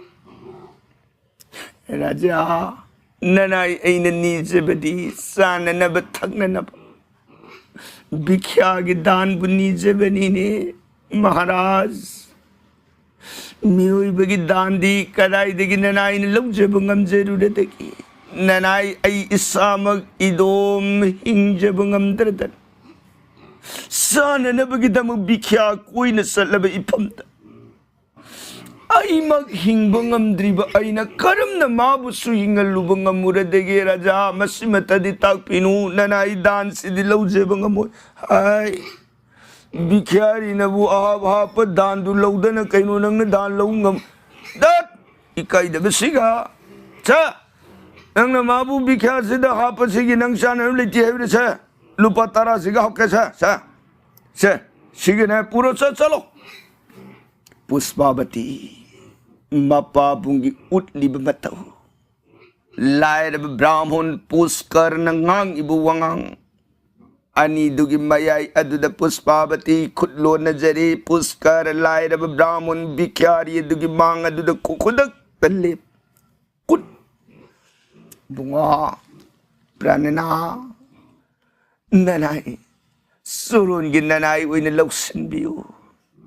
"ꯔꯥꯖꯥ, ꯅꯅꯥꯏ ꯑꯩꯅ ꯅꯤꯖꯕꯗꯤ ꯆꯥꯅꯅꯕ ꯊꯛꯅꯅꯕ ꯚꯤꯈ꯭ꯌꯥꯒꯤ ꯗꯥꯟꯕꯨ ꯅꯤꯖꯕꯅꯤꯅꯦ ꯃꯍꯥꯔꯥꯖ꯫ ꯃꯤꯑꯣꯏꯕꯒꯤ ꯗꯥꯟꯗꯤ ꯀꯗꯥꯏꯗꯒꯤ ꯅꯅꯥꯏꯅ ꯂꯧꯖꯕ ꯉꯝꯖꯔꯨꯔꯗꯒꯦ? ꯅꯅꯥꯏ ꯑꯩ ꯏꯁꯥꯃꯛ ꯏꯗꯣꯝ ꯍꯤꯡꯖꯕ ꯉꯝꯗ꯭ꯔꯗꯅ ꯆꯥꯅꯅꯕꯒꯤꯗꯃꯛ ꯕꯤꯈ꯭ꯌꯥ ꯀꯣꯏꯅ ꯆꯠꯂꯕ ꯏꯐꯝꯗ, ꯑꯩꯃꯛ ꯍꯤꯡꯕ ꯉꯝꯗ꯭ꯔꯤꯕ ꯑꯩꯅ ꯀꯔꯝꯅ ꯃꯥꯕꯨꯁꯨ ꯍꯤꯡꯍꯜꯂꯨꯕ ꯉꯝꯃꯨꯔꯗꯒꯦ? ꯔꯥꯖꯥ, ꯃꯁꯤꯃꯇꯗꯤ ꯇꯥꯛꯄꯤꯅꯨ, ꯅꯅꯥꯏ ꯗꯥꯟꯁꯤꯗꯤ ꯂꯧꯖꯕ ꯉꯝꯃꯣꯏ꯫ ꯍꯥꯏ, ꯕꯤꯈ꯭ꯌꯥꯔꯤꯅꯕꯨ ꯑꯍꯥꯞ ꯍꯥꯞꯄ ꯗꯥꯟꯗꯨ ꯂꯧꯗꯅ ꯀꯩꯅꯣ ꯅꯪꯅ ꯗꯥꯟ ꯂꯧ ꯉꯝ-, ꯗꯠ! ꯏꯀꯥꯏꯗꯕꯁꯤꯒ! ꯁꯦ, ꯅꯪꯅ ꯃꯥꯕꯨ ꯕꯤꯈ꯭ꯌꯥꯁꯤꯗ ꯍꯥꯞꯄꯁꯤꯒꯤ ꯅꯪ ꯆꯥꯅꯕ ꯂꯩꯇꯦ ꯍꯥꯏꯕꯗ, ꯁꯦ, ꯂꯨꯄꯥ ꯇꯔꯥꯁꯤꯒ ꯍꯥꯞꯀꯦ, ꯁꯦ, ꯁꯦ, ꯁꯦ, ꯁꯤꯒꯤꯅꯦ, ꯄꯨꯔꯣ, ꯆꯠ-, ꯆꯠꯂꯣ꯫ ꯄꯨꯁꯄꯥꯕꯇꯤ ꯃꯄꯥꯕꯨꯡꯒꯤ ꯎꯠꯂꯤꯕ ꯃꯇꯧ, ꯂꯥꯏꯔꯕ ꯕ꯭ꯔꯥꯍꯃꯣꯟ ꯄꯨꯁꯀꯔꯅ ꯉꯥꯡꯉꯤꯕ ꯋꯥꯉꯥꯡ ꯑꯅꯤꯗꯨꯒꯤ ꯃꯌꯥꯏ ꯑꯗꯨꯗ ꯄꯨꯁꯄꯥꯕꯇꯤ ꯈꯨꯠ ꯂꯣꯟꯅꯖꯔꯤ꯫ ꯄꯨꯁꯀꯔ, ꯂꯥꯏꯔꯕ ꯕ꯭ꯔꯥꯍꯃꯣꯟ ꯕꯤꯈ꯭ꯌꯥꯔꯤ ꯑꯗꯨꯒꯤ ꯃꯥꯡ ꯑꯗꯨꯗ ꯈꯨ-, ꯈꯨꯗꯛꯇ ꯂꯦꯞ꯫ ꯀꯨꯠ꯫ ꯏꯕꯨꯡꯉꯣ, ꯄ꯭ꯔꯥꯅꯅꯥ, ꯅꯅꯥꯏ ꯁꯣꯔꯣꯟꯒꯤ ꯅꯅꯥꯏ ꯑꯣꯏꯅ ꯂꯧꯁꯤꯟꯕꯤꯌꯨ꯫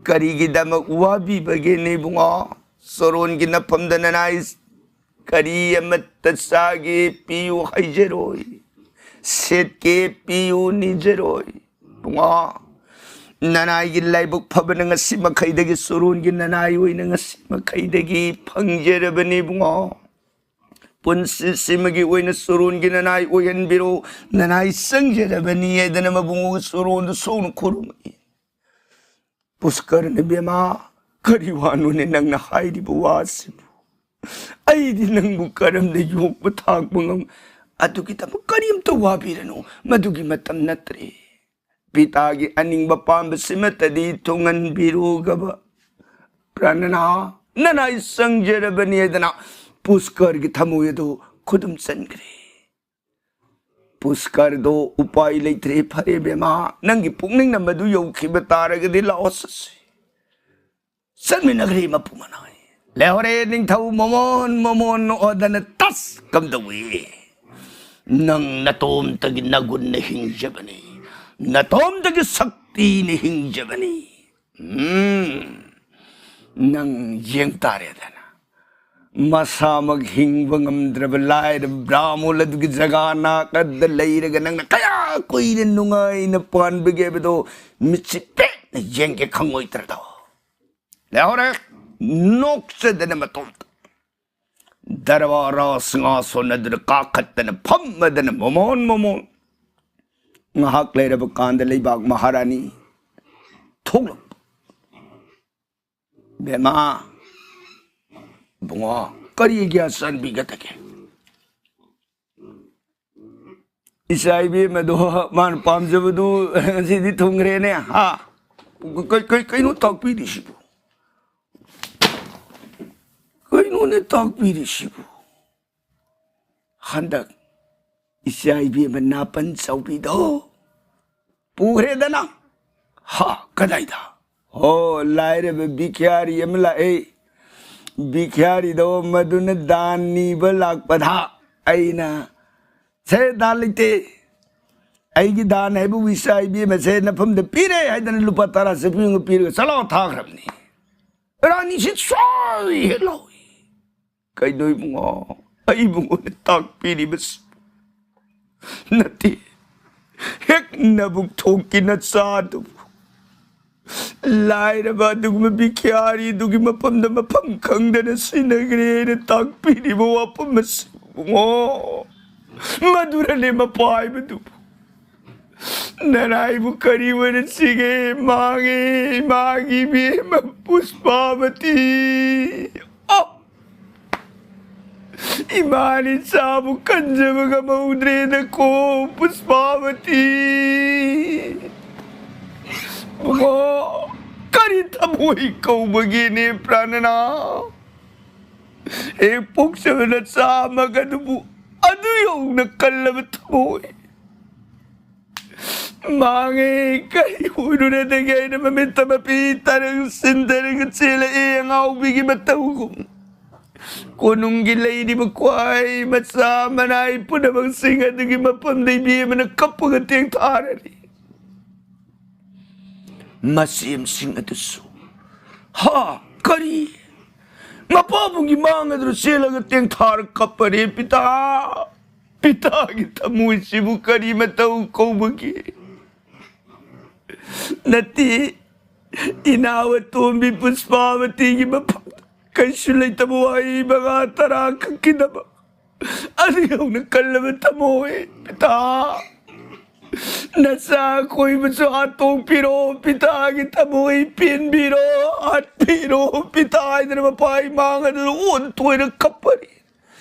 ꯀꯔꯤꯒꯤꯗꯃꯛ ꯋꯥꯕꯤꯕꯒꯦꯅꯦ ꯏꯕꯨꯡꯉꯣ? ꯁꯣꯔꯣꯟꯒꯤ ꯅꯐꯝꯗ ꯅꯅꯥꯏ ꯀꯔꯤ ꯑꯃꯠꯇ ꯆꯥꯒꯦ ꯄꯤꯌꯨ ꯍꯥꯏꯖꯔꯣꯏ, ꯁꯦꯠꯀꯦ ꯄꯤꯌꯨ ꯅꯤꯖꯔꯣꯏ꯫ ꯏꯕꯨꯡꯉꯣ, ꯅꯅꯥꯏꯒꯤ ꯂꯥꯏꯕꯛ ꯐꯕꯅ ꯉꯁꯤ ꯃꯈꯩꯗꯒꯤ ꯁꯣꯔꯣꯟꯒꯤ ꯅꯅꯥꯏ ꯑꯣꯏꯅ ꯉꯁꯤ ꯃꯈꯩꯗꯒꯤ ꯐꯪꯖꯔꯕꯅꯤ ꯏꯕꯨꯡꯉꯣ꯫ ꯄꯨꯟꯁꯤꯁꯤꯃꯒꯤ ꯑꯣꯏꯅ ꯁꯣꯔꯣꯟꯒꯤ ꯅꯅꯥꯏ ꯑꯣꯏꯍꯟꯕꯤꯔꯣ, ꯅꯅꯥꯏ ꯆꯪꯖꯔꯕꯅꯤ ꯍꯥꯏꯗꯅ ꯃꯕꯨꯡꯉꯣ ꯁꯣꯔꯣꯟꯗꯨ ꯁꯣꯛꯅ ꯈꯨꯔꯨꯝꯃꯤ꯫ ꯄꯨꯁꯀꯔꯅ, ꯏꯕꯦꯝꯃ, ꯀꯔꯤ ꯋꯥꯅꯣꯅꯦ ꯅꯪꯅ ꯍꯥꯏꯔꯤꯕ ꯋꯥꯁꯤꯕꯨ? ꯑꯩꯗꯤ ꯅꯪꯕꯨ ꯀꯔꯝꯅ ꯌꯣꯛꯄ ꯊꯥꯛꯄ ꯉꯝ-, ꯑꯗꯨꯒꯤꯗꯃꯛ ꯀꯔꯤꯝꯇ ꯋꯥꯕꯤꯔꯅꯨ, ꯃꯗꯨꯒꯤ ꯃꯇꯝ ꯅꯠꯇ꯭ꯔꯦ꯫ ꯄꯤꯇꯥꯒꯤ ꯑꯅꯤꯡꯕ ꯄꯥꯝꯕꯁꯤꯃꯠꯇꯗꯤ ꯊꯨꯡꯍꯟꯕꯤꯔꯨꯒꯕ꯫ ꯄ꯭ꯔꯥꯅꯅꯥ, ꯅꯅꯥꯏ ꯆꯪꯖꯔꯕꯅꯤ ꯍꯥꯏꯗꯅ ꯄꯨꯁꯀꯔꯒꯤ ꯊꯃꯣꯏ ꯑꯗꯨ ꯈꯨꯗꯨꯝ ꯆꯟꯈ꯭ꯔꯦ꯫ ꯄꯨꯁꯀꯔꯗꯣ ꯎꯄꯥꯏ ꯂꯩꯇ꯭ꯔꯦ꯫ ꯐꯔꯦ ꯕꯦꯃꯥ, ꯅꯪꯒꯤ ꯄꯨꯛꯅꯤꯡꯅ ꯃꯗꯨ ꯌꯧꯈꯤꯕ ꯇꯥꯔꯒꯗꯤ ꯂꯥꯛꯑꯣ ꯆꯠꯁꯤ꯫ ꯆꯠꯃꯤꯟꯅꯈ꯭ꯔꯦ ꯃꯄꯨ ꯃꯅꯥꯏ꯫ ꯂꯩꯍꯧꯔꯦ ꯅꯤꯡꯊꯧ ꯃꯃꯣꯟ ꯃꯃꯣꯟ ꯑꯣꯗꯅ ꯇꯁ ꯀꯝꯗꯧꯏ? ꯅꯪ ꯅꯇꯣꯝꯇꯒꯤ ꯅꯒꯨꯟꯅ ꯍꯤꯡꯖꯕꯅꯤ, ꯅꯇꯣꯝꯇꯒꯤ ꯁꯛꯇꯤꯅ ꯍꯤꯡꯖꯕꯅꯤ꯫ ꯎꯝ, ꯅꯪ ꯌꯦꯡ ꯇꯥꯔꯦꯗꯅ꯫ ꯃꯁꯥꯃꯛ ꯍꯤꯡꯕ ꯉꯝꯗ꯭ꯔꯕ ꯂꯥꯏꯔꯕ ꯕ꯭ꯔꯥꯍꯃꯣꯟ ꯑꯗꯨꯒꯤ ꯖꯒꯥ ꯅꯥꯀꯟꯗ ꯂꯩꯔꯒ ꯅꯪꯅ ꯀꯌꯥ ꯀꯨꯏꯅ ꯅꯨꯡꯉꯥꯏꯅ ꯄꯥꯟꯕꯒꯦ ꯍꯥꯏꯕꯗꯣ ꯃꯤꯠꯁꯤ ꯄꯦꯠꯅ ꯌꯦꯡꯒꯦ ꯈꯪꯉꯣꯏꯗ꯭ꯔꯗꯣ꯫ ꯂꯩꯍꯧꯔꯦ ꯅꯣꯛꯆꯗꯅ ꯃꯇꯣꯝꯇ꯫ ꯗꯔꯕꯥꯔ ꯁꯤꯡꯍꯥꯁꯣꯟ ꯑꯗꯨꯗ ꯀꯥꯈꯠꯇꯅ ꯐꯝꯃꯗꯅ ꯃꯣꯃꯣꯟ ꯃꯣꯃꯣꯟ꯫ ꯉꯥꯏꯍꯥꯛ ꯂꯩꯔꯕ ꯀꯥꯟꯗ ꯂꯩꯕꯥꯛ ꯃꯍꯥꯔꯥꯅꯤ ꯊꯣꯛꯂꯛꯄ꯫ "ꯕꯦꯝꯃ, ꯏꯕꯨꯡꯉꯣ, ꯀꯔꯤ ꯑꯒ꯭ꯌꯥ ꯆꯥꯟꯕꯤꯒꯗꯒꯦ?" "ꯏꯆꯥ ꯏꯕꯦꯝꯃꯗꯣ ꯃꯥꯅ ꯄꯥꯝꯖꯕꯗꯨ ꯉꯁꯤꯗꯤ ꯊꯨꯡꯈ꯭ꯔꯦꯅꯦ, ꯍꯥ? ꯀ-, ꯀ-, ꯀ-, ꯀꯩꯅꯣ ꯇꯥꯛꯄꯤꯔꯤꯁꯤꯕꯨ? ꯀꯩꯅꯣꯅꯦ ꯇꯥꯛꯄꯤꯔꯤꯁꯤꯕꯨ? ꯍꯟꯗꯛ ꯏꯆꯥ ꯏꯕꯦꯝꯃ ꯅꯥꯄꯟ ꯆꯥꯎꯕꯤꯗꯣ ꯄꯨꯈ꯭ꯔꯦꯗꯅ?" "ꯍꯥ, ꯀꯗꯥꯏꯗ?" "ꯍꯣ, ꯂꯥꯏꯔꯕ ꯚꯤꯈ꯭ꯌꯥꯔꯤ ꯑꯃ ꯂꯥꯛꯑꯦ꯫ ꯚꯤꯈ꯭ꯌꯥꯔꯤꯗꯣ ꯃꯗꯨꯅ ꯗꯥꯟ ꯅꯤꯕ ꯂꯥꯛꯄꯗ ꯑꯩꯅ, 'ꯁꯦ, ꯗꯥꯟ ꯂꯩꯇꯦ꯫ ꯑꯩꯒꯤ ꯗꯥꯟ ꯍꯥꯏꯕꯨ ꯏꯆꯥ ꯏꯕꯦꯝꯃꯁꯦ ꯅꯐꯝꯗ ꯄꯤꯔꯦ' ꯍꯥꯏꯗꯅ ꯂꯨꯄꯥ ꯇꯔꯥ ꯆꯠꯄꯤ ꯑꯃ ꯄꯤꯔꯒ ꯆꯠꯂꯣ ꯊꯥꯈ꯭ꯔꯕꯅꯤ꯫ ꯔꯥꯅꯤꯁꯤ ꯁ꯭ꯋꯥꯏ ꯍꯦꯛ ꯂꯥꯎꯏ꯫ ꯀꯩꯅꯣ ꯏꯕꯨꯡꯉꯣ, ꯑꯩ ꯏꯕꯨꯡꯉꯣꯅ ꯇꯥꯛꯄꯤꯔꯤꯕꯁꯤ ꯅꯠꯇꯦ꯫ ꯍꯦꯛ ꯅꯕꯨꯛ ꯊꯣꯛꯀꯤ ꯅꯆꯥꯗꯨꯕꯨ ꯂꯥꯏꯔꯕ ꯑꯗꯨꯒꯨꯝꯕ ꯚꯤꯈ꯭ꯌꯥꯔꯤ ꯑꯗꯨꯒꯤ ꯃꯐꯝꯗ ꯃꯐꯝ ꯈꯪꯗꯅ ꯁꯤꯟꯅꯈ꯭ꯔꯦꯅ ꯇꯥꯛꯄꯤꯔꯤꯕ ꯋꯥꯐꯝ ꯑꯁꯤ ꯏꯕꯨꯡꯉꯣ꯫ ꯃꯗꯨꯔꯅꯦ ꯃꯄꯥ ꯍꯥꯏꯕꯗꯨꯕꯨ꯫ ꯅꯅꯥꯏꯕꯨ ꯀꯔꯤ ꯑꯣꯏꯅ ꯁꯤꯒꯦ? ꯃꯥꯡꯉꯦ, ꯃꯥꯡꯉꯤ ꯏꯕꯦꯝꯃ ꯄꯨꯁꯄꯥꯕꯇꯤ꯫ ꯑꯣ! ꯏꯃꯥꯅꯤ ꯆꯥꯕꯨ ꯀꯟꯖꯕ ꯉꯝꯍꯧꯗ꯭ꯔꯦꯗꯀꯣ ꯄꯨꯁꯄꯥꯕꯇꯤ꯫ ꯑꯣ, ꯀꯔꯤ ꯊꯃꯣꯏ ꯀꯧꯕꯒꯦꯅꯦ ꯄ꯭ꯔꯥꯅꯅꯥ? ꯍꯦꯛ ꯄꯣꯛꯆꯕ ꯅꯆꯥ ꯑꯃꯒ ꯑꯗꯨꯕꯨ ꯑꯗꯨ ꯌꯧꯅ ꯀꯜꯂꯕ ꯊꯃꯣꯏ꯫ ꯃꯥꯡꯉꯦ, ꯀꯔꯤ ꯑꯣꯏꯔꯨꯔꯗꯒꯦ ꯑꯩꯅ ꯃꯃꯤꯠꯇ ꯃꯄꯤ ꯇꯥꯔꯒ ꯁꯤꯟꯊꯔꯒ ꯆꯦꯜꯂꯛꯑꯦ ꯑꯉꯥꯎꯕꯤꯒꯤ ꯃꯇꯧꯒꯨꯝ꯫ ꯀꯣꯅꯨꯡꯒꯤ ꯂꯩꯔꯤꯕ ꯈ꯭ꯋꯥꯏ ꯃꯆꯥ ꯃꯅꯥꯏ ꯄꯨꯝꯅꯃꯛꯁꯤꯡ ꯑꯗꯨꯒꯤ ꯃꯐꯝꯗ ꯏꯕꯦꯝꯃꯅ ꯀꯞꯄꯒ ꯇꯦꯡꯊꯥꯔꯔꯤ꯫ ꯃꯆꯦꯝꯁꯤꯡ ꯑꯗꯨꯁꯨ, ꯍꯥ, ꯀꯔꯤ? ꯃꯄꯥꯕꯨꯡꯒꯤ ꯃꯥꯡ ꯑꯗꯨꯗ ꯆꯦꯜꯂꯒ ꯇꯦꯡꯊꯥꯔ ꯀꯞꯄꯔꯦ꯫ ꯄꯤꯇꯥ, ꯄꯤꯇꯥꯒꯤ ꯊꯃꯣꯏꯁꯤꯕꯨ ꯀꯔꯤ ꯃꯇꯧ ꯀꯧꯕꯒꯦ? ꯅꯠꯇꯦ, ꯏꯅꯥꯎ ꯑꯇꯣꯝꯕꯤ ꯄꯨꯁꯄꯥꯕꯇꯤꯒꯤ ꯃꯐꯝꯗ ꯀꯩꯁꯨ ꯂꯩꯇꯕ ꯋꯥꯍꯩ ꯃꯉꯥ ꯇꯔꯥ ꯈꯛꯀꯤꯗꯃꯛ ꯑꯗꯨ ꯌꯧꯅ ꯀꯜꯂꯕ ꯊꯃꯣꯏ? ꯄꯤꯇꯥ, ꯅꯆꯥ ꯑꯀꯣꯏꯕꯁꯨ ꯍꯥꯠꯇꯣꯛꯄꯤꯔꯣ, ꯄꯤꯇꯥꯒꯤ ꯊꯃꯣꯏ ꯄꯦꯟꯕꯤꯔꯣ, ꯍꯥꯠꯄꯤꯔꯣ, ꯄꯤꯇꯥ ꯍꯥꯏꯗꯅ ꯃꯄꯥ ꯏꯃꯥꯡ ꯑꯗꯨꯗ ꯑꯣꯟꯊꯣꯏꯅ ꯀꯞꯄꯔꯤ꯫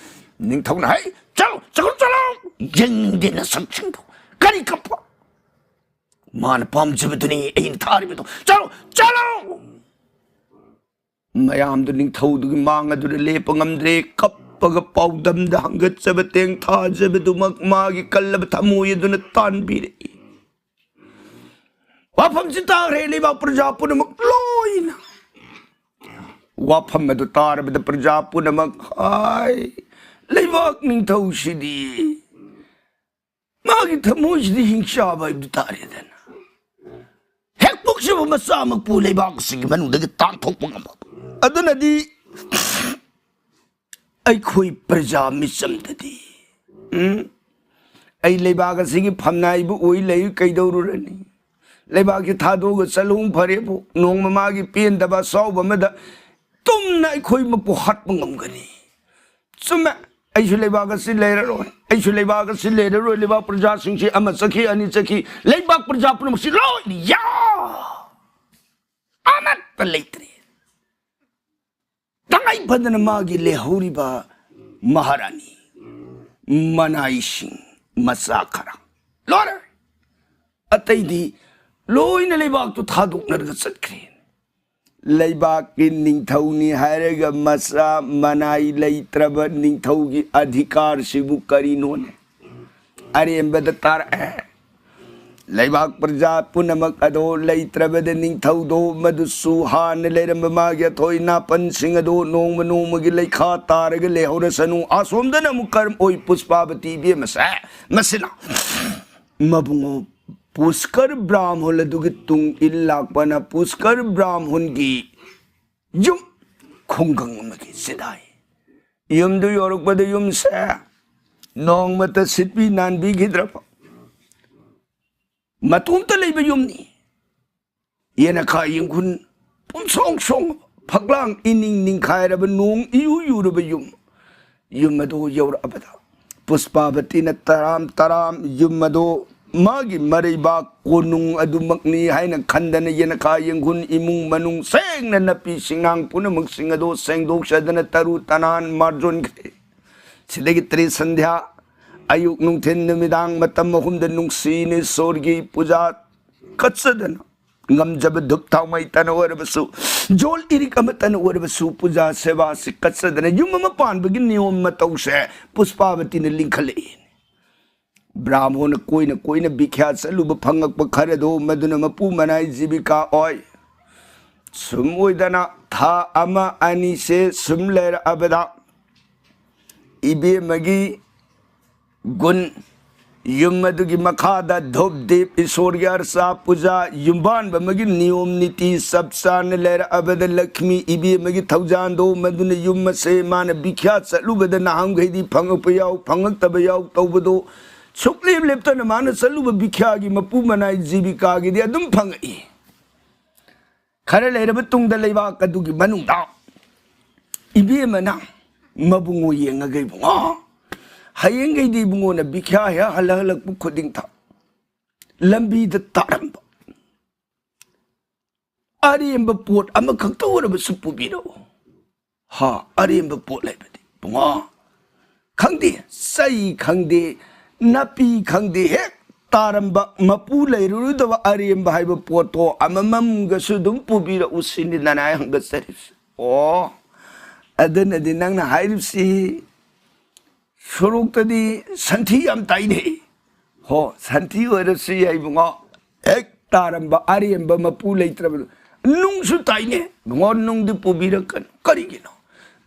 ꯅꯤꯡꯊꯧꯅ ꯍꯥꯏ, "ꯆꯠꯂꯣ, ꯆꯠꯈ꯭ꯔꯣ, ꯆꯠꯂꯣ! ꯌꯦꯡꯅꯤꯡꯗꯦ ꯅꯁꯛꯁꯤꯡꯗꯣ꯫ ꯀꯔꯤ ꯀꯞꯄ? ꯃꯥꯅ ꯄꯥꯝꯖꯕꯗꯨꯅꯤ ꯑꯩꯅ ꯊꯥꯔꯤꯕꯗꯣ꯫ ꯆꯠꯂꯣ, ꯆꯠꯂꯣ!" ꯃꯌꯥꯝꯗꯨ ꯅꯤꯡꯊꯧꯗꯨꯒꯤ ꯃꯥꯡ ꯑꯗꯨꯗ ꯂꯦꯞꯄ ꯉꯝꯗ꯭ꯔꯦ꯫ ꯀꯞꯄꯒ ꯄꯥꯎꯗꯝꯗ ꯍꯪꯒꯠꯆꯕ ꯇꯦꯡꯊꯥꯖꯕꯗꯨꯃꯛ ꯃꯥꯒꯤ ꯀꯜꯂꯕ ꯊꯃꯣꯏ ꯑꯗꯨꯅ ꯇꯥꯟꯕꯤꯔꯛꯏ꯫ ꯋꯥꯐꯝꯁꯤ ꯇꯥꯈ꯭ꯔꯦ ꯂꯩꯕꯥꯛ ꯄ꯭ꯔꯖꯥ ꯄꯨꯝꯅꯃꯛ ꯂꯣꯏꯅ꯫ ꯋꯥꯐꯝ ꯑꯗꯨ ꯇꯥꯔꯕꯗ ꯄ꯭ꯔꯖꯥ ꯄꯨꯝꯅꯃꯛ, "ꯍꯥꯏ, ꯂꯩꯕꯥꯛ ꯅꯤꯡꯊꯧꯁꯤꯗꯤ, ꯃꯥꯒꯤ ꯊꯃꯣꯏꯁꯤꯗꯤ ꯍꯤꯡꯆꯥꯕ ꯍꯥꯏꯕꯗꯨ ꯇꯥꯔꯦꯗꯅ꯫ ꯍꯦꯛ ꯄꯣꯛꯆꯕ ꯃꯆꯥꯃꯛꯄꯨ ꯂꯩꯕꯥꯛ ꯑꯁꯤꯒꯤ ꯃꯅꯨꯡꯗꯒꯤ ꯇꯥꯟꯊꯣꯛꯄ ꯉꯝꯕ꯫ ꯑꯗꯨꯅꯗꯤ ꯑꯩꯈꯣꯏ ꯄ꯭ꯔꯖꯥ ꯃꯤꯆꯝꯗꯗꯤ, ꯎꯝ, ꯑꯩ ꯂꯩꯕꯥꯛ ꯑꯁꯤꯒꯤ ꯐꯝꯅꯥꯏꯕ ꯑꯣꯏ ꯂꯩ ꯀꯩꯗꯧꯔꯨꯔꯅꯤ? ꯂꯩꯕꯥꯛꯁꯤ ꯊꯥꯗꯣꯛꯑꯒ ꯆꯠꯂꯨ ꯐꯔꯦꯕꯨ, ꯅꯣꯡꯃ ꯃꯥꯒꯤ ꯄꯦꯟꯗꯕ ꯑꯁꯥꯎꯕ ꯑꯃꯗ ꯇꯨꯝꯅ ꯑꯩꯈꯣꯏ ꯃꯄꯨ ꯍꯥꯠꯄ ꯉꯝꯒꯅꯤ?" ꯆꯨꯝꯃꯦ, ꯑꯩꯁꯨ ꯂꯩꯕꯥꯛ ꯑꯁꯤ ꯂꯩꯔꯔꯣꯏ, ꯑꯩꯁꯨ ꯂꯩꯕꯥꯛ ꯑꯁꯤ ꯂꯩꯔꯔꯣꯏ꯫ ꯂꯩꯕꯥꯛ ꯄ꯭ꯔꯖꯥꯁꯤꯡꯁꯤ ꯑꯃ ꯆꯠꯈꯤ, ꯑꯅꯤ ꯆꯠꯈꯤ, ꯂꯩꯕꯥꯛ ꯄ꯭ꯔꯖꯥ ꯄꯨꯝꯅꯃꯛꯁꯤ ꯂꯣꯏꯅ ꯌꯥ ꯑꯃꯠꯇ ꯂꯩꯇ꯭ꯔꯦ꯫ ꯇꯉꯥꯏ ꯐꯗꯅ ꯃꯥꯒꯤ ꯂꯩꯍꯧꯔꯤꯕ ꯃꯍꯥꯔꯥꯅꯤ, ꯃꯅꯥꯏꯁꯤꯡ, ꯃꯆꯥ ꯈꯔ, ꯂꯣꯏꯔꯦ꯫ ꯑꯇꯩꯗꯤ ꯂꯣꯏꯅ ꯂꯩꯕꯥꯛꯇꯨ ꯊꯥꯗꯣꯛꯅꯔꯒ ꯆꯠꯈ꯭ꯔꯦ꯫ ꯂꯩꯕꯥꯛꯀꯤ ꯅꯤꯡꯊꯧꯅꯤ ꯍꯥꯏꯔꯒ ꯃꯆꯥ ꯃꯅꯥꯏ ꯂꯩꯇ꯭ꯔꯕ ꯅꯤꯡꯊꯧꯒꯤ ꯑꯙꯤꯀꯥꯔꯁꯤꯕꯨ ꯀꯔꯤꯅꯣꯅꯦ? ꯑꯔꯦꯝꯕꯗ ꯇꯥꯔꯛꯑꯦ꯫ ꯂꯩꯕꯥꯛ ꯄ꯭ꯔꯖꯥ ꯄꯨꯝꯅꯃꯛ ꯑꯗꯣ ꯂꯩꯇ꯭ꯔꯕꯗ ꯅꯤꯡꯊꯧꯗꯣ, ꯃꯗꯨꯁꯨ ꯍꯥꯟꯅ ꯂꯩꯔꯝꯕ ꯃꯥꯒꯤ ꯑꯊꯣꯏ ꯅꯥꯄꯟꯁꯤꯡ ꯑꯗꯣ ꯅꯣꯡꯃ ꯅꯣꯡꯃꯒꯤ ꯂꯩꯈꯥ ꯇꯥꯔꯒ ꯂꯩꯍꯧꯔꯁꯅꯨ꯫ ꯑꯁꯣꯝꯗꯅ ꯑꯃꯨꯛ ꯀꯔꯝ ꯑꯣꯏ ꯄꯨꯁꯄꯥꯕꯇꯤ ꯏꯕꯦꯝꯃꯁꯦ? ꯃꯁꯤꯅ ꯃꯕꯨꯡꯉꯣ ꯄꯨꯁꯀꯔ ꯕ꯭ꯔꯥꯝꯍꯣꯟ ꯑꯗꯨꯒꯤ ꯇꯨꯡ ꯏꯜ ꯂꯥꯛꯄꯅ ꯄꯨꯁꯀꯔ ꯕ꯭ꯔꯥꯝꯍꯣꯟꯒꯤ ꯌꯨꯝ ꯈꯨꯡꯒꯪ ꯑꯃꯒꯤ ꯆꯤꯗꯥꯏ꯫ ꯌꯨꯝꯗꯨ ꯌꯧꯔꯛꯄꯗ ꯌꯨꯝꯁꯦ ꯅꯣꯡꯃꯇ ꯁꯤꯠꯄꯤ ꯅꯥꯟꯕꯤꯈꯤꯗ꯭ꯔꯕ ꯃꯇꯣꯝꯇ ꯂꯩꯕ ꯌꯨꯝꯅꯤ꯫ ꯌꯦꯅꯈꯥ ꯌꯦꯡꯈꯨꯟ ꯄꯨꯝꯁꯣꯡ ꯁꯣꯡ, ꯐꯛꯂꯥꯡ ꯏꯅꯤꯡ ꯅꯤꯡꯈꯥꯏꯔꯕ, ꯅꯣꯡ ꯏꯌꯨ ꯌꯨꯔꯕ ꯌꯨꯝ꯫ ꯌꯨꯝ ꯑꯗꯨ ꯌꯧꯔꯛꯑꯕꯗ ꯄꯨꯁꯄꯥꯕꯇꯤꯅ ꯇꯔꯥꯝ ꯇꯔꯥꯝ ꯌꯨꯝ ꯑꯗꯨ ꯃꯥꯒꯤ ꯃꯔꯩꯕꯥꯛ ꯀꯣꯅꯨꯡ ꯑꯗꯨꯃꯛꯅꯤ ꯍꯥꯏꯅ ꯈꯟꯗꯅ ꯌꯦꯅꯈꯥ ꯌꯦꯡꯈꯨꯟ ꯏꯃꯨꯡ ꯃꯅꯨꯡ ꯁꯦꯡꯅ ꯅꯥꯄꯤ ꯁꯤꯡꯅꯥꯡ ꯄꯨꯝꯅꯃꯛꯁꯤꯡ ꯑꯗꯨ ꯁꯦꯡꯗꯣꯛꯆꯗꯅ ꯇꯔꯨ ꯇꯅꯥꯟ ꯃꯥꯔꯖꯣꯟꯈ꯭ꯔꯦ꯫ ꯁꯤꯗꯒꯤ ꯇ꯭ꯔꯤꯁꯟꯙ꯭ꯌꯥ, ꯑꯌꯨꯛ ꯅꯨꯡꯊꯤꯜ ꯅꯨꯃꯤꯗꯥꯡ ꯃꯇꯝ ꯑꯍꯨꯝꯗ ꯅꯨꯡꯁꯤꯅ ꯏꯁꯣꯔꯒꯤ ꯄꯨꯖꯥ ꯀꯠꯆꯗꯅ, ꯉꯝꯖꯕ ꯙꯨꯞ ꯊꯥꯎꯃꯩꯇꯅ ꯑꯣꯏꯔꯕꯁꯨ, ꯖꯣꯜ ꯏꯔꯤꯛ ꯑꯃꯠꯇꯅ ꯑꯣꯏꯔꯕꯁꯨ, ꯄꯨꯖꯥ ꯁꯦꯕꯥꯁꯤ ꯀꯠꯆꯗꯅ ꯌꯨꯝ ꯑꯃ ꯄꯥꯟꯕꯒꯤ ꯅꯤꯌꯣꯝ ꯃꯇꯧꯁꯦ ꯄꯨꯁꯄꯥꯕꯇꯤꯅ ꯂꯤꯡꯈꯠꯂꯛꯏ꯫ ꯕ꯭ꯔꯥꯍꯃꯣꯅ ꯀꯣꯏꯅ ꯀꯣꯏꯅ ꯚꯤꯈ꯭ꯌꯥ ꯆꯠꯂꯨꯕ ꯐꯪꯉꯛꯄ ꯈꯔꯗꯣ ꯃꯗꯨꯅ ꯃꯄꯨ ꯃꯅꯥꯏ ꯖꯤꯕꯤꯀꯥ ꯑꯣꯏ꯫ ꯁꯨꯝ ꯑꯣꯏꯗꯅ ꯊꯥ ꯑꯃ ꯑꯅꯤꯁꯦ ꯁꯨꯝ ꯂꯩꯔꯛꯑꯕꯗ ꯏꯕꯦꯝꯃꯒꯤ ꯒꯨꯟ, ꯌꯨꯝ ꯑꯗꯨꯒꯤ ꯃꯈꯥꯗ ꯙꯨꯞ ꯗꯤꯞ, ꯏꯁꯣꯔꯒꯤ ꯑꯔꯆꯥ ꯄꯨꯖꯥ, ꯌꯨꯝꯕꯥꯟꯕ ꯑꯃꯒꯤ ꯅꯤꯌꯣꯝ ꯅꯤꯇꯤ ꯆꯞ ꯆꯥꯅ ꯂꯩꯔꯛꯑꯕꯗ ꯂꯛꯈꯃꯤ ꯏꯕꯦꯝꯃꯒꯤ ꯊꯧꯖꯥꯟꯗꯣ ꯃꯗꯨꯅ ꯌꯨꯝ ꯑꯁꯦ ꯃꯥꯅ ꯚꯤꯈ꯭ꯌꯥ ꯆꯠꯂꯨꯕꯗ ꯅꯍꯥꯟꯈꯩꯗꯤ ꯐꯪꯉꯛꯄ ꯌꯥꯎ, ꯐꯪꯉꯛꯇꯕ ꯌꯥꯎ ꯇꯧꯕꯗꯣ ꯁꯨꯛꯂꯦꯞ ꯂꯦꯞꯇꯅ ꯃꯥꯅ ꯆꯠꯂꯨꯕ ꯚꯤꯈ꯭ꯌꯥꯒꯤ ꯃꯄꯨ ꯃꯅꯥꯏ ꯖꯤꯕꯤꯀꯥꯒꯤꯗꯤ ꯑꯗꯨꯝ ꯐꯪꯉꯛꯏ꯫ ꯈꯔ ꯂꯩꯔꯕ ꯇꯨꯡꯗ ꯂꯩꯕꯥꯛ ꯑꯗꯨꯒꯤ ꯃꯅꯨꯡꯗ ꯏꯕꯦꯝꯃꯅ ꯃꯕꯨꯡꯉꯣ ꯌꯦꯡꯉꯒ, "ꯏꯕꯨꯡꯉꯣ, ꯍꯌꯦꯡꯈꯩꯗꯤ ꯏꯕꯨꯡꯉꯣꯅ ꯚꯤꯈ꯭ꯌꯥ ꯍꯦꯛ ꯍꯜꯂ ꯍꯜꯂꯛꯄ ꯈꯨꯗꯤꯡꯗ ꯂꯝꯕꯤꯗ ꯇꯥꯔꯝꯕ ꯑꯔꯦꯝꯕ ꯄꯣꯠ ꯑꯃꯈꯛꯇ ꯑꯣꯏꯔꯕꯁꯨ ꯄꯨꯕꯤꯔꯛꯎ"꯫ ꯍꯥ, ꯑꯔꯦꯝꯕ ꯄꯣꯠ ꯍꯥꯏꯕꯗꯤ, ꯏꯕꯨꯡꯉꯣ, ꯈꯪꯗꯦ, ꯆꯩ ꯈꯪꯗꯦ, ꯅꯥꯄꯤ ꯈꯪꯗꯦ, ꯍꯦꯛ ꯇꯥꯔꯝꯕ, ꯃꯄꯨ ꯂꯩꯔꯔꯣꯏꯗꯕ ꯑꯔꯦꯝꯕ ꯍꯥꯏꯕ ꯄꯣꯠꯇꯣ ꯑꯃꯃꯝꯒꯁꯨ ꯑꯗꯨꯝ ꯄꯨꯕꯤꯔꯛꯎ ꯁꯤꯅꯤ ꯅꯅꯥꯏ ꯍꯪꯒꯠꯆꯔꯤꯁꯤ꯫ ꯑꯣ, ꯑꯗꯨꯅꯗꯤ ꯅꯪꯅ ꯍꯥꯏꯔꯤꯕꯁꯤ ꯁꯣꯔꯣꯛꯇꯗꯤ ꯁꯟꯊꯤ ꯌꯥꯝ ꯇꯥꯏꯅꯦ꯫ ꯍꯣ, ꯁꯟꯊꯤ ꯑꯣꯏꯔꯁꯨ ꯌꯥꯏ ꯏꯕꯨꯡꯉꯣ, ꯍꯦꯛ ꯇꯥꯔꯝꯕ ꯑꯔꯦꯝꯕ ꯃꯄꯨ ꯂꯩꯇ꯭ꯔꯕꯗꯣ꯫ ꯅꯨꯡꯁꯨ ꯇꯥꯏꯅꯦ ꯏꯕꯨꯡꯉꯣ, ꯅꯨꯡꯗꯤ ꯄꯨꯕꯤꯔꯛꯀꯅꯨ꯫ ꯀꯔꯤꯒꯤꯅꯣ?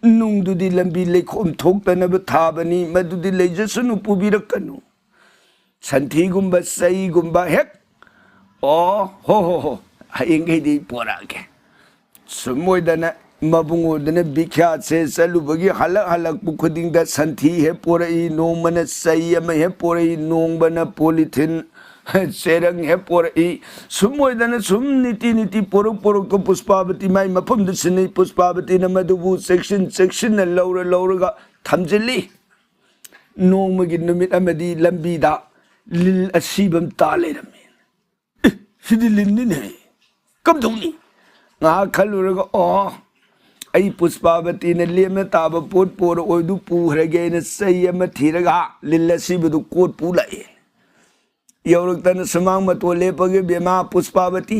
ꯅꯨꯡꯗꯨꯗꯤ ꯂꯝꯕꯤ ꯂꯩꯈꯣꯝ ꯊꯣꯛꯇꯅꯕ ꯊꯥꯕꯅꯤ, ꯃꯗꯨꯗꯤ ꯂꯩꯖꯁꯅꯨ, ꯄꯨꯕꯤꯔꯛꯀꯅꯨ꯫ ꯁꯟꯊꯤꯒꯨꯝꯕ, ꯆꯩꯒꯨꯝꯕ ꯍꯦꯛ, ꯑꯣ, ꯍꯣ, ꯍꯣ, ꯍꯣ, ꯍꯌꯦꯡꯈꯩꯗꯤ ꯑꯩ ꯄꯣꯔꯛꯑꯒꯦ꯫ ꯁꯨꯝ ꯑꯣꯏꯗꯅ ꯃꯕꯨꯡꯉꯣꯗꯨꯅ ꯕꯤꯈ꯭ꯌꯥꯠꯁꯦ ꯆꯠꯂꯨꯕꯒꯤ ꯍꯜꯂꯛ ꯍꯜꯂꯛꯄ ꯈꯨꯗꯤꯡꯗ ꯁꯟꯊꯤ ꯍꯦꯛ ꯄꯣꯔꯛꯏ, ꯅꯣꯡꯃꯅ ꯆꯩ ꯑꯃ ꯍꯦꯛ ꯄꯣꯔꯛꯏ, ꯅꯣꯡꯃꯅ ꯄꯣꯂꯤꯊꯤꯟ ꯆꯦꯔꯪ ꯍꯦꯛ ꯄꯣꯔꯛꯏ꯫ ꯁꯨꯝ ꯑꯣꯏꯗꯅ ꯁꯨꯝ ꯅꯤꯇꯤ ꯅꯤꯇꯤ ꯄꯣꯔꯛ ꯄꯣꯔꯛꯇ ꯄꯨꯁꯄꯥꯕꯇꯤ ꯃꯥꯏ ꯃꯐꯝꯗ ꯁꯤꯟꯅꯩ꯫ ꯄꯨꯁꯄꯥꯕꯇꯤꯅ ꯃꯗꯨꯕꯨ ꯆꯦꯛꯁꯤꯟ ꯆꯦꯛꯁꯤꯟꯅ ꯂꯧꯔ ꯂꯧꯔꯒ ꯊꯝꯖꯤꯜꯂꯤ꯫ ꯅꯣꯡꯃꯒꯤ ꯅꯨꯃꯤꯠ ꯑꯃꯗꯤ ꯂꯝꯕꯤꯗ ꯂꯤꯟ ꯑꯁꯤꯕ ꯑꯃ ꯇꯥ ꯂꯩꯔꯝꯃꯤ꯫ "ꯑꯦ, ꯁꯤꯗꯤ ꯂꯤꯟꯅꯤꯅꯦ꯫ ꯀꯝꯗꯧꯅꯤ?" ꯉꯥꯏꯍꯥꯛ ꯈꯜꯂꯨꯔꯒ, "ꯑꯣ, ꯑꯩ ꯄꯨꯁꯄꯥꯕꯇꯤꯅ ꯂꯦꯝꯅ ꯇꯥꯕ ꯄꯣꯠ ꯄꯣꯔꯛꯑꯣꯏꯗꯨ ꯄꯨꯈ꯭ꯔꯒꯦ" ꯍꯥꯏꯅ ꯆꯩ ꯑꯃ ꯊꯤꯔꯒ ꯂꯤꯟ ꯑꯁꯤꯕꯗꯨ ꯀꯣꯠ ꯄꯨ ꯂꯥꯛꯑꯦ꯫ ꯌꯧꯔꯛꯇꯅ ꯁꯨꯃꯥꯡ ꯃꯇꯣꯟ ꯂꯦꯞꯄꯒ, "ꯕꯦꯃꯥ ꯄꯨꯁꯄꯥꯕꯇꯤ,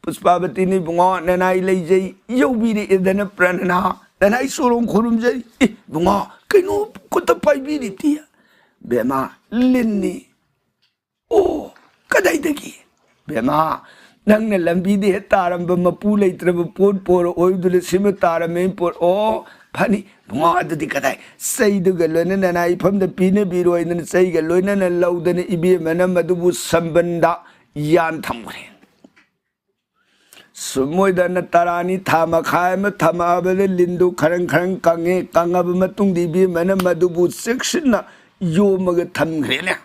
ꯄꯨꯁꯄꯥꯕꯇꯤꯅꯤ ꯏꯕꯨꯡꯉꯣ, ꯅꯅꯥꯏ ꯂꯩꯖꯩ, ꯌꯧꯕꯤꯔꯛꯑꯦꯗꯅ ꯄ꯭ꯔꯅꯅꯥ, ꯅꯅꯥꯏ ꯁꯣꯔꯣꯡ ꯈꯨꯔꯨꯝꯖꯩ꯫ ꯑꯦ ꯏꯕꯨꯡꯉꯣ, ꯀꯩꯅꯣ ꯈꯨꯠꯇ ꯄꯥꯏꯕꯤꯔꯤꯕꯗꯤ?" "ꯕꯦꯃꯥ, ꯂꯤꯟꯅꯤ"꯫ "ꯑꯣ, ꯀꯗꯥꯏꯗꯒꯤ?" "ꯕꯦꯃꯥ, ꯅꯪꯅ ꯂꯝꯕꯤꯗ ꯍꯦꯛ ꯇꯥꯔꯝꯕ ꯃꯄꯨ ꯂꯩꯇ꯭ꯔꯕ ꯄꯣꯠ ꯄꯣꯔꯛꯑꯣꯏꯗꯨꯅ ꯁꯤꯃ ꯇꯥꯔꯝꯃꯦ ꯄꯣꯔꯛꯑꯣ"꯫ "ꯐꯅꯤ ꯏꯕꯨꯡꯉꯣ, ꯑꯗꯨꯗꯤ ꯀꯗꯥꯏ?" ꯆꯩꯗꯨꯒ ꯂꯣꯏꯅꯅ ꯅꯅꯥꯏ ꯏꯐꯝꯗ ꯄꯤꯅꯕꯤꯔꯣꯏꯗꯅ ꯆꯩꯒ ꯂꯣꯏꯅꯅ ꯂꯧꯗꯅ ꯏꯕꯦꯝꯃꯅ ꯃꯗꯨꯕꯨ ꯁꯝꯕꯟꯗ ꯌꯥꯟ ꯊꯝꯈ꯭ꯔꯦ꯫ ꯁꯨꯝ ꯑꯣꯏꯗꯅ ꯇꯔꯥꯅꯤ ꯊꯥ ꯃꯈꯥꯏ ꯑꯃ ꯊꯝꯃꯛꯑꯕꯗ ꯂꯤꯟꯗꯨ ꯈꯔꯪ ꯈꯔꯪ ꯀꯪꯉꯦ꯫ ꯀꯪꯉꯕ ꯃꯇꯨꯡꯗ ꯏꯕꯦꯝꯃꯅ ꯃꯗꯨꯕꯨ ꯆꯦꯛꯁꯤꯟꯅ ꯌꯣꯝꯃꯒ ꯊꯝꯈ꯭ꯔꯦꯅꯦ꯫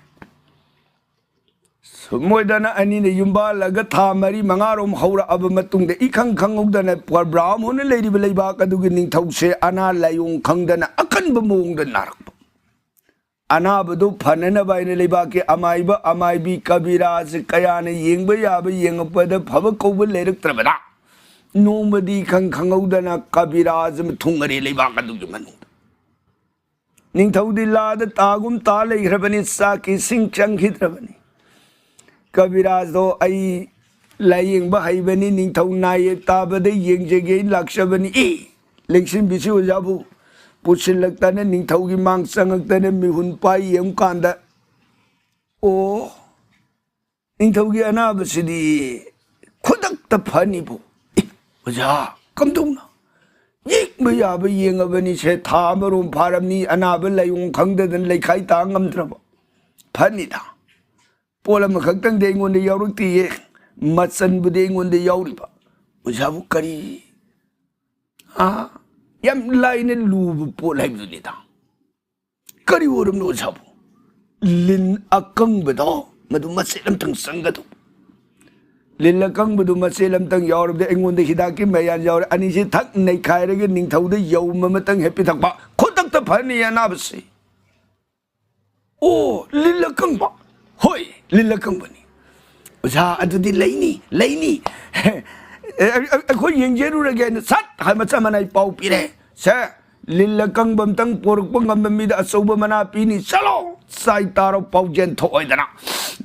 ꯁꯨꯝ ꯑꯣꯏꯗꯅ ꯑꯅꯤꯅ ꯌꯨꯝꯕꯥꯜꯂꯒ ꯊꯥ ꯃꯔꯤ ꯃꯉꯥꯔꯣꯝ ꯍꯧꯔꯛꯑꯕ ꯃꯇꯨꯡꯗ ꯏꯈꯪ ꯈꯪꯍꯧꯗꯅ ꯕ꯭ꯔꯥꯍꯃꯣꯟꯅ ꯂꯩꯔꯤꯕ ꯂꯩꯕꯥꯛ ꯑꯗꯨꯒꯤ ꯅꯤꯡꯊꯧꯁꯦ ꯑꯅꯥ ꯂꯥꯏꯑꯣꯡ ꯈꯪꯗꯅ ꯑꯀꯟꯕ ꯃꯑꯣꯡꯗ ꯅꯥꯔꯛꯄ꯫ ꯑꯅꯥꯕꯗꯨ ꯐꯅꯅꯕ ꯍꯥꯏꯅ ꯂꯩꯕꯥꯛꯀꯤ ꯑꯃꯥꯏꯕ ꯑꯃꯥꯏꯕꯤ ꯀꯕꯤꯔꯥꯖ ꯀꯌꯥꯅ ꯌꯦꯡꯕ ꯌꯥꯕ ꯌꯦꯡꯉꯛꯄꯗ ꯐꯕ ꯀꯧꯕ ꯂꯩꯔꯛꯇ꯭ꯔꯕꯗ, ꯅꯣꯡꯃꯗꯤ ꯏꯈꯪ ꯈꯪꯍꯧꯗꯅ ꯀꯕꯤꯔꯥꯖ ꯑꯃ ꯊꯨꯡꯉꯔꯦ ꯂꯩꯕꯥꯛ ꯑꯗꯨꯒꯤ ꯃꯅꯨꯡꯗ꯫ ꯅꯤꯡꯊꯧꯗꯤ ꯂꯥꯗ ꯇꯥꯒꯨꯝ ꯇꯥ ꯂꯩꯈ꯭ꯔꯕꯅꯤ, ꯆꯥꯛꯀꯤ ꯏꯁꯤꯡ ꯆꯪꯈꯤꯗ꯭ꯔꯕꯅꯤ꯫ "ꯀꯕꯤꯔꯥꯖꯗꯣ ꯑꯩ ꯂꯥꯏꯌꯦꯡꯕ ꯍꯩꯕꯅꯤ, ꯅꯤꯡꯊꯧ ꯅꯥꯌꯦꯛ ꯇꯥꯕꯗ ꯌꯦꯡꯖꯒꯦ ꯂꯥꯛꯆꯕꯅꯤ"꯫ "ꯑꯦ, ꯂꯦꯡꯁꯤꯟꯕꯤꯁꯤ ꯑꯣꯖꯥꯕꯨ"꯫ ꯄꯨꯁꯤꯜꯂꯛꯇꯅ ꯅꯤꯡꯊꯧꯒꯤ ꯃꯥꯡ ꯆꯪꯉꯛꯇꯅ ꯃꯤꯍꯨꯟ ꯄꯥꯏ ꯌꯦꯡꯀꯥꯟꯗ, "ꯑꯣ, ꯅꯤꯡꯊꯧꯒꯤ ꯑꯅꯥꯕꯁꯤꯗꯤ ꯈꯨꯗꯛꯇ ꯐꯅꯤꯕꯨ"꯫ "ꯑꯦ, ꯑꯣꯖꯥ, ꯀꯝꯗꯧꯅ?" "ꯌꯦꯡꯕ ꯌꯥꯕ ꯌꯦꯡꯉꯕꯅꯤ ꯁꯦ, ꯊꯥ ꯑꯃꯔꯣꯝ ꯐꯥꯔꯝꯅꯤ, ꯑꯅꯥꯕ ꯂꯥꯏꯑꯣꯡ ꯈꯪꯗꯗꯅ ꯂꯩꯈꯥꯏ ꯇꯥ ꯉꯝꯗ꯭ꯔꯕ꯫ ꯐꯅꯤꯗ꯫ ꯄꯣꯠ ꯑꯃꯈꯛꯇꯪꯗꯤ ꯑꯩꯉꯣꯟꯗ ꯌꯥꯎꯔꯛꯇꯦꯌꯦ, ꯃꯆꯟꯕꯨꯗꯤ ꯑꯩꯉꯣꯟꯗ ꯌꯥꯎꯔꯤꯕ"꯫ "ꯑꯣꯖꯥꯕꯨ ꯀꯔꯤ?" ꯑꯥ, ꯌꯥꯝ ꯂꯥꯏꯅ ꯂꯨꯕ ꯄꯣꯠ ꯍꯥꯏꯕꯗꯨꯅꯤꯗ꯫ ꯀꯔꯤ ꯑꯣꯏꯔꯝꯅꯣ ꯑꯣꯖꯥꯕꯨ? ꯂꯤꯟ ꯑꯀꯪꯕꯗꯣ, ꯃꯗꯨ ꯃꯆꯦꯠ ꯑꯝꯇꯪ ꯆꯪꯒꯗꯧꯕ꯫ ꯂꯤꯟ ꯑꯀꯪꯕꯗꯨ ꯃꯆꯦꯠ ꯑꯝꯇꯪ ꯌꯥꯎꯔꯕꯗꯤ ꯑꯩꯉꯣꯟꯗ ꯍꯤꯗꯥꯛꯀꯤ ꯃꯌꯥꯟ ꯌꯥꯎꯔꯦ, ꯑꯅꯤꯁꯤ ꯊꯛ ꯅꯩꯈꯥꯏꯔꯒ ꯅꯤꯡꯊꯧꯗ ꯌꯧ ꯑꯃꯇꯪ ꯍꯦꯛ ꯄꯤꯊꯛꯄ, ꯈꯨꯗꯛꯇ ꯐꯅꯤ ꯑꯅꯥꯕꯁꯤ꯫ ꯑꯣ, ꯂꯤꯜ ꯑꯀꯪꯕ꯫ ꯍꯣꯏ, ꯂꯤꯜ ꯑꯀꯪꯕꯅꯤ꯫ ꯑꯣꯖꯥ, ꯑꯗꯨꯗꯤ ꯂꯩꯅꯤ, ꯂꯩꯅꯤ꯫ ꯑꯦ, ꯑꯩ-, ꯑꯩ-, ꯑꯩꯈꯣꯏ ꯌꯦꯡꯖꯔꯨꯔꯒꯦ ꯍꯥꯏꯅ ꯁꯠ ꯍꯥꯏ ꯃꯆꯥ ꯃꯅꯥꯏ ꯄꯥꯎ ꯄꯤꯔꯦ꯫ ꯁꯦ, ꯂꯤꯜ ꯑꯀꯪꯕ ꯑꯝꯇꯪ ꯄꯣꯔꯛꯄ ꯉꯝꯕ ꯃꯤꯗ ꯑꯆꯧꯕ ꯃꯅꯥ ꯄꯤꯅꯤ꯫ ꯆꯠꯂꯣ, ꯆꯥꯏ ꯇꯥꯔꯣ, ꯄꯥꯎꯖꯦꯜ ꯊꯣꯛꯑꯣꯏꯗꯅ꯫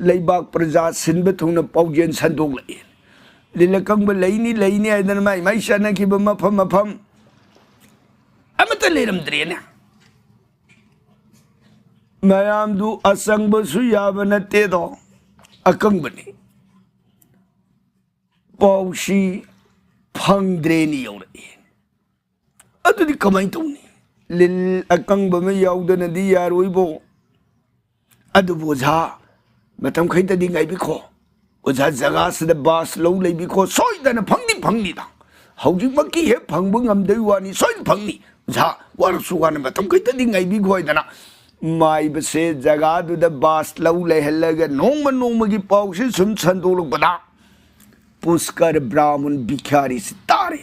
ꯂꯩꯕꯥꯛ ꯄ꯭ꯔꯖꯥ ꯁꯤꯟꯕ ꯊꯨꯡꯅ ꯄꯥꯎꯖꯦꯜ ꯁꯟꯗꯣꯛꯂꯛꯏ꯫ ꯂꯤꯜ ꯑꯀꯪꯕ ꯂꯩꯅꯤ, ꯂꯩꯅꯤ ꯍꯥꯏꯗꯅ ꯃꯥꯏ ꯃꯥꯏ ꯆꯠꯅꯈꯤꯕ ꯃꯐꯝ ꯃꯐꯝ ꯑꯃꯠꯇ ꯂꯩꯔꯝꯗ꯭ꯔꯦꯅꯦ꯫ ꯃꯌꯥꯝꯗꯨ ꯑꯆꯪꯕꯁꯨ ꯌꯥꯕ ꯅꯠꯇꯦꯗꯣ, ꯑꯀꯪꯕꯅꯤ꯫ ꯄꯥꯎꯁꯤ ꯐꯪꯗ꯭ꯔꯦꯅ ꯌꯧꯔꯛꯏ꯫ ꯑꯗꯨꯗꯤ ꯀꯃꯥꯏꯅ ꯇꯧꯅꯤ? ꯂꯤꯜ ꯑꯀꯪꯕ ꯑꯃ ꯌꯥꯎꯗꯅꯗꯤ ꯌꯥꯔꯣꯏꯕꯣ꯫ ꯑꯗꯨꯕꯨ ꯑꯣꯖꯥ, ꯃꯇꯝ ꯈꯩꯇꯗꯤ ꯉꯥꯏꯕꯤꯈꯣ꯫ ꯑꯣꯖꯥ, ꯖꯒꯥꯁꯤꯗ ꯕꯥꯁ ꯂꯧ ꯂꯩꯕꯤꯈꯣ, ꯁꯣꯏꯗꯅ ꯐꯪꯅꯤ, ꯐꯪꯅꯤꯗ꯫ ꯍꯧꯖꯤꯛꯃꯛꯀꯤ ꯍꯦꯛ ꯐꯪꯕ ꯉꯝꯗꯣꯏ ꯋꯥꯅꯤ, ꯁꯣꯏꯗꯅ ꯐꯪꯅꯤ꯫ ꯑꯣꯖꯥ, ꯋꯥꯔꯁꯨ ꯋꯥꯅ ꯃꯇꯝ ꯈꯩꯇꯗꯤ ꯉꯥꯏꯕꯤꯈꯣ ꯍꯥꯏꯗꯅ ꯃꯥꯏꯕꯁꯦ ꯖꯒꯥꯗꯨꯗ ꯕꯥꯁ ꯂꯧ ꯂꯩꯍꯜꯂꯒ ꯅꯣꯡꯃ ꯅꯣꯡꯃꯒꯤ ꯄꯥꯎꯁꯦ ꯁꯨꯝ ꯁꯟꯗꯣꯛꯂꯛꯄꯗ ꯄꯨꯁꯀꯔ ꯕ꯭ꯔꯥꯍꯃꯟ ꯚꯤꯈ꯭ꯌꯥꯔꯤꯁꯤ ꯇꯥꯔꯦ꯫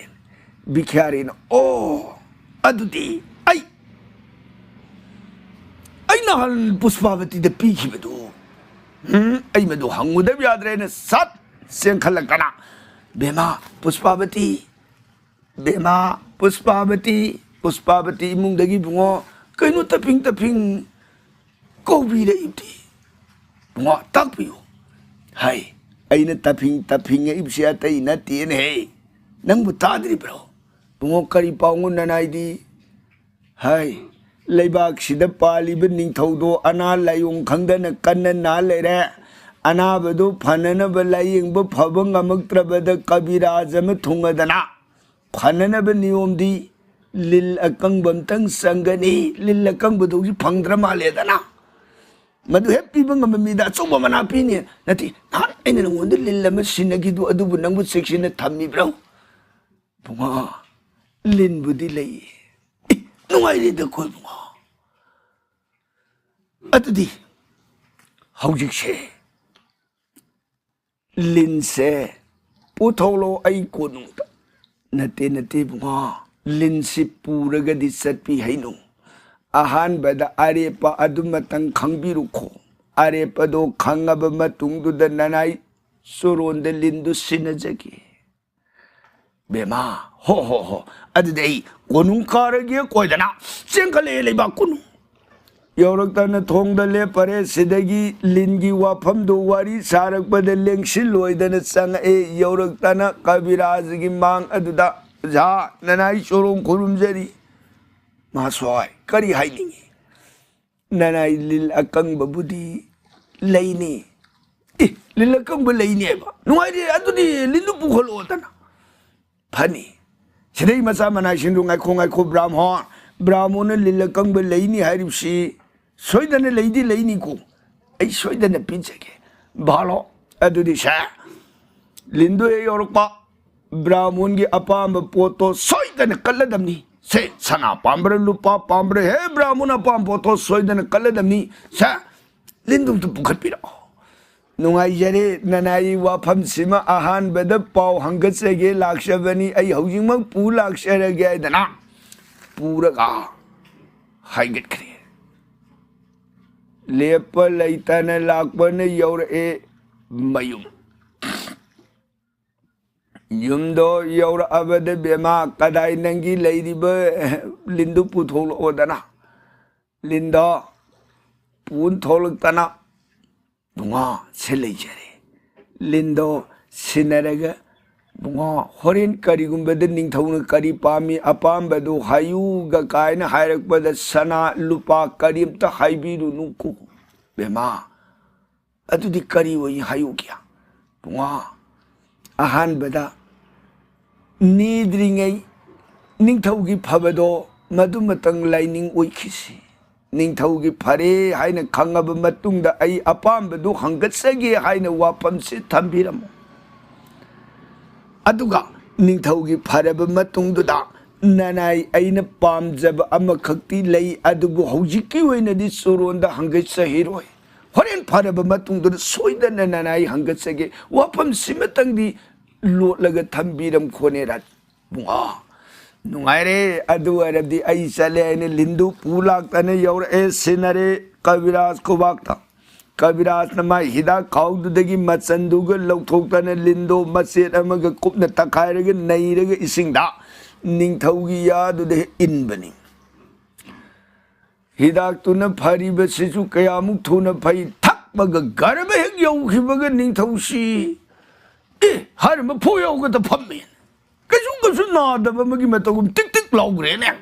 ꯚꯤꯈ꯭ꯌꯥꯔꯤꯅ, "ꯑꯣ, ꯑꯗꯨꯗꯤ ꯑꯩ, ꯑꯩ ꯅꯍꯥꯟ ꯄꯨꯁꯄꯥꯕꯇꯤꯗ ꯄꯤꯈꯤꯕꯗꯨ, ꯎꯝ, ꯑꯩ ꯃꯗꯨ ꯍꯪꯉꯨꯗꯕ ꯌꯥꯗ꯭ꯔꯦꯅ" ꯁꯠ ꯆꯦꯟꯈꯠꯂꯛꯇꯅ, "ꯕꯦꯃꯥ, ꯄꯨꯁꯄꯥꯕꯇꯤ, ꯕꯦꯃꯥ, ꯄꯨꯁꯄꯥꯕꯇꯤ, ꯄꯨꯁꯄꯥꯕꯇꯤ ꯏꯃꯨꯡꯗꯒꯤ ꯏꯕꯨꯡꯉꯣ, ꯀꯩꯅꯣ ꯇꯞꯐꯤꯡ ꯇꯞꯐꯤꯡ ꯀꯧꯕꯤꯔꯛꯏꯕꯗꯤ? ꯏꯕꯨꯡꯉꯣ, ꯇꯥꯛꯄꯤꯌꯨ" ꯍꯥꯏ꯫ "ꯑꯩꯅ ꯇꯞꯐꯤꯡ ꯇꯞꯐꯤꯡ ꯉꯛꯏꯕꯁꯤ ꯑꯇꯩ ꯅꯠꯇꯦꯅꯦꯍꯦ꯫ ꯅꯪꯕꯨ ꯇꯥꯗ꯭ꯔꯤꯕ꯭ꯔꯣ? ꯏꯕꯨꯡꯉꯣ, ꯀꯔꯤ ꯄꯥꯎꯅꯣ ꯅꯅꯥꯏꯗꯤ?" ꯍꯥꯏ꯫ "ꯂꯩꯕꯥꯛꯁꯤꯗ ꯄꯥꯜꯂꯤꯕ ꯅꯤꯡꯊꯧꯗꯣ ꯑꯅꯥ ꯂꯥꯏꯌꯣꯡ ꯈꯪꯗꯅ ꯀꯟꯅ ꯅꯥ ꯂꯩꯔꯦ꯫ ꯑꯅꯥꯕꯗꯨ ꯐꯅꯅꯕ ꯂꯥꯏꯌꯦꯡꯕ ꯐꯕ ꯉꯝꯃꯛꯇ꯭ꯔꯕꯗ ꯀꯕꯤꯔꯥꯖ ꯑꯃ ꯊꯨꯡꯉꯗꯅ ꯐꯅꯅꯕ ꯅꯤꯌꯣꯝꯗꯤ ꯂꯤꯜ ꯑꯀꯪꯕ ꯑꯝꯇꯪ ꯆꯪꯒꯅꯤ꯫ ꯂꯤꯜ ꯑꯀꯪꯕꯗꯨ ꯍꯧꯖꯤꯛ ꯐꯪꯗ꯭ꯔ ꯃꯥꯜꯂꯦꯗꯅ꯫ ꯃꯗꯨ ꯍꯦꯛ ꯄꯤꯕ ꯉꯝꯕ ꯃꯤꯗ ꯑꯆꯧꯕ ꯃꯅꯥ ꯄꯤꯅꯤ꯫ ꯅꯠꯇꯦ, ꯅꯍꯥꯟ ꯑꯩꯅ ꯅꯉꯣꯟꯗ ꯂꯤꯜ ꯑꯃ ꯁꯤꯟꯅꯈꯤꯗꯨ ꯑꯗꯨꯕꯨ ꯅꯪꯕꯨ ꯆꯦꯛꯁꯤꯟꯅ ꯊꯝꯃꯤꯕ꯭ꯔꯣ?" ꯏꯕꯨꯡꯉꯣ, ꯂꯤꯟꯕꯨꯗꯤ ꯂꯩꯌꯦ꯫ ꯑꯦ, ꯅꯨꯡꯉꯥꯏꯔꯦꯗꯀꯣ ꯏꯕꯨꯡꯉꯣ꯫ ꯑꯗꯨꯗꯤ ꯍꯧꯖꯤꯛꯁꯦ ꯂꯤꯟꯁꯦ ꯄꯨꯊꯣꯛꯂꯣ ꯑꯩ ꯀꯣꯅꯨꯡꯗ꯫ ꯅꯠꯇꯦ, ꯅꯠꯇꯦ ꯏꯕꯨꯡꯉꯣ, ꯂꯤꯟꯁꯤ ꯄꯨꯔꯒꯗꯤ ꯆꯠꯄꯤ ꯍꯩꯅꯨ꯫ ꯑꯍꯥꯟꯕꯗ ꯑꯔꯦꯞꯄ ꯑꯗꯨꯃꯇꯪ ꯈꯪꯕꯤꯔꯨꯈꯣ꯫ ꯑꯔꯦꯞꯄꯗꯣ ꯈꯪꯉꯕ ꯃꯇꯨꯡꯗꯨꯗ ꯅꯅꯥꯏ ꯆꯣꯔꯣꯟꯗ ꯂꯤꯟꯗꯨ ꯁꯤꯟꯅꯖꯒꯦ꯫ ꯕꯦꯃꯥ, ꯍꯣ, ꯍꯣ, ꯍꯣ, ꯑꯗꯨꯗꯤ ꯑꯩ ꯀꯣꯅꯨꯡ ꯀꯥꯔꯒꯦ ꯀꯣꯏꯗꯅ ꯆꯦꯟꯈꯠꯂꯛꯑꯦ ꯂꯩꯕꯥꯛ ꯀꯣꯅꯨꯡ꯫ ꯌꯧꯔꯛꯇꯅ ꯊꯣꯡꯗ ꯂꯦꯞꯄꯔꯦ꯫ ꯁꯤꯗꯒꯤ ꯂꯤꯟꯒꯤ ꯋꯥꯐꯝꯗꯨ ꯋꯥꯔꯤ ꯁꯥꯔꯛꯄꯗ ꯂꯦꯡꯁꯤꯜꯂꯣꯏꯗꯅ ꯆꯪꯉꯛꯑꯦ꯫ ꯌꯧꯔꯛꯇꯅ ꯀꯕꯤꯔꯥꯖꯒꯤ ꯃꯥꯡ ꯑꯗꯨꯗ, "ꯑꯣꯖꯥ, ꯅꯅꯥꯏ ꯆꯣꯔꯣꯡ ꯈꯨꯔꯨꯝꯖꯔꯤ꯫ ꯃꯍꯥꯁꯣꯏ, ꯀꯔꯤ ꯍꯥꯏꯅꯤꯡꯉꯤ?" "ꯅꯅꯥꯏ ꯂꯤꯜ ꯑꯀꯪꯕꯕꯨꯗꯤ ꯂꯩꯅꯤ꯫" "ꯑꯦ, ꯂꯤꯜ ꯑꯀꯪꯕ ꯂꯩꯅꯦꯕ? ꯅꯨꯡꯉꯥꯏꯔꯦ, ꯑꯗꯨꯗꯤ ꯂꯤꯟꯗꯨ ꯄꯨꯈꯠꯂꯛꯑꯣꯗꯅ꯫ ꯐꯅꯤ꯫" ꯁꯤꯗꯩ ꯃꯆꯥ ꯃꯅꯥꯏꯁꯤꯡꯗꯨ, "ꯉꯥꯏꯈꯣ, ꯉꯥꯏꯈꯣ, ꯕ꯭ꯔꯥꯝꯍꯣꯟ, ꯕ꯭ꯔꯥꯝꯍꯣꯟꯅ ꯂꯤꯜ ꯑꯀꯪꯕ ꯂꯩꯅꯤ ꯍꯥꯏꯔꯤꯕꯁꯤ ꯁꯣꯏꯗꯅ ꯂꯩꯗꯤ ꯂꯩꯅꯤꯀꯣ꯫ ꯑꯩ ꯁꯣꯏꯗꯅ ꯄꯤꯖꯒꯦ꯫ ꯚꯥꯂꯣ, ꯑꯗꯨꯗꯤ ꯁꯦ, ꯂꯤꯟꯗꯨ ꯍꯦꯛ ꯌꯧꯔꯛꯄ, ꯕ꯭ꯔꯥꯝꯍꯣꯟꯒꯤ ꯑꯄꯥꯝꯕ ꯄꯣꯠꯇꯣ ꯁꯣꯏꯗꯅ ꯀꯠꯂꯗꯕꯅꯤ꯫ ꯁꯦ, ꯁꯅꯥ ꯄꯥꯝꯕ꯭ꯔꯥ, ꯂꯨꯄꯥ ꯄꯥꯝꯕ꯭ꯔꯥ? ꯍꯦ, ꯕ꯭ꯔꯥꯝꯍꯣꯟ ꯑꯄꯥꯝꯕ ꯄꯣꯠꯇꯣ ꯁꯣꯏꯗꯅ ꯀꯠꯂꯗꯕꯅꯤ꯫ ꯁꯦ, ꯂꯤꯟꯗꯨ ꯑꯝꯇ ꯄꯨꯈꯠꯄꯤꯔꯛꯑꯣ꯫" "ꯅꯨꯡꯉꯥꯏꯖꯔꯦ, ꯅꯅꯥꯏ ꯋꯥꯐꯝꯁꯤꯃ ꯑꯍꯥꯟꯕꯗ ꯄꯥꯎ ꯍꯪꯒꯠꯆꯒꯦ ꯂꯥꯛꯆꯕꯅꯤ꯫ ꯑꯩ ꯍꯧꯖꯤꯛꯃꯛ ꯄꯨ ꯂꯥꯛꯆꯔꯒꯦ" ꯍꯥꯏꯗꯅ ꯄꯨꯔꯒ ꯍꯥꯏꯒꯠꯈ꯭ꯔꯦ꯫ ꯂꯦꯞꯄ ꯂꯩꯇꯅ ꯂꯥꯛꯄꯅ ꯌꯧꯔꯛꯑꯦ ꯃꯌꯨꯝ꯫ ꯌꯨꯝꯗꯣ ꯌꯧꯔꯛꯑꯕꯗ, "ꯕꯦꯃꯥ, ꯀꯗꯥꯏ ꯅꯪꯒꯤ ꯂꯩꯔꯤꯕ ꯂꯤꯟꯗꯨ ꯄꯨꯊꯣꯛꯂꯛꯑꯣꯗꯅ꯫" ꯂꯤꯟꯗꯣ ꯄꯨꯟ ꯊꯣꯛꯂꯛꯇꯅ, "ꯕꯨꯡꯉꯣ, ꯁꯤ ꯂꯩꯖꯔꯦ꯫" ꯂꯤꯟꯗꯣ ꯁꯤꯟꯅꯔꯒ, "ꯕꯨꯡꯉꯣ, ꯍꯣꯔꯦꯟ ꯀꯔꯤꯒꯨꯝꯕꯗ ꯅꯤꯡꯊꯧꯅ ꯀꯔꯤ ꯄꯥꯝꯃꯤ, ꯑꯄꯥꯝꯕꯗꯨ ꯍꯥꯏꯌꯨꯒ" ꯀꯥꯏꯅ ꯍꯥꯏꯔꯛꯄꯗ, "ꯁꯅꯥ ꯂꯨꯄꯥ ꯀꯔꯤꯝꯇ ꯍꯥꯏꯕꯤꯔꯨꯅꯨꯀꯣ ꯕꯦꯃꯥ꯫" "ꯑꯗꯨꯗꯤ ꯀꯔꯤ ꯑꯣꯏ ꯍꯥꯏꯌꯨꯒꯦ?" "ꯕꯨꯡꯉꯣ, ꯑꯍꯥꯟꯕꯗ ꯅꯤꯗ꯭ꯔꯤꯉꯩ ꯅꯤꯡꯊꯧꯒꯤ ꯐꯕꯗꯣ ꯃꯗꯨꯃꯇꯪ ꯂꯥꯏꯅꯤꯡ ꯑꯣꯏꯈꯤꯁꯤ꯫ ꯅꯤꯡꯊꯧꯒꯤ ꯐꯔꯦ ꯍꯥꯏꯅ ꯈꯪꯉꯕ ꯃꯇꯨꯡꯗ ꯑꯩ ꯑꯄꯥꯝꯕꯗꯨ ꯍꯪꯒꯠꯆꯒꯦ ꯍꯥꯏꯅ ꯋꯥꯐꯝꯁꯤ ꯊꯝꯕꯤꯔꯝꯃꯨ꯫ ꯑꯗꯨꯒ ꯅꯤꯡꯊꯧꯒꯤ ꯐꯔꯕ ꯃꯇꯨꯡꯗꯨꯗ ꯅꯅꯥꯏ ꯑꯩꯅ ꯄꯥꯝꯖꯕ ꯑꯃꯈꯛꯇꯤ ꯂꯩ, ꯑꯗꯨꯕꯨ ꯍꯧꯖꯤꯛꯀꯤ ꯑꯣꯏꯅꯗꯤ ꯆꯨꯔꯣꯟꯗ ꯍꯪꯒꯠꯆꯈꯤꯔꯣꯏ꯫ ꯍꯣꯔꯦꯟ ꯐꯔꯕ ꯃꯇꯨꯡꯗꯨꯗ ꯁꯣꯏꯗꯅ ꯅꯅꯥꯏ ꯍꯪꯒꯠꯆꯒꯦ꯫ ꯋꯥꯐꯝꯁꯤꯃꯇꯪꯗꯤ ꯂꯣꯠꯂꯒ ꯊꯝꯕꯤꯔꯝꯈꯣꯅꯦ ꯔꯥꯖ-, ꯏꯕꯨꯡꯉꯣ꯫ ꯅꯨꯡꯉꯥꯏꯔꯦ, ꯑꯗꯨ ꯑꯣꯏꯔꯗꯤ ꯑꯩ ꯆꯠꯂꯦ ꯍꯥꯏꯅ ꯂꯤꯟꯗꯨ ꯄꯨ ꯂꯥꯛꯇꯅ ꯌꯧꯔꯛꯑꯦ, ꯁꯤꯟꯅꯔꯦ ꯀꯕꯤꯔꯥꯖ ꯈꯨꯕꯥꯛꯇ꯫ ꯀꯕꯤꯔꯥꯖꯅ ꯃꯥꯏ ꯍꯤꯗꯥꯛ ꯈꯥꯎꯗꯨꯗꯒꯤ ꯃꯆꯟꯗꯨꯒ ꯂꯧꯊꯣꯛꯇꯅ ꯂꯤꯟꯗꯣ ꯃꯆꯦꯠ ꯑꯃꯒ ꯀꯨꯞꯅ ꯇꯛꯈꯥꯏꯔꯒ ꯅꯩꯔꯒ ꯏꯁꯤꯡꯗ ꯅꯤꯡꯊꯧꯒꯤ ꯌꯥꯗꯨꯗ ꯍꯦꯛ ꯏꯟꯕꯅꯤ꯫ ꯍꯤꯗꯥꯛꯇꯨꯅ ꯐꯔꯤꯕꯁꯤꯁꯨ ꯀꯌꯥꯃꯨꯛ ꯊꯨꯅ ꯐꯩ, ꯊꯛꯄꯒ ꯒꯔꯕ ꯍꯦꯛ ꯌꯧꯈꯤꯕꯒ ꯅꯤꯡꯊꯧꯁꯤ, ꯑꯦ, ꯍꯥꯏꯔꯤꯕ ꯐꯨ ꯌꯧꯒꯗ ꯐꯝꯃꯦ꯫ ꯀꯩꯁꯨ ꯀꯩꯁꯨ ꯅꯥꯗꯕ ꯑꯃꯒꯤ ꯃꯇꯧꯒꯨꯝ ꯇꯤꯛ ꯇꯤꯛ ꯂꯥꯎꯈ꯭ꯔꯦꯅꯦ꯫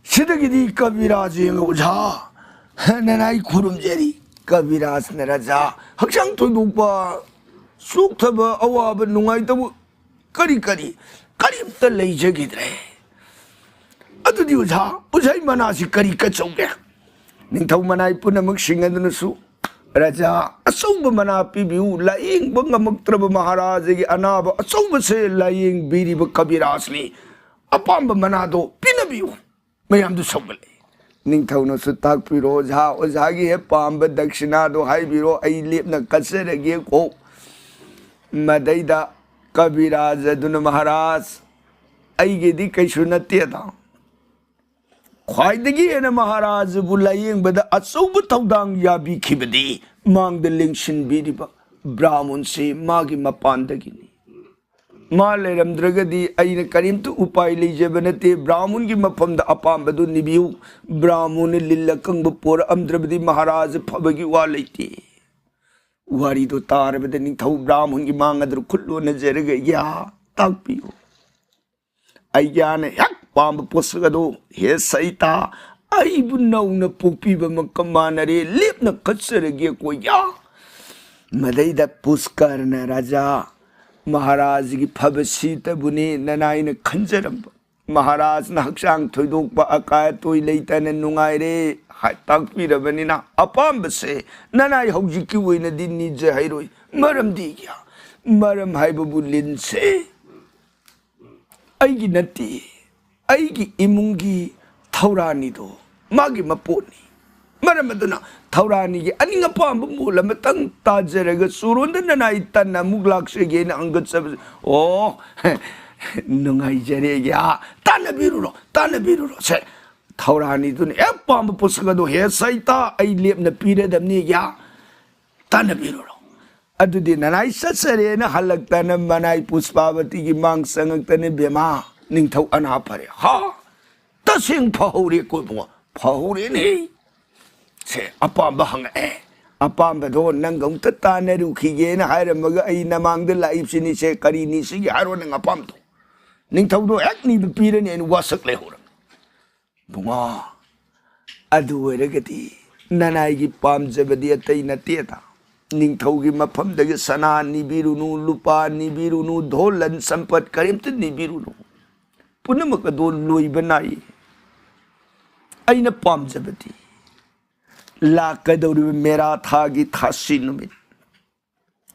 ꯁꯤꯗꯒꯤꯗꯤ ꯀꯕꯤꯔꯥꯖ ꯌꯦꯡꯉ, "ꯑꯣꯖꯥ, ꯅꯅꯥꯏ ꯈꯨꯔꯨꯝꯖꯔꯤ"꯫ ꯀꯕꯤꯔꯥꯖꯅ, "ꯔꯥꯖꯥ, ꯍꯛꯆꯥꯡ ꯊꯣꯏꯗꯣꯛꯄ, ꯆꯣꯛꯊꯕ, ꯑꯋꯥꯕ, ꯅꯨꯡꯉꯥꯏꯇꯕ ꯀꯔꯤ ꯀꯔꯤ ꯀꯔꯤꯝꯇ ꯂꯩꯖꯈꯤꯗ꯭ꯔꯦ꯫ ꯑꯗꯨꯗꯤ ꯑꯣꯖꯥ, ꯑꯣꯖꯥꯒꯤ ꯃꯅꯥꯁꯤ ꯀꯔꯤ ꯀꯠꯆꯧꯒꯦ?" ꯅꯤꯡꯊꯧ ꯃꯅꯥꯏ ꯄꯨꯝꯅꯃꯛꯁꯤꯡ ꯑꯗꯨꯅꯁꯨ, "ꯔꯥꯖꯥ, ꯑꯆꯧꯕ ꯃꯅꯥ ꯄꯤꯕꯤꯌꯨ, ꯂꯥꯌꯦꯡꯕ ꯉꯝꯃꯛꯇ꯭ꯔꯕ ꯃꯍꯥꯔꯥꯖꯒꯤ ꯑꯅꯥꯕ ꯑꯆꯧꯕꯁꯦ ꯂꯥꯌꯦꯡꯕꯤꯔꯤꯕ ꯀꯕꯤꯔꯥꯖꯅꯤ, ꯑꯄꯥꯝꯕ ꯃꯅꯥꯗꯣ ꯄꯤꯅꯕꯤꯌꯨ"꯫ ꯃꯌꯥꯝꯗꯨ ꯁꯧꯒꯠꯂꯛꯏ꯫ ꯅꯤꯡꯊꯧꯅꯁꯨ, "ꯇꯥꯛꯄꯤꯔꯣ ꯑꯣꯖꯥ, ꯑꯣꯖꯥꯒꯤ ꯍꯦꯛ ꯄꯥꯝꯕ ꯗꯛꯁꯤꯅꯥꯗꯣ ꯍꯥꯏꯕꯤꯔꯣ, ꯑꯩ ꯂꯦꯞꯅ ꯀꯠꯆꯔꯒꯦꯀꯣ"꯫ ꯃꯗꯩꯗ ꯀꯕꯤꯔꯥꯖ ꯑꯗꯨꯅ, "ꯃꯍꯥꯔꯥꯖ, ꯑꯩꯒꯤꯗꯤ ꯀꯩꯁꯨ ꯅꯠꯇꯦꯗ꯫ ꯈ꯭ꯋꯥꯏꯗꯒꯤ ꯍꯦꯟꯅ ꯃꯍꯥꯔꯥꯖꯕꯨ ꯂꯥꯌꯦꯡꯕꯗ ꯑꯆꯧꯕ ꯊꯧꯗꯥꯡ ꯌꯥꯕꯤꯈꯤꯕꯗꯤ ꯃꯥꯡꯗ ꯂꯦꯡꯁꯤꯟꯕꯤꯔꯤꯕ ꯕ꯭ꯔꯥꯍꯃꯟꯁꯤ ꯃꯥꯒꯤ ꯃꯄꯥꯟꯗꯒꯤꯅꯤ꯫ ꯃꯥ ꯂꯩꯔꯝꯗ꯭ꯔꯒꯗꯤ ꯑꯩꯅ ꯀꯔꯤꯝꯇ ꯎꯄꯥꯏ ꯂꯩꯖꯕ ꯅꯠꯇꯦ꯫ ꯕ꯭ꯔꯥꯍꯃꯟꯒꯤ ꯃꯐꯝꯗ ꯑꯄꯥꯝꯕꯗꯨ ꯅꯤꯕꯤꯌꯨ꯫ ꯕ꯭ꯔꯥꯍꯃꯟꯅ ꯂꯤꯜ ꯑꯀꯪꯕ ꯄꯣꯔꯛꯑꯝꯗ꯭ꯔꯕꯗꯤ ꯃꯍꯥꯔꯥꯖ ꯐꯕꯒꯤ ꯋꯥ ꯂꯩꯇꯦ"꯫ ꯋꯥꯔꯤꯗꯨ ꯇꯥꯔꯕꯗ ꯅꯤꯡꯊꯧ ꯕ꯭ꯔꯥꯍꯃꯟꯒꯤ ꯃꯥꯡ ꯑꯗꯨ ꯈꯨꯠ ꯂꯣꯟꯅꯖꯔꯒ, "ꯌꯥ, ꯇꯥꯛꯄꯤꯌꯨ꯫ ꯑꯩ ꯌꯥꯅ ꯍꯦꯛ ꯄꯥꯝꯕ ꯄꯣꯠꯁꯛ ꯑꯗꯨ ꯍꯦ ꯁꯩꯇꯥ, ꯑꯩꯕꯨ ꯅꯧꯅ ꯄꯣꯛꯄꯤꯕꯃꯛꯀ ꯃꯥꯟꯅꯔꯦ, ꯂꯦꯞꯅ ꯀꯠꯆꯔꯒꯦꯀꯣ ꯌꯥ"꯫ ꯃꯗꯩꯗ ꯄꯨꯁꯀꯔꯅ, "ꯔꯥꯖꯥ, ꯃꯍꯥꯔꯥꯖꯒꯤ ꯐꯕ ꯁꯤꯇꯕꯨꯅꯤ ꯅꯅꯥꯏꯅ ꯈꯟꯖꯔꯝꯕ꯫ ꯃꯍꯥꯔꯥꯖꯅ ꯍꯛꯆꯥꯡ ꯊꯣꯏꯗꯣꯛꯄ ꯑꯀꯥꯏ ꯑꯇꯣꯏ ꯂꯩꯇꯅ ꯅꯨꯡꯉꯥꯏꯔꯦ ꯍꯥꯏ ꯇꯥꯛꯄꯤꯔꯕꯅꯤꯅ ꯑꯄꯥꯝꯕꯁꯦ ꯅꯅꯥꯏ ꯍꯧꯖꯤꯛꯀꯤ ꯑꯣꯏꯅꯗꯤ ꯅꯤꯖꯍꯩꯔꯣꯏ꯫ ꯃꯔꯝꯗꯤ ꯀꯌꯥ? ꯃꯔꯝ ꯍꯥꯏꯕꯕꯨ ꯂꯤꯟꯁꯦ ꯑꯩꯒꯤ ꯅꯠꯇꯦ, ꯑꯩꯒꯤ ꯏꯃꯨꯡꯒꯤ ꯊꯧꯔꯥꯅꯤꯗꯣ ꯃꯥꯒꯤ ꯃꯄꯣꯠꯅꯤ꯫ ꯃꯔꯝ ꯑꯗꯨꯅ ꯊꯧꯔꯥꯅꯤꯒꯤ ꯑꯅꯤꯡ ꯑꯄꯥꯝꯕ ꯃꯣꯜ ꯑꯃꯇꯪ ꯇꯥꯖꯔꯒ ꯆꯨꯔꯣꯟꯗ ꯅꯅꯥꯏ ꯇꯟꯅ ꯑꯃꯨꯛ ꯂꯥꯛꯆꯒꯦꯅ ꯍꯪꯒꯠꯆꯕꯁꯦ꯫ ꯑꯣ, ꯅꯨꯡꯉꯥꯏꯖꯔꯦꯒꯦ꯫ ꯑꯥ, ꯇꯥꯟꯅꯕꯤꯔꯨꯔꯣ, ꯇꯥꯟꯅꯕꯤꯔꯨꯔꯣ꯫ ꯁꯦ, ꯊꯧꯔꯥꯅꯤꯗꯨꯅ ꯍꯦꯛ ꯄꯥꯝꯕ ꯄꯣꯠꯁꯛ ꯑꯗꯣ, "ꯍꯦ ꯁꯩꯇꯥ, ꯑꯩ ꯂꯦꯞꯅ ꯄꯤꯔꯗꯕꯅꯦꯒꯦ꯫ ꯇꯥꯟꯅꯕꯤꯔꯨꯔꯣ꯫ ꯑꯗꯨꯗꯤ ꯅꯅꯥꯏ ꯆꯠꯆꯔꯦꯅ ꯍꯜꯂꯛꯇꯅ ꯃꯅꯥꯏ ꯄꯨꯁꯄꯥꯕꯇꯤꯒꯤ ꯃꯥꯡ ꯆꯪꯉꯛꯇꯅ, ꯕꯦꯃꯥ, ꯅꯤꯡꯊꯧ ꯑꯅꯥ ꯐꯔꯦ꯫ ꯍꯥ? ꯇꯁꯦꯡ ꯐꯍꯧꯔꯦꯀꯣ ꯏꯕꯨꯡꯉꯣ?" "ꯐꯍꯧꯔꯦꯅꯦ꯫ ꯁꯦ, ꯑꯄꯥꯝꯕ ꯍꯪꯉꯛꯑꯦ꯫ ꯑꯄꯥꯝꯕꯗꯣ ꯅꯪꯒ ꯑꯃꯨꯛꯇ ꯇꯥꯟꯅꯔꯨꯈꯤꯒꯦꯅ ꯍꯥꯏꯔꯝꯃꯒ ꯑꯩ ꯅꯃꯥꯡꯗ ꯂꯥꯛꯏꯕꯁꯤꯅꯤ꯫ ꯁꯦ, ꯀꯔꯤ ꯅꯤꯁꯤꯒꯦ ꯍꯥꯏꯔꯣ ꯅꯪ ꯑꯄꯥꯝꯕꯗꯣ?" ꯅꯤꯡꯊꯧꯗꯣ ꯍꯦꯛ ꯅꯤꯕ ꯄꯤꯔꯅꯤ, ꯑꯩꯅ ꯋꯥꯁꯛ ꯂꯩꯍꯧꯔꯝꯅꯤ꯫ ꯏꯕꯨꯡꯉꯣ, ꯑꯗꯨ ꯑꯣꯏꯔꯒꯗꯤ ꯅꯅꯥꯏꯒꯤ ꯄꯥꯝꯖꯕꯗꯤ ꯑꯇꯩ ꯅꯠꯇꯦꯗ꯫ ꯅꯤꯡꯊꯧꯒꯤ ꯃꯐꯝꯗꯒꯤ ꯁꯅꯥ ꯅꯤꯕꯤꯔꯨꯅꯨ, ꯂꯨꯄꯥ ꯅꯤꯕꯤꯔꯨꯅꯨ, ꯙꯣꯟ ꯂꯟ ꯁꯝꯄꯠ ꯀꯔꯤꯝꯇ ꯅꯤꯕꯤꯔꯨꯅꯨ꯫ ꯄꯨꯝꯅꯃꯛ ꯑꯗꯣ ꯂꯣꯏꯕ ꯅꯥꯏ꯫ ꯑꯩꯅ ꯄꯥꯝꯖꯕꯗꯤ ꯂꯥꯛꯀꯗꯧꯔꯤꯕ ꯃꯦꯔꯥ ꯊꯥꯒꯤ ꯊꯥꯁꯤ ꯅꯨꯃꯤꯠ,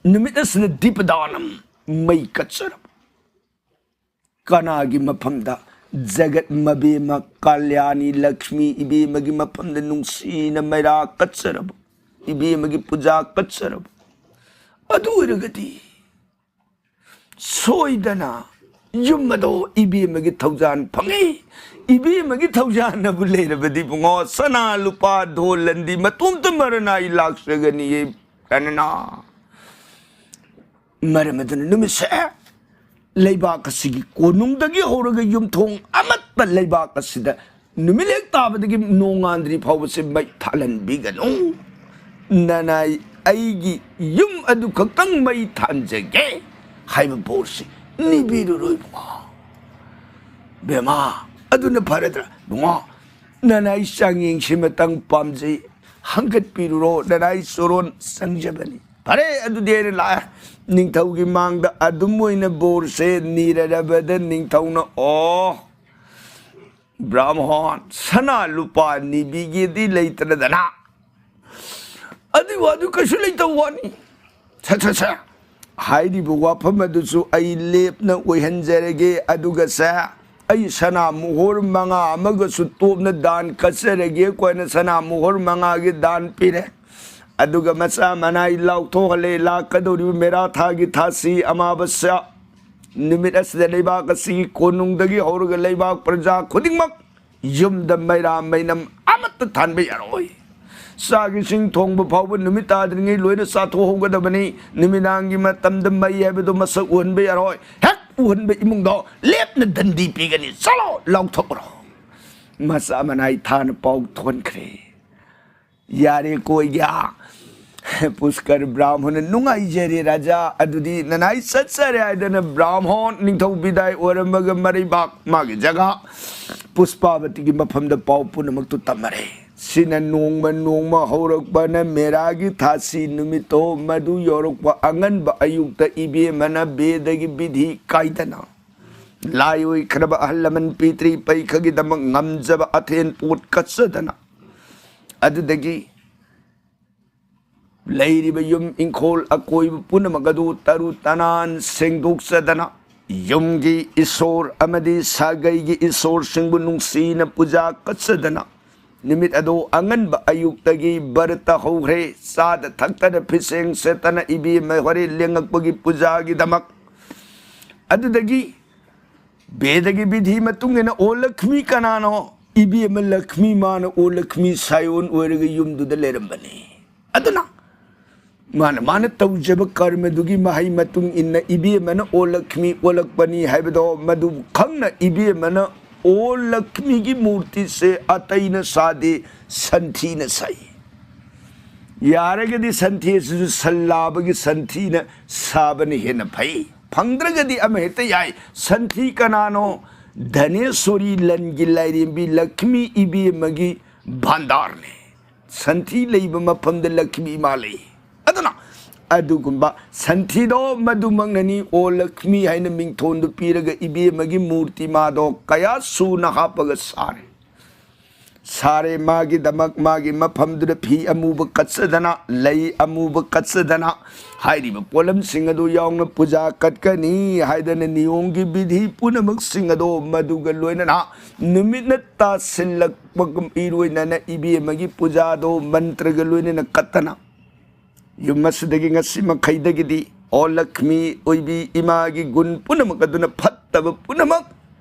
ꯅꯨꯃꯤꯠ ꯑꯁꯤꯗ ꯗꯤꯄꯗꯥꯅꯝ, ꯃꯩ ꯀꯠꯆꯔꯕ, ꯀꯅꯥꯒꯤ ꯃꯐꯝꯗ? ꯖꯒꯠ ꯃꯕꯦꯝꯃ ꯀꯥꯂ꯭ꯌꯥꯅꯤ ꯂꯛꯁꯃꯤ ꯏꯕꯦꯝꯃꯒꯤ ꯃꯐꯝꯗ ꯅꯨꯡꯁꯤꯅ ꯃꯩꯔꯥ ꯀꯠꯆꯔꯕ, ꯏꯕꯦꯝꯃꯒꯤ ꯄꯨꯖꯥ ꯀꯠꯆꯔꯕ꯫ ꯑꯗꯨ ꯑꯣꯏꯔꯒꯗꯤ ꯁꯣꯏꯗꯅ ꯌꯨꯝ ꯑꯗꯣ ꯏꯕꯦꯝꯃꯒꯤ ꯊꯧꯖꯥꯟ ꯐꯪꯉꯤ꯫ ꯏꯕꯦꯝꯃꯒꯤ ꯊꯧꯖꯥꯟꯅꯕꯨ ꯂꯩꯔꯕꯗꯤ ꯏꯕꯨꯡꯉꯣ, ꯁꯅꯥ ꯂꯨꯄꯥ ꯙꯣꯟ ꯂꯟꯗꯤ ꯃꯇꯣꯝꯇ ꯃꯔꯅꯥꯏ ꯂꯥꯛꯆꯒꯅꯤꯌꯦ꯫ ꯇꯅꯅ꯫ ꯃꯔꯝ ꯑꯗꯨꯅ ꯅꯨꯃꯤꯠꯁꯦ ꯂꯩꯕꯥꯛ ꯑꯁꯤꯒꯤ ꯀꯣꯅꯨꯡꯗꯒꯤ ꯍꯧꯔꯒ ꯌꯨꯝꯊꯣꯡ ꯑꯃꯠꯇ ꯂꯩꯕꯥꯛ ꯑꯁꯤꯗ ꯅꯨꯃꯤꯠ ꯍꯦꯛ ꯇꯥꯕꯗꯒꯤ ꯅꯣꯡꯉꯥꯟꯗ꯭ꯔꯤ ꯐꯥꯎꯕꯁꯦ ꯃꯩ ꯊꯥꯜꯍꯟꯕꯤꯒꯅꯨ꯫ ꯅꯅꯥꯏ ꯑꯩꯒꯤ ꯌꯨꯝ ꯑꯗꯨ ꯈꯛꯇꯪ ꯃꯩ ꯊꯥꯟꯖꯒꯦ ꯍꯥꯏꯕ ꯕꯣꯔꯁꯤ ꯅꯤꯕꯤꯔꯨꯔꯣꯏꯕꯀꯣ꯫ ꯕꯦꯃꯥ, ꯑꯗꯨꯅ ꯐꯔꯗ꯭ꯔꯥ? ꯏꯕꯨꯡꯉꯣ, ꯅꯅꯥꯏ ꯆꯥꯡꯌꯦꯡꯁꯤꯃꯇꯪ ꯄꯥꯝꯖꯩ, ꯍꯪꯒꯠꯄꯤꯔꯨꯔꯣ, ꯅꯅꯥꯏ ꯆꯣꯔꯣꯟ ꯆꯪꯖꯕꯅꯤ꯫ ꯐꯔꯦ, ꯑꯗꯨꯗꯤ ꯑꯩꯅ ꯂꯥꯛꯑꯦ꯫ ꯅꯤꯡꯊꯧꯒꯤ ꯃꯥꯡꯗ ꯑꯗꯨꯝ ꯑꯣꯏꯅ ꯕꯣꯔꯁꯦ ꯅꯤꯔꯔꯕꯗ ꯅꯤꯡꯊꯧꯅ, "ꯑꯣ, ꯕ꯭ꯔꯥꯍꯃꯣꯟ, ꯁꯅꯥ ꯂꯨꯄꯥ ꯅꯤꯕꯤꯒꯦꯗꯤ ꯂꯩꯇ꯭ꯔꯗꯅ?" ꯑꯗꯨꯏ ꯋꯥꯗꯨ ꯀꯩꯁꯨ ꯂꯩꯇꯕ ꯋꯥꯅꯤ꯫ ꯁꯠ ꯁꯠ ꯁꯠ꯫ ꯍꯥꯏꯔꯤꯕ ꯋꯥꯐꯝ ꯑꯗꯨꯁꯨ ꯑꯩ ꯂꯦꯞꯅ ꯑꯣꯏꯍꯟꯖꯔꯒꯦ꯫ ꯑꯗꯨꯒ ꯁꯦ, ꯑꯩ ꯁꯅꯥ ꯃꯣꯍꯣꯔ ꯃꯉꯥ ꯑꯃꯒꯁꯨ ꯇꯣꯞꯅ ꯗꯥꯟ ꯀꯠꯆꯔꯒꯦ꯫ ꯑꯩꯈꯣꯏꯅ ꯁꯅꯥ ꯃꯣꯍꯣꯔ ꯃꯉꯥꯒꯤ ꯗꯥꯟ ꯄꯤꯔꯦ꯫ ꯑꯗꯨꯒ ꯃꯆꯥ ꯃꯅꯥꯏ ꯂꯥꯎꯊꯣꯛꯍꯜꯂꯦ꯫ ꯂꯥꯛꯀꯗꯧꯔꯤꯕ ꯃꯦꯔꯥ ꯊꯥꯒꯤ ꯊꯥꯁꯤ ꯑꯃꯥꯕꯁ꯭ꯌꯥ ꯅꯨꯃꯤꯠ ꯑꯁꯤꯗ ꯂꯩꯕꯥꯛ ꯑꯁꯤꯒꯤ ꯀꯣꯅꯨꯡꯗꯒꯤ ꯍꯧꯔꯒ ꯂꯩꯕꯥꯛ ꯄ꯭ꯔꯖꯥ ꯈꯨꯗꯤꯡꯃꯛ ꯌꯨꯝꯗ ꯃꯩꯔꯥ ꯃꯩꯅꯝ ꯑꯃꯠꯇ ꯊꯥꯟꯕ ꯌꯥꯔꯣꯏ꯫ ꯆꯥꯛ ꯏꯁꯤꯡ ꯊꯣꯡꯕ ꯐꯥꯎꯕ ꯅꯨꯃꯤꯠ ꯇꯥꯗ꯭ꯔꯤꯉꯩ ꯂꯣꯏꯅ ꯆꯥꯊꯣꯛꯍꯧꯒꯗꯕꯅꯤ꯫ ꯅꯨꯃꯤꯗꯥꯡꯒꯤ ꯃꯇꯝꯗ ꯃꯩ ꯍꯥꯏꯕꯗꯣ ꯃꯁꯛ ꯎꯍꯟꯕ ꯌꯥꯔꯣꯏ꯫ ꯍꯦꯛ ꯎꯍꯟꯕ ꯏꯃꯨꯡꯗꯣ ꯂꯦꯞꯅ ꯗꯟꯗꯤ ꯄꯤꯒꯅꯤ꯫ ꯆꯠꯂꯣ, ꯂꯥꯎꯊꯣꯛꯎꯔꯣ꯫ ꯃꯆꯥ ꯃꯅꯥꯏ ꯊꯥꯅ ꯄꯥꯎ ꯊꯣꯟꯈ꯭ꯔꯦ꯫ ꯌꯥꯔꯦ ꯀꯣꯏꯒ꯭ꯌꯥ꯫ ꯄꯨꯁꯀꯔ ꯕ꯭ꯔꯥꯍꯃꯣꯟꯅ ꯅꯨꯡꯉꯥꯏꯖꯔꯦ ꯔꯥꯖꯥ, ꯑꯗꯨꯗꯤ ꯅꯅꯥꯏ ꯆꯠꯆꯔꯦ ꯍꯥꯏꯗꯅ ꯕ꯭ꯔꯥꯍꯃꯣꯟ ꯅꯤꯡꯊꯧ ꯕꯤꯗꯥꯏ ꯑꯣꯏꯔꯝꯃꯒ ꯃꯔꯩꯕꯥꯛ ꯃꯥꯒꯤ ꯖꯒꯥ ꯄꯨꯁꯄꯥꯕꯇꯤꯒꯤ ꯃꯐꯝꯗ ꯄꯥꯎ ꯄꯨꯝꯅꯃꯛꯇꯨ ꯇꯝꯃꯔꯦ꯫ ꯁꯤꯅ ꯅꯣꯡꯃ ꯅꯣꯡꯃ ꯍꯧꯔꯛꯄꯅ ꯃꯦꯔꯥꯒꯤ ꯊꯥꯁꯤ ꯅꯨꯃꯤꯠꯇꯣ ꯃꯗꯨ ꯌꯧꯔꯛꯄ ꯑꯉꯟꯕ ꯑꯌꯨꯛꯇ ꯏꯕꯦꯝꯃꯅ ꯕꯦꯗꯒꯤ ꯕꯤꯙꯤ ꯀꯥꯏꯗꯅ ꯂꯥꯏ ꯑꯣꯏꯈ꯭ꯔꯕ ꯑꯍꯜ ꯂꯃꯟ ꯄꯤꯇ꯭ꯔꯤ ꯄꯩꯈꯒꯤꯗꯃꯛ ꯉꯝꯖꯕ ꯑꯊꯦꯟ ꯄꯣꯠ ꯀꯠꯆꯗꯅ, ꯑꯗꯨꯗꯒꯤ ꯂꯩꯔꯤꯕ ꯌꯨꯝ ꯏꯪꯈꯣꯜ ꯑꯀꯣꯏꯕ ꯄꯨꯝꯅꯃꯛ ꯑꯗꯨ ꯇꯔꯨ ꯇꯅꯥꯟ ꯁꯦꯡꯗꯣꯛꯆꯗꯅ, ꯌꯨꯝꯒꯤ ꯏꯁꯣꯔ ꯑꯃꯗꯤ ꯁꯥꯒꯩꯒꯤ ꯏꯁꯣꯔꯁꯤꯡꯕꯨ ꯅꯨꯡꯁꯤꯅ ꯄꯨꯖꯥ ꯀꯠꯆꯗꯅ, ꯅꯨꯃꯤꯠ ꯑꯗꯨ ꯑꯉꯟꯕ ꯑꯌꯨꯛꯇꯒꯤ ꯕꯔꯇ ꯍꯧꯈ꯭ꯔꯦ꯫ ꯆꯥꯗ ꯊꯛꯇꯅ ꯐꯤꯁꯦꯡ ꯁꯦꯠꯇꯅ ꯏꯕꯦꯝꯃ ꯍꯣꯔꯦꯟ ꯂꯦꯡꯉꯛꯄꯒꯤ ꯄꯨꯖꯥꯒꯤꯗꯃꯛ꯫ ꯑꯗꯨꯗꯒꯤ ꯕꯦꯗꯒꯤ ꯕꯤꯙꯤ ꯃꯇꯨꯡ ꯏꯟꯅ ꯑꯣ ꯂꯛꯈꯃꯤ ꯀꯅꯥꯅꯣ? ꯏꯕꯦꯝꯃ ꯂꯛꯈꯃꯤ꯫ ꯃꯥꯅ ꯑꯣ ꯂꯛꯈꯃꯤ ꯁꯥꯏꯑꯣꯟ ꯑꯣꯏꯔꯒ ꯌꯨꯝꯗꯨꯗ ꯂꯩꯔꯝꯕꯅꯤ꯫ ꯑꯗꯨꯅ ꯃꯥꯅ, ꯃꯥꯅ ꯇꯧꯖꯕ ꯀꯔꯃꯗꯨꯒꯤ ꯃꯍꯩ ꯃꯇꯨꯡ ꯏꯟꯅ ꯏꯕꯦꯝꯃꯅ ꯑꯣ ꯂꯛꯈꯃꯤ ꯑꯣꯜꯂꯛꯄꯅꯤ ꯍꯥꯏꯕꯗꯣ ꯃꯗꯨ ꯈꯪꯅ ꯏꯕꯦꯝꯃꯅ ꯑꯣ ꯂꯛꯈꯃꯤꯒꯤ ꯃꯨꯔꯇꯤꯁꯦ ꯑꯇꯩꯅ ꯁꯥꯗꯦ, ꯁꯟꯊꯤꯅ ꯁꯥꯏ꯫ ꯌꯥꯔꯒꯗꯤ ꯁꯟꯊꯤ ꯑꯁꯤꯁꯨ ꯁꯟ ꯂꯥꯕꯒꯤ ꯁꯟꯊꯤꯅ ꯁꯥꯕꯅ ꯍꯦꯟꯅ ꯐꯩ꯫ ꯐꯪꯗ꯭ꯔꯒꯗꯤ ꯑꯃ ꯍꯦꯛꯇ ꯌꯥꯏ꯫ ꯁꯟꯊꯤ ꯀꯅꯥꯅꯣ? ꯙꯅꯦꯁꯣꯔꯤ ꯂꯟꯒꯤ ꯂꯥꯏꯔꯦꯝꯕꯤ ꯂꯛꯈꯃꯤ ꯏꯕꯦꯝꯃꯒꯤ ꯚꯥꯟꯗꯥꯔꯅꯤ꯫ ꯁꯟꯊꯤ ꯂꯩꯕ ꯃꯐꯝꯗ ꯂꯛꯈꯃꯤ ꯏꯃꯥ ꯂꯩ꯫ ꯑꯗꯨꯅ ꯑꯗꯨꯒꯨꯝꯕ ꯁꯟꯊꯤꯗꯣ ꯃꯗꯨꯃꯛꯅꯅꯤ ꯑꯣ ꯂꯛꯈꯃꯤ ꯍꯥꯏꯅ ꯃꯤꯡꯊꯣꯟꯗꯨ ꯄꯤꯔꯒ ꯏꯕꯦꯝꯃꯒꯤ ꯃꯨꯔꯇꯤ ꯃꯥꯗꯣ ꯀꯌꯥ ꯁꯨꯅ ꯍꯥꯞꯄꯒ ꯁꯥꯔꯦ꯫ ꯁꯥꯔꯦ꯫ ꯃꯥꯒꯤꯗꯃꯛ ꯃꯥꯒꯤ ꯃꯐꯝꯗꯨꯗ ꯐꯤ ꯑꯃꯨꯕ ꯀꯠꯆꯗꯅ, ꯂꯩ ꯑꯃꯨꯕ ꯀꯠꯆꯗꯅ, ꯍꯥꯏꯔꯤꯕ ꯄꯣꯠꯂꯝꯁꯤꯡ ꯑꯗꯨ ꯌꯥꯎꯅ ꯄꯨꯖꯥ ꯀꯠꯀꯅꯤ ꯍꯥꯏꯗꯅ ꯅꯤꯌꯣꯝꯒꯤ ꯕꯤꯙꯤ ꯄꯨꯝꯅꯃꯛꯁꯤꯡ ꯑꯗꯣ ꯃꯗꯨꯒ ꯂꯣꯏꯅꯅ ꯅꯨꯃꯤꯠꯅ ꯇꯥꯁꯤꯜꯂꯛꯄꯒ ꯏꯔꯣꯏꯅꯅ ꯏꯕꯦꯝꯃꯒꯤ ꯄꯨꯖꯥꯗꯣ ꯃꯟꯇ꯭ꯔꯒ ꯂꯣꯏꯅꯅ ꯀꯠꯇꯅ ꯌꯨꯝ ꯑꯁꯤꯗꯒꯤ ꯉꯁꯤ ꯃꯈꯩꯗꯒꯤꯗꯤ ꯑꯣ ꯂꯛꯁꯃꯤ ꯑꯣꯏꯕꯤ ꯏꯃꯥꯒꯤ ꯒꯨꯟ ꯄꯨꯝꯅꯃꯛ ꯑꯗꯨꯅ ꯐꯠꯇꯕ ꯄꯨꯝꯅꯃꯛ,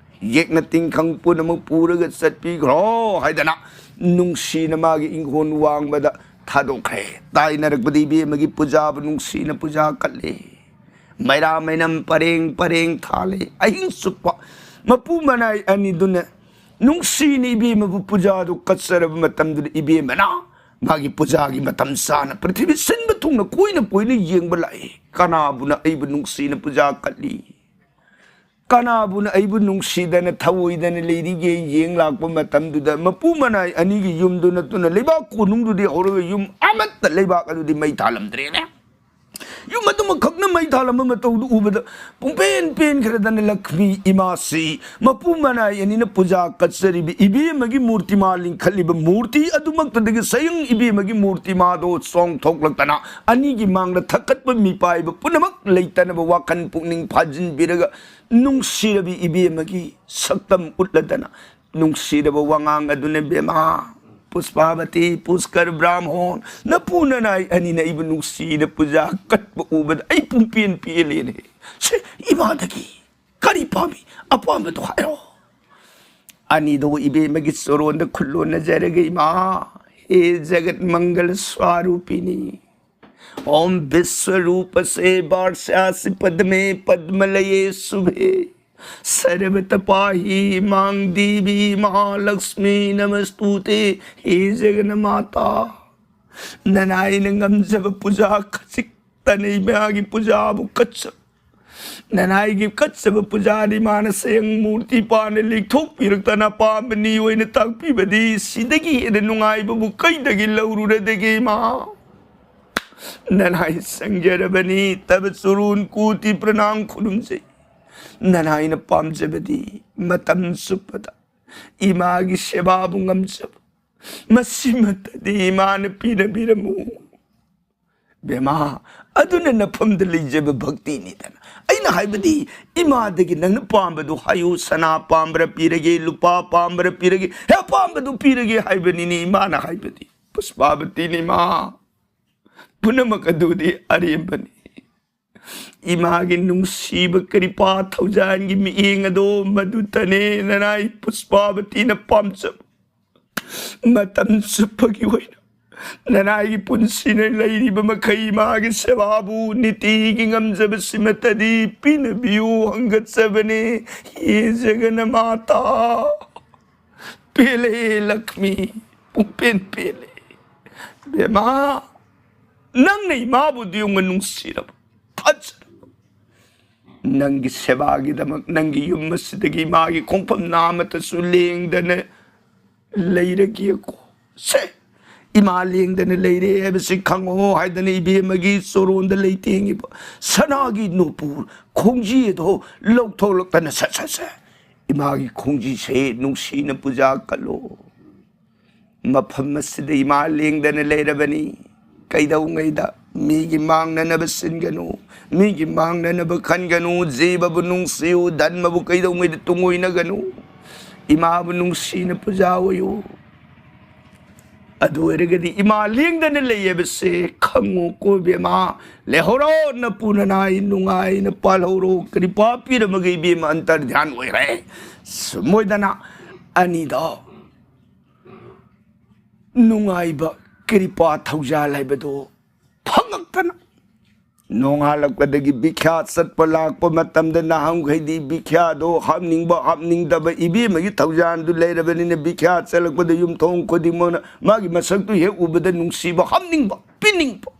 ꯌꯦꯛꯅ ꯇꯤꯡꯈꯪ ꯄꯨꯝꯅꯃꯛ ꯄꯨꯔꯒ ꯆꯠꯄꯤꯈ꯭ꯔꯣ ꯍꯥꯏꯗꯅ ꯅꯨꯡꯁꯤꯅ ꯃꯥꯒꯤ ꯏꯪꯈꯣꯜ ꯋꯥꯡꯃꯗ ꯊꯥꯗꯣꯛꯈ꯭ꯔꯦ꯫ ꯇꯥꯏꯅꯔꯛꯄꯗ ꯏꯕꯦꯝꯃꯒꯤ ꯄꯨꯖꯥꯕꯨ ꯅꯨꯡꯁꯤꯅ ꯄꯨꯖꯥ ꯀꯠꯂꯦ꯫ ꯃꯩꯔꯥ ꯃꯩꯅꯝ ꯄꯔꯦꯡ ꯄꯔꯦꯡ ꯊꯥꯜꯂꯦ꯫ ꯑꯍꯤꯡ ꯆꯨꯞꯄ ꯃꯄꯨ ꯃꯅꯥꯏ ꯑꯅꯤꯗꯨꯅ ꯅꯨꯡꯁꯤꯅ ꯏꯕꯦꯝꯃꯕꯨ ꯄꯨꯖꯥꯗꯨ ꯀꯠꯆꯔꯕ ꯃꯇꯝꯗꯨꯗ ꯏꯕꯦꯝꯃꯅ ꯃꯥꯒꯤ ꯄꯨꯖꯥꯒꯤ ꯃꯇꯝ ꯆꯥꯅ ꯄ꯭ꯔꯤꯊꯤꯕꯤ ꯁꯤꯟꯕ ꯊꯨꯡꯅ ꯀꯣꯏꯅ ꯀꯣꯏꯅ ꯌꯦꯡꯕ ꯂꯥꯛꯏ꯫ ꯀꯅꯥꯕꯨꯅ ꯑꯩꯕꯨ ꯅꯨꯡꯁꯤꯅ ꯄꯨꯖꯥ ꯀꯠꯂꯤ? ꯀꯅꯥꯕꯨꯅ ꯑꯩꯕꯨ ꯅꯨꯡꯁꯤꯗꯅ ꯊꯧꯑꯣꯏꯗꯅ ꯂꯩꯔꯤꯒꯦ? ꯌꯦꯡ ꯂꯥꯛꯄ ꯃꯇꯝꯗꯨꯗ ꯃꯄꯨ ꯃꯅꯥꯏ ꯑꯅꯤꯒꯤ ꯌꯨꯝꯗꯨ ꯅꯠꯇꯅ ꯂꯩꯕꯥꯛ ꯀꯣꯅꯨꯡꯗꯨꯗꯤ ꯍꯧꯔꯒ ꯌꯨꯝ ꯑꯃꯠꯇ ꯂꯩꯕꯥꯛ ꯑꯗꯨꯗꯤ ꯃꯩ ꯊꯥꯂꯝꯗ꯭ꯔꯦꯅꯦ꯫ ꯌꯨꯝ ꯑꯗꯨꯃꯈꯛꯅ ꯃꯩ ꯊꯥꯂꯝꯕ ꯃꯇꯧꯗꯨ ꯎꯕꯗ ꯄꯨꯡꯄꯦꯟ ꯄꯦꯟꯈ꯭ꯔꯗꯅ ꯂꯛꯁꯃꯤ ꯏꯃꯥꯁꯤ ꯃꯄꯨ ꯃꯅꯥꯏ ꯑꯅꯤꯅ ꯄꯨꯖꯥ ꯀꯠꯆꯔꯤꯕ ꯏꯕꯦꯝꯃꯒꯤ ꯃꯨꯔꯇꯤꯃꯥ ꯂꯤꯡꯈꯠꯂꯤꯕ ꯃꯨꯔꯇꯤ ꯑꯗꯨꯃꯛꯇꯗꯒꯤ ꯁꯌꯪ ꯏꯕꯦꯝꯃꯒꯤ ꯃꯨꯔꯇꯤꯃꯥꯗꯣ ꯆꯣꯡꯊꯣꯛꯂꯛꯇꯅ ꯑꯅꯤꯒꯤ ꯃꯥꯡꯗ ꯊꯛꯀꯠꯄ ꯃꯤꯄꯥꯏꯕ ꯄꯨꯝꯅꯃꯛ ꯂꯩꯇꯅꯕ ꯋꯥꯈꯜ ꯄꯨꯛꯅꯤꯡ ꯐꯥꯖꯤꯟꯕꯤꯔꯒ ꯅꯨꯡꯁꯤꯔꯕꯤ ꯏꯕꯦꯝꯃꯒꯤ ꯁꯛꯇꯝ ꯎꯠꯂꯗꯅ ꯅꯨꯡꯁꯤꯔꯕ ꯋꯥꯉꯥꯡ ꯑꯗꯨꯅ, "ꯕꯦꯝꯃ ꯄꯨꯁꯄꯥꯕꯇꯤ, ꯄꯨꯁꯀꯔ ꯕ꯭ꯔꯥꯝꯍꯣꯟ, ꯅꯄꯨ ꯅꯅꯥꯏ ꯑꯅꯤꯅ ꯑꯩꯕꯨ ꯅꯨꯡꯁꯤꯅ ꯄꯨꯖꯥ ꯀꯠꯄ ꯎꯕꯗ ꯑꯩ ꯄꯨꯡꯄꯦꯟ ꯄꯦꯜꯂꯦꯅꯦ꯫ ꯁꯦ, ꯏꯃꯥꯗꯒꯤ ꯀꯔꯤ ꯄꯥꯝꯃꯤ? ꯑꯄꯥꯝꯕꯗꯣ ꯍꯥꯏꯔꯣ"꯫ ꯑꯅꯤꯗꯣ ꯏꯕꯦꯝꯃꯒꯤ ꯆꯣꯔꯣꯟꯗ ꯈꯨꯜꯂꯣꯟꯅꯖꯔꯒ, "ꯏꯃꯥ, ꯍꯦ ꯖꯒꯠ ꯃꯪꯒꯜ ꯁ꯭ꯋꯥꯔꯨꯄꯤꯅꯤ, ॐ विश्वरूपसे वार्षासि पद्मे पद्मलये शुभे सर्वतः पाहि मां देवी महालक्ष्मी नमस्तुते हे जगन्माता"꯫ ꯅꯅꯥꯏꯅ ꯉꯝꯖꯕ ꯄꯨꯖꯥ ꯈꯖꯤꯛꯇꯅꯤ ꯃꯥꯒꯤ ꯄꯨꯖꯥꯕꯨ ꯀꯠꯆꯕ꯫ ꯅꯅꯥꯏꯒꯤ ꯀꯠꯆꯕ ꯄꯨꯖꯥꯔꯤ ꯃꯥꯅ ꯁꯌꯪ ꯃꯨꯔꯇꯤ ꯄꯥꯅ ꯂꯤꯛꯊꯣꯛꯄꯤꯔꯛꯇꯅ ꯑꯄꯥꯝꯕꯅꯤ ꯑꯣꯏꯅ ꯇꯥꯛꯄꯤꯕꯗꯤ ꯁꯤꯗꯒꯤ ꯍꯦꯟꯅ ꯅꯨꯡꯉꯥꯏꯕꯕꯨ ꯀꯩꯗꯒꯤ ꯂꯧꯔꯨꯔꯗꯒꯦ ꯏꯃꯥ? ꯅꯅꯥꯏ ꯆꯪꯖꯔꯕꯅꯤ, ꯇꯕ ꯆꯨꯔꯨꯟ ꯀꯣꯇꯤ ꯄ꯭ꯔꯅꯥꯝ ꯈꯨꯔꯨꯝꯖꯩ꯫ ꯅꯅꯥꯏꯅ ꯄꯥꯝꯖꯕꯗꯤ ꯃꯇꯝ ꯆꯨꯞꯄꯗ ꯏꯃꯥꯒꯤ ꯁꯦꯕꯥꯕꯨ ꯉꯝꯖꯕ, ꯃꯁꯤꯃꯇꯗꯤ ꯏꯃꯥꯅ ꯄꯤꯅꯕꯤꯔꯝꯃꯨ꯫ ꯕꯦꯃꯥ, ꯑꯗꯨꯅ ꯅꯐꯝꯗ ꯂꯩꯖꯕ ꯚꯛꯇꯤꯅꯤꯗꯅ꯫ ꯑꯩꯅ ꯍꯥꯏꯕꯗꯤ, ꯏꯃꯥꯗꯒꯤ ꯅꯪꯅ ꯄꯥꯝꯕꯗꯨ ꯍꯥꯏꯌꯨ, ꯁꯅꯥ ꯄꯥꯝꯕ꯭ꯔꯥ ꯄꯤꯔꯒꯦ, ꯂꯨꯄꯥ ꯄꯥꯝꯕ꯭ꯔꯥ ꯄꯤꯔꯒꯦ, ꯍꯦ, ꯑꯄꯥꯝꯕꯗꯨ ꯄꯤꯔꯒꯦ ꯍꯥꯏꯕꯅꯤꯅꯦ ꯏꯃꯥꯅ ꯍꯥꯏꯕꯗꯤ꯫ ꯄꯨꯁꯄꯥꯕꯇꯤꯅꯤ ꯏꯃꯥ, ꯄꯨꯝꯅꯃꯛ ꯑꯗꯨꯗꯤ ꯑꯔꯦꯝꯕꯅꯤ꯫ ꯏꯃꯥꯒꯤ ꯅꯨꯡꯁꯤꯕ ꯀ꯭ꯔꯤꯄꯥ ꯊꯧꯖꯥꯟꯒꯤ ꯃꯤꯠꯌꯦꯡ ꯑꯗꯣ ꯃꯗꯨꯇꯅꯦ ꯅꯅꯥꯏ ꯄꯨꯁꯄꯥꯕꯇꯤꯅ ꯄꯥꯝꯖꯕ꯫ ꯃꯇꯝ ꯆꯨꯞꯄꯒꯤ ꯑꯣꯏꯅ ꯅꯅꯥꯏꯒꯤ ꯄꯨꯟꯁꯤꯅ ꯂꯩꯔꯤꯕ ꯃꯈꯩ ꯏꯃꯥꯒꯤ ꯁꯦꯕꯥꯕꯨ ꯅꯤꯇꯤꯒꯤ ꯉꯝꯖꯕꯁꯤꯃꯠꯇꯗꯤ ꯄꯤꯅꯕꯤꯌꯨ ꯍꯪꯒꯠꯆꯕꯅꯦ꯫ ꯍꯦ ꯖꯒꯅꯃꯥꯇꯥ, ꯄꯦꯜꯂꯦ ꯂꯛꯁꯃꯤ, ꯄꯨꯡꯄꯦꯟ ꯄꯦꯜꯂꯦ꯫ ꯕꯦꯃꯥ, ꯅꯪꯅ ꯏꯃꯥꯕꯨꯗꯤ ꯌꯦꯡꯉꯨ ꯅꯨꯡꯁꯤꯔꯕ, ꯐꯖꯔꯕ꯫ ꯅꯪꯒꯤ ꯁꯦꯕꯥꯒꯤꯗꯃꯛ ꯅꯪꯒꯤ ꯌꯨꯝ ꯑꯁꯤꯗꯒꯤ ꯏꯃꯥꯒꯤ ꯈꯣꯡꯐꯝ ꯅꯥꯃꯇꯁꯨ ꯂꯦꯡꯗꯅ ꯂꯩꯔꯒꯦꯀꯣ꯫ ꯁꯦ, ꯏꯃꯥ ꯂꯦꯡꯗꯅ ꯂꯩꯔꯦ ꯍꯥꯏꯕꯁꯤ ꯈꯪꯉꯣ ꯍꯥꯏꯗꯅ ꯏꯕꯦꯝꯃꯒꯤ ꯆꯣꯔꯣꯟꯗ ꯂꯩꯇꯦꯡꯉꯤꯕ ꯁꯅꯥꯒꯤ ꯅꯨꯄꯨꯔ ꯈꯣꯡꯖꯤ ꯑꯗꯣ ꯂꯧꯊꯣꯛꯂꯛꯇꯅ ꯁꯠ ꯁꯠ ꯁꯠ ꯏꯃꯥꯒꯤ ꯈꯣꯡꯖꯤꯁꯦ ꯅꯨꯡꯁꯤꯅ ꯄꯨꯖꯥ ꯀꯜꯂꯣ꯫ ꯃꯐꯝ ꯑꯁꯤꯗ ꯏꯃꯥ ꯂꯦꯡꯗꯅ ꯂꯩꯔꯕꯅꯤ꯫ ꯀꯩꯗꯧꯉꯩꯗ ꯃꯤꯒꯤ ꯃꯥꯡꯅꯅꯕ ꯁꯤꯟꯒꯅꯨ, ꯃꯤꯒꯤ ꯃꯥꯡꯅꯅꯕ ꯈꯟꯒꯅꯨ, ꯖꯤꯕꯕꯨ ꯅꯨꯡꯁꯤꯌꯨ, ꯙꯟꯃꯕꯨ ꯀꯩꯗꯧꯉꯩꯗ ꯇꯨꯡꯑꯣꯏꯅꯒꯅꯨ꯫ ꯏꯃꯥꯕꯨ ꯅꯨꯡꯁꯤꯅ ꯄꯨꯖꯥ ꯑꯣꯏꯌꯨ꯫ ꯑꯗꯨ ꯑꯣꯏꯔꯒꯗꯤ ꯏꯃꯥ ꯂꯦꯡꯗꯅ ꯂꯩ ꯍꯥꯏꯕꯁꯦ ꯈꯪꯉꯨꯀꯣ ꯏꯕꯦꯝꯃ꯫ ꯂꯩꯍꯧꯔꯣ ꯅꯄꯨ ꯅꯅꯥꯏ ꯅꯨꯡꯉꯥꯏꯅ ꯄꯥꯜꯍꯧꯔꯣ꯫ ꯀ꯭ꯔꯤꯄꯥ ꯄꯤꯔꯝꯃꯒ ꯏꯕꯦꯝꯃ ꯑꯟꯇꯔꯙ꯭ꯌꯥꯟ ꯑꯣꯏꯔꯦ꯫ ꯁꯨꯝ ꯑꯣꯏꯗꯅ ꯑꯅꯤꯗꯣ ꯅꯨꯡꯉꯥꯏꯕ ꯀ꯭ꯔꯤꯄꯥ ꯊꯧꯖꯥꯜ ꯍꯥꯏꯕꯗꯣ ꯐꯪꯉꯛꯇꯅ ꯅꯣꯡꯉꯥꯜꯂꯛꯄꯗꯒꯤ ꯕꯤꯈ꯭ꯌꯥ ꯆꯠꯄ ꯂꯥꯛꯄ ꯃꯇꯝꯗ ꯅꯍꯥꯟꯈꯩꯗꯤ ꯕꯤꯈ꯭ꯌꯥꯗꯣ ꯍꯥꯞꯅꯤꯡꯕ ꯍꯥꯞꯅꯤꯡꯗꯕ ꯏꯕꯦꯝꯃꯒꯤ ꯊꯧꯖꯥꯟꯗꯨ ꯂꯩꯔꯕꯅꯤꯅ ꯕꯤꯈ꯭ꯌꯥ ꯆꯠꯂꯛꯄꯗ ꯌꯨꯝꯊꯣꯡ ꯈꯨꯗꯤꯡꯃꯛꯅ ꯃꯥꯒꯤ ꯃꯁꯛꯇꯨ ꯍꯦꯛ ꯎꯕꯗ ꯅꯨꯡꯁꯤꯕ ꯍꯥꯞꯅꯤꯡꯕ ꯄꯤꯅꯤꯡꯕ꯫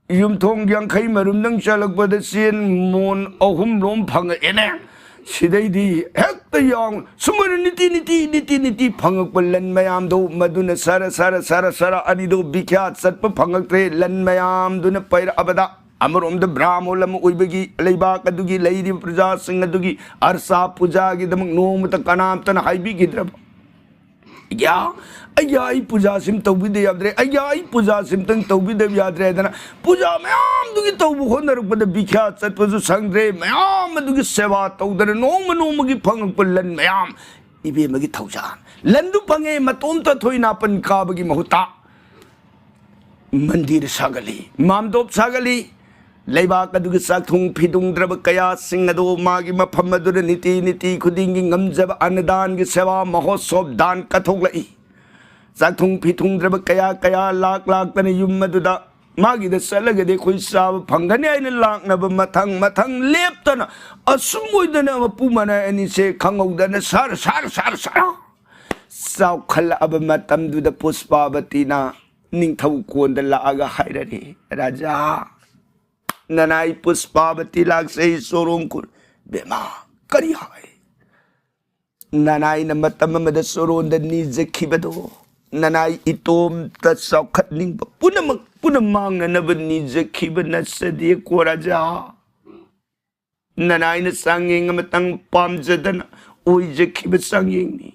ꯌꯨꯝꯊꯣꯡ ꯌꯥꯡꯈꯩ ꯃꯔꯨꯝꯗꯪ ꯆꯠꯂꯛꯄꯗ ꯆꯦꯟ ꯃꯣꯟ ꯑꯍꯨꯝ ꯂꯣꯝ ꯐꯪꯉꯛꯑꯦꯅꯦ꯫ ꯁꯤꯗꯩꯗꯤ ꯍꯦꯛꯇ ꯌꯥꯎ ꯁꯨꯃꯥꯏꯅ ꯅꯤꯇꯤ ꯅꯤꯇꯤ ꯅꯤꯇꯤ ꯅꯤꯇꯤ ꯐꯪꯉꯛꯄ ꯂꯟ ꯃꯌꯥꯝꯗꯣ ꯃꯗꯨꯅ ꯁꯔ ꯁꯔ ꯁꯔ ꯁꯔ ꯑꯅꯤꯗꯣ ꯕꯤꯈ꯭ꯌꯥ ꯆꯠꯄ ꯐꯪꯉꯛꯇ꯭ꯔꯦ꯫ ꯂꯟ ꯃꯌꯥꯝꯗꯨꯅ ꯄꯩꯔꯛꯑꯕꯗ ꯑꯃꯔꯣꯝꯗ ꯕ꯭ꯔꯥꯍꯃꯣꯟ ꯑꯃ ꯑꯣꯏꯕꯒꯤ ꯂꯩꯕꯥꯛ ꯑꯗꯨꯒꯤ ꯂꯩꯔꯤꯕ ꯄ꯭ꯔꯖꯥꯁꯤꯡ ꯑꯗꯨꯒꯤ ꯑꯔꯁꯥ ꯄꯨꯖꯥꯒꯤꯗꯃꯛ ꯅꯣꯡꯃꯇ ꯀꯅꯥꯝꯇꯅ ꯍꯥꯏꯕꯤꯈꯤꯗ꯭ꯔꯕ꯫ ꯑꯩꯌꯥ, ꯑꯩꯌꯥ, ꯑꯩ ꯄꯨꯖꯥꯁꯤꯝ ꯇꯧꯕꯤꯗ ꯌꯥꯗ꯭ꯔꯦ, ꯑꯩꯌꯥ, ꯑꯩ ꯄꯨꯖꯥꯁꯤꯝꯇꯪ ꯇꯧꯕꯤꯗꯕ ꯌꯥꯗ꯭ꯔꯦ ꯍꯥꯏꯗꯅ ꯄꯨꯖꯥ ꯃꯌꯥꯝꯗꯨꯒꯤ ꯇꯧꯕ ꯍꯣꯠꯅꯔꯛꯄꯗ ꯕꯤꯈ꯭ꯌꯥ ꯆꯠꯄꯁꯨ ꯁꯪꯗ꯭ꯔꯦ, ꯃꯌꯥꯝ ꯑꯗꯨꯒꯤ ꯁꯦꯕꯥ ꯇꯧꯗꯅ ꯅꯣꯡꯃ ꯅꯣꯡꯃꯒꯤ ꯐꯪꯉꯛꯄ ꯂꯟ ꯃꯌꯥꯝ ꯏꯕꯦꯝꯃꯒꯤ ꯊꯧꯖꯥꯜ꯫ ꯂꯟꯗꯨ ꯐꯪꯉꯦ, ꯃꯇꯣꯝꯇ ꯊꯣꯏ ꯅꯥꯄꯟ ꯀꯥꯕꯒꯤ ꯃꯍꯨꯠꯇ ꯃꯟꯗꯤꯔ ꯁꯥꯒꯠꯂꯤ, ꯃꯥꯝꯗꯣꯞ ꯁꯥꯒꯠꯂꯤ꯫ ꯂꯩꯕꯥꯛ ꯑꯗꯨꯒꯤ ꯆꯥꯛꯊꯨꯡ ꯐꯤꯊꯨꯡꯗ꯭ꯔꯕ ꯀꯌꯥꯁꯤꯡ ꯑꯗꯨ ꯃꯥꯒꯤ ꯃꯐꯝ ꯑꯗꯨꯗ ꯅꯤꯇꯤ ꯅꯤꯇꯤ ꯈꯨꯗꯤꯡꯒꯤ ꯉꯝꯖꯕ ꯑꯟꯅꯗꯥꯟꯒꯤ ꯁꯦꯕꯥ ꯃꯍꯣꯠꯁꯣꯞ ꯗꯥꯟ ꯀꯠꯊꯣꯛꯂꯛꯏ꯫ ꯆꯥꯛꯊꯨꯡ ꯐꯤꯊꯨꯡꯗ꯭ꯔꯕ ꯀꯌꯥ ꯀꯌꯥ ꯂꯥꯛ ꯂꯥꯛꯇꯅ ꯌꯨꯝ ꯑꯗꯨꯗ ꯃꯥꯒꯤꯗ ꯆꯠꯂꯒꯗꯤ ꯑꯩꯈꯣꯏ ꯆꯥꯕ ꯐꯪꯒꯅꯤ ꯍꯥꯏꯅ ꯂꯥꯛꯅꯕ ꯃꯊꯪ ꯃꯊꯪ ꯂꯦꯞꯇꯅ ꯑꯁꯨꯝ ꯑꯣꯏꯗꯅ ꯃꯄꯨ ꯃꯅꯥꯏ ꯑꯅꯤꯁꯦ ꯈꯪꯍꯧꯗꯅ ꯁꯥꯔ ꯁꯥꯔ ꯁꯥꯔ ꯁꯥꯔ ꯆꯥꯎꯈꯠꯂꯛꯑꯕ ꯃꯇꯝꯗꯨꯗ ꯄꯨꯁꯄꯥꯕꯇꯤꯅ ꯅꯤꯡꯊꯧ ꯀꯣꯟꯗ ꯂꯥꯛꯑꯒ ꯍꯥꯏꯔꯔꯦ, "ꯔꯥꯖꯥ, ꯅꯅꯥꯏ ꯄꯨꯁꯄꯥꯕꯇꯤ ꯂꯥꯛꯆꯩ ꯆꯣꯔꯣꯡ ꯈꯨꯜ꯫" ꯕꯦꯃꯥ, ꯀꯔꯤ ꯍꯥꯏ? ꯅꯅꯥꯏꯅ ꯃꯇꯝ ꯑꯃꯗ ꯆꯣꯔꯣꯟꯗ ꯅꯤꯖꯈꯤꯕꯗꯣ, ꯅꯅꯥꯏ ꯏꯇꯣꯝꯇ ꯆꯥꯎꯈꯠꯅꯤꯡꯕ ꯄꯨꯝꯅꯃꯛ ꯄꯨꯝꯅ ꯃꯥꯡꯅꯅꯕ ꯅꯤꯖꯈꯤꯕ ꯅꯠꯆꯗꯦꯀꯣ ꯔꯥꯖꯥ꯫ ꯅꯅꯥꯏꯅ ꯆꯥꯡꯌꯦꯡ ꯑꯃꯇꯪ ꯄꯥꯝꯖꯗꯅ ꯑꯣꯏꯖꯈꯤꯕ ꯆꯥꯡꯌꯦꯡꯅꯤ꯫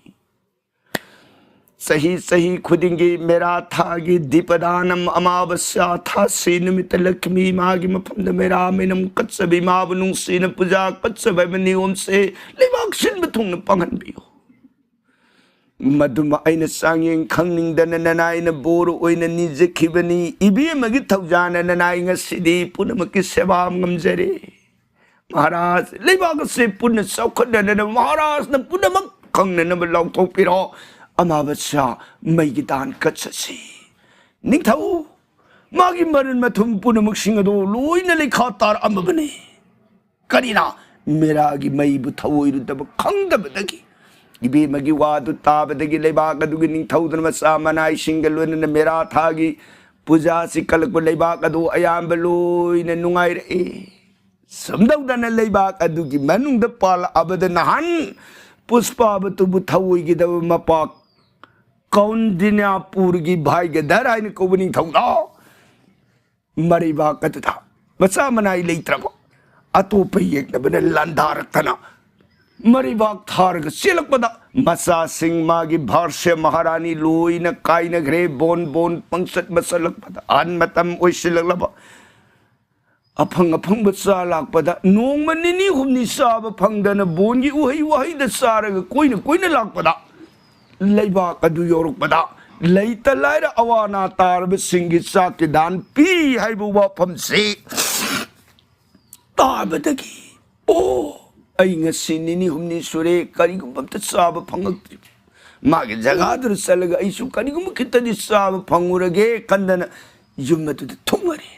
ꯆꯍꯤ ꯆꯍꯤ ꯈꯨꯗꯤꯡꯒꯤ ꯃꯦꯔꯥ ꯊꯥꯒꯤ ꯗꯤꯄꯗꯥꯅꯝ ꯑꯃꯥꯕꯁ꯭ꯌꯥ ꯊꯥꯁꯤ ꯅꯨꯃꯤꯠꯇ ꯂꯛꯈꯃꯤ ꯃꯥꯒꯤ ꯃꯐꯝꯗ ꯃꯦꯔꯥ ꯃꯦꯅꯝ ꯀꯠꯆꯕꯤ, ꯃꯥꯕꯨ ꯅꯨꯡꯁꯤꯅ ꯄꯨꯖꯥ ꯀꯠꯆꯕ ꯍꯥꯏꯕ ꯅꯤꯌꯣꯝꯁꯦ ꯂꯩꯕꯥꯛ ꯁꯤꯟꯕ ꯊꯨꯡꯅ ꯄꯥꯡꯍꯟꯕꯤꯌꯨ꯫ ꯃꯗꯨꯃ ꯑꯩꯅ ꯆꯥꯡꯌꯦꯡ ꯈꯪꯅꯤꯡꯗꯅ ꯅꯅꯥꯏꯅ ꯕꯣꯔ ꯑꯣꯏꯅ ꯅꯤꯖꯈꯤꯕꯅꯤ꯫ ꯏꯕꯦꯝꯃꯒꯤ ꯊꯧꯖꯥꯅ ꯅꯅꯥꯏ ꯉꯁꯤꯗꯤ ꯄꯨꯝꯅꯃꯛꯀꯤ ꯁꯦꯕꯥ ꯉꯝꯖꯔꯦ꯫ ꯃꯍꯥꯔꯥꯖ, ꯂꯩꯕꯥꯛ ꯑꯁꯤ ꯄꯨꯟꯅ ꯆꯥꯎꯈꯠꯅꯅꯕ ꯃꯍꯥꯔꯥꯖꯅ ꯄꯨꯝꯅꯃꯛ ꯈꯪꯅꯅꯕ ꯂꯥꯎꯊꯣꯛꯄꯤꯔꯣ꯫ ꯑꯃꯥꯕꯁ꯭ꯌꯥ ꯃꯩꯒꯤ ꯗꯥꯟ ꯀꯠꯆꯁꯤ꯫ ꯅꯤꯡꯊꯧ, ꯃꯥꯒꯤ ꯃꯔꯟ ꯃꯊꯨꯝ ꯄꯨꯝꯅꯃꯛꯁꯤꯡ ꯑꯗꯨ ꯂꯣꯏꯅ ꯂꯩꯈꯥ ꯇꯥꯔꯛꯑꯝꯃꯕꯅꯤ꯫ ꯀꯔꯤꯅ ꯃꯦꯔꯥꯒꯤ ꯃꯩꯕꯨ ꯊꯧꯑꯣꯏꯔꯨꯗꯕ ꯈꯪꯗꯕꯗꯒꯤ ꯏꯕꯦꯝꯃꯒꯤ ꯋꯥꯗꯨ ꯇꯥꯕꯗꯒꯤ ꯂꯩꯕꯥꯛ ꯑꯗꯨꯒꯤ ꯅꯤꯡꯊꯧꯗꯨꯅ ꯃꯆꯥ ꯃꯅꯥꯏꯁꯤꯡꯒ ꯂꯣꯏꯅꯅ ꯃꯦꯔꯥ ꯊꯥꯒꯤ ꯄꯨꯖꯥꯁꯤ ꯀꯜꯂꯛꯄ ꯂꯩꯕꯥꯛ ꯑꯗꯨ ꯑꯌꯥꯝꯕ ꯂꯣꯏꯅ ꯅꯨꯡꯉꯥꯏꯔꯛꯏ꯫ ꯁꯨꯝ ꯇꯧꯗꯅ ꯂꯩꯕꯥꯛ ꯑꯗꯨꯒꯤ ꯃꯅꯨꯡꯗ ꯄꯥꯜꯂꯛꯑꯕꯗ ꯅꯍꯥꯟ ꯄꯨꯁꯄꯥꯕꯇꯨꯕꯨ ꯊꯧꯑꯣꯏꯒꯗꯕ ꯃꯄꯥ ꯀꯧꯟꯗꯤꯅ꯭ꯌꯥꯄꯨꯔꯒꯤ ꯚꯥꯏꯒꯗꯔ ꯍꯥꯏꯅ ꯀꯧꯕ ꯅꯤꯡꯊꯧꯗꯣ ꯃꯔꯩꯕꯥꯛ ꯑꯗꯨꯗ ꯃꯆꯥ ꯃꯅꯥꯏ ꯂꯩꯇ꯭ꯔꯕ ꯑꯇꯣꯞꯄ ꯌꯦꯛꯅꯕꯅ ꯂꯥꯟꯗꯥꯔꯛꯇꯅ ꯃꯔꯩꯕꯥꯛ ꯊꯥꯔꯒ ꯆꯦꯜꯂꯛꯄꯗ ꯃꯆꯥꯁꯤꯡ ꯃꯥꯒꯤ ꯚꯥꯔꯁꯦ ꯃꯍꯥꯔꯥꯅꯤ ꯂꯣꯏꯅ ꯀꯥꯏꯅꯈ꯭ꯔꯦ꯫ ꯕꯣꯟ ꯕꯣꯟ ꯄꯪꯆꯠ ꯃꯆꯠꯂꯛꯄꯗ ꯑꯍꯟ ꯃꯇꯝ ꯑꯣꯏꯁꯤꯜꯂꯛꯂꯕ ꯑꯐꯪ ꯑꯐꯪꯕ ꯆꯥ ꯂꯥꯛꯄꯗ ꯅꯣꯡꯃ ꯅꯤꯅꯤ ꯍꯨꯝꯅꯤ ꯆꯥꯕ ꯐꯪꯗꯅ ꯕꯣꯟꯒꯤ ꯎꯍꯩ ꯋꯥꯍꯩꯗ ꯆꯥꯔꯒ ꯀꯣꯏꯅ ꯀꯣꯏꯅ ꯂꯥꯛꯄꯗ ꯂꯩꯕꯥꯛ ꯑꯗꯨ ꯌꯧꯔꯛꯄꯗ ꯂꯩꯇ ꯂꯥꯏꯔ ꯑꯋꯥ ꯑꯅꯥ ꯇꯥꯔꯕꯁꯤꯡꯒꯤ ꯆꯥꯛꯀꯤ ꯗꯥꯟ ꯄꯤ ꯍꯥꯏꯕ ꯋꯥꯐꯝꯁꯤ ꯇꯥꯕꯗꯒꯤ, "ꯑꯣ, ꯑꯩ ꯉꯁꯤ ꯅꯤꯅꯤ ꯍꯨꯝꯅꯤ ꯁꯨꯔꯦ ꯀꯔꯤꯒꯨꯝꯕ ꯑꯝꯇ ꯆꯥꯕ ꯐꯪꯉꯛꯇ꯭ꯔꯤ꯫ ꯃꯥꯒꯤ ꯖꯒꯥꯗꯨꯗ ꯆꯠꯂꯒ ꯑꯩꯁꯨ ꯀꯔꯤꯒꯨꯝꯕ ꯈꯤꯇꯗꯤ ꯆꯥꯕ ꯐꯪꯉꯨꯔꯒꯦ" ꯈꯟꯗꯅ ꯌꯨꯝ ꯑꯗꯨꯗ ꯊꯨꯡꯉꯔꯦ꯫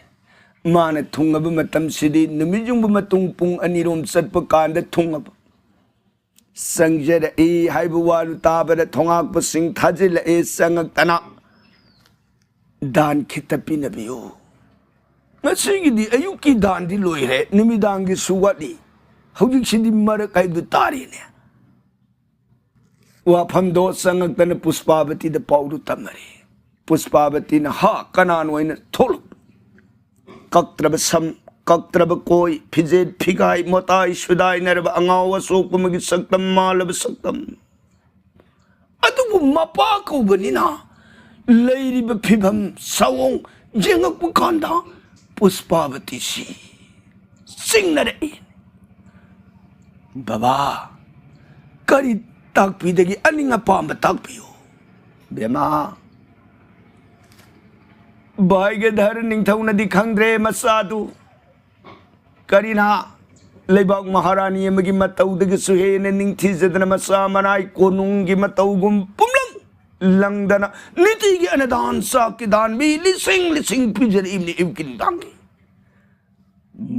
ꯃꯥꯅ ꯊꯨꯡꯉꯕ ꯃꯇꯝꯁꯤꯗꯤ ꯅꯨꯃꯤꯠ ꯌꯨꯡꯕ ꯃꯇꯨꯡ ꯄꯨꯡ ꯑꯅꯤꯔꯣꯝ ꯆꯠꯄ ꯀꯥꯟꯗ ꯊꯨꯡꯉꯕ꯫ ꯆꯪꯖꯔꯛꯏ ꯍꯥꯏꯕ ꯋꯥꯗꯨ ꯇꯥꯕꯗ ꯊꯣꯉꯥꯛꯄꯁꯤꯡ ꯊꯥꯖꯤꯜꯂꯛꯑꯦ ꯆꯪꯉꯛꯇꯅ, "ꯗꯥꯟ ꯈꯤꯇ ꯄꯤꯅꯕꯤꯌꯨ꯫ ꯉꯁꯤꯒꯤꯗꯤ ꯑꯌꯨꯛꯀꯤ ꯗꯥꯟꯗꯤ ꯂꯣꯏꯔꯦ, ꯅꯨꯃꯤꯗꯥꯡꯒꯤꯁꯨ ꯋꯥꯠꯂꯤ꯫ ꯍꯧꯖꯤꯛꯁꯤꯗꯤ ꯃꯔꯛ ꯍꯥꯏꯕꯗꯨ ꯇꯥꯔꯦꯅꯦ"꯫ ꯋꯥꯐꯝꯗꯣ ꯆꯪꯉꯛꯇꯅ ꯄꯨꯁꯄꯥꯕꯇꯤꯗ ꯄꯥꯎꯗꯨ ꯇꯝꯅꯔꯦ꯫ ꯄꯨꯁꯄꯥꯕꯇꯤꯅ, "ꯍꯥ, ꯀꯅꯥꯅꯣ?" ꯍꯥꯏꯅ ꯊꯣꯛꯂꯛ ꯀꯛꯇ꯭ꯔꯕ ꯁꯝ, ꯀꯛꯇ꯭ꯔꯕ ꯀꯣꯏ, ꯐꯤꯖꯦꯠ ꯐꯤꯒꯥꯏ, ꯃꯣꯇꯥꯏ ꯁꯨꯗꯥꯏꯅꯔꯕ ꯑꯉꯥꯎ ꯑꯁꯣꯛꯄ ꯑꯃꯒꯤ ꯁꯛꯇꯝ ꯃꯥꯜꯂꯕ ꯁꯛꯇꯝ꯫ ꯑꯗꯨꯕꯨ ꯃꯄꯥ ꯀꯧꯕꯅꯤꯅ ꯂꯩꯔꯤꯕ ꯐꯤꯕꯝ ꯁꯑꯣꯡ ꯌꯦꯡꯉꯛꯄ ꯀꯥꯟꯗ ꯄꯨꯁꯄꯥꯕꯇꯤꯁꯤ ꯆꯤꯡꯅꯔꯛꯏ꯫ "ꯕꯕꯥ, ꯀꯔꯤ ꯇꯥꯛꯄꯤꯗꯒꯦ? ꯑꯅꯤꯡ ꯑꯄꯥꯝꯕ ꯇꯥꯛꯄꯤꯌꯨ"꯫ "ꯕꯦꯃꯥ, ꯚꯥꯏꯒꯗꯔ ꯅꯤꯡꯊꯧꯅꯗꯤ ꯈꯪꯗ꯭ꯔꯦ ꯃꯆꯥꯗꯨ꯫ ꯀꯔꯤꯅ ꯂꯩꯕꯥꯛ ꯃꯍꯥꯔꯥꯅꯤ ꯑꯃꯒꯤ ꯃꯇꯧꯗꯒꯤꯁꯨ ꯍꯦꯟꯅ ꯅꯤꯡꯊꯤꯖꯗꯅ ꯃꯆꯥ ꯃꯅꯥꯏ ꯀꯣꯅꯨꯡꯒꯤ ꯃꯇꯧꯒꯨꯝ ꯄꯨꯝꯂꯪ ꯂꯪꯗꯅ ꯅꯤꯇꯤꯒꯤ ꯑꯅꯗꯥꯟ ꯆꯥꯛꯀꯤ ꯗꯥꯟ ꯃꯤ ꯂꯤꯁꯤꯡ ꯂꯤꯁꯤꯡ ꯄꯤꯖꯔꯛꯏꯕꯅꯤ ꯑꯌꯨꯛꯀꯤ ꯅꯨꯡꯗꯥꯡꯒꯤ"꯫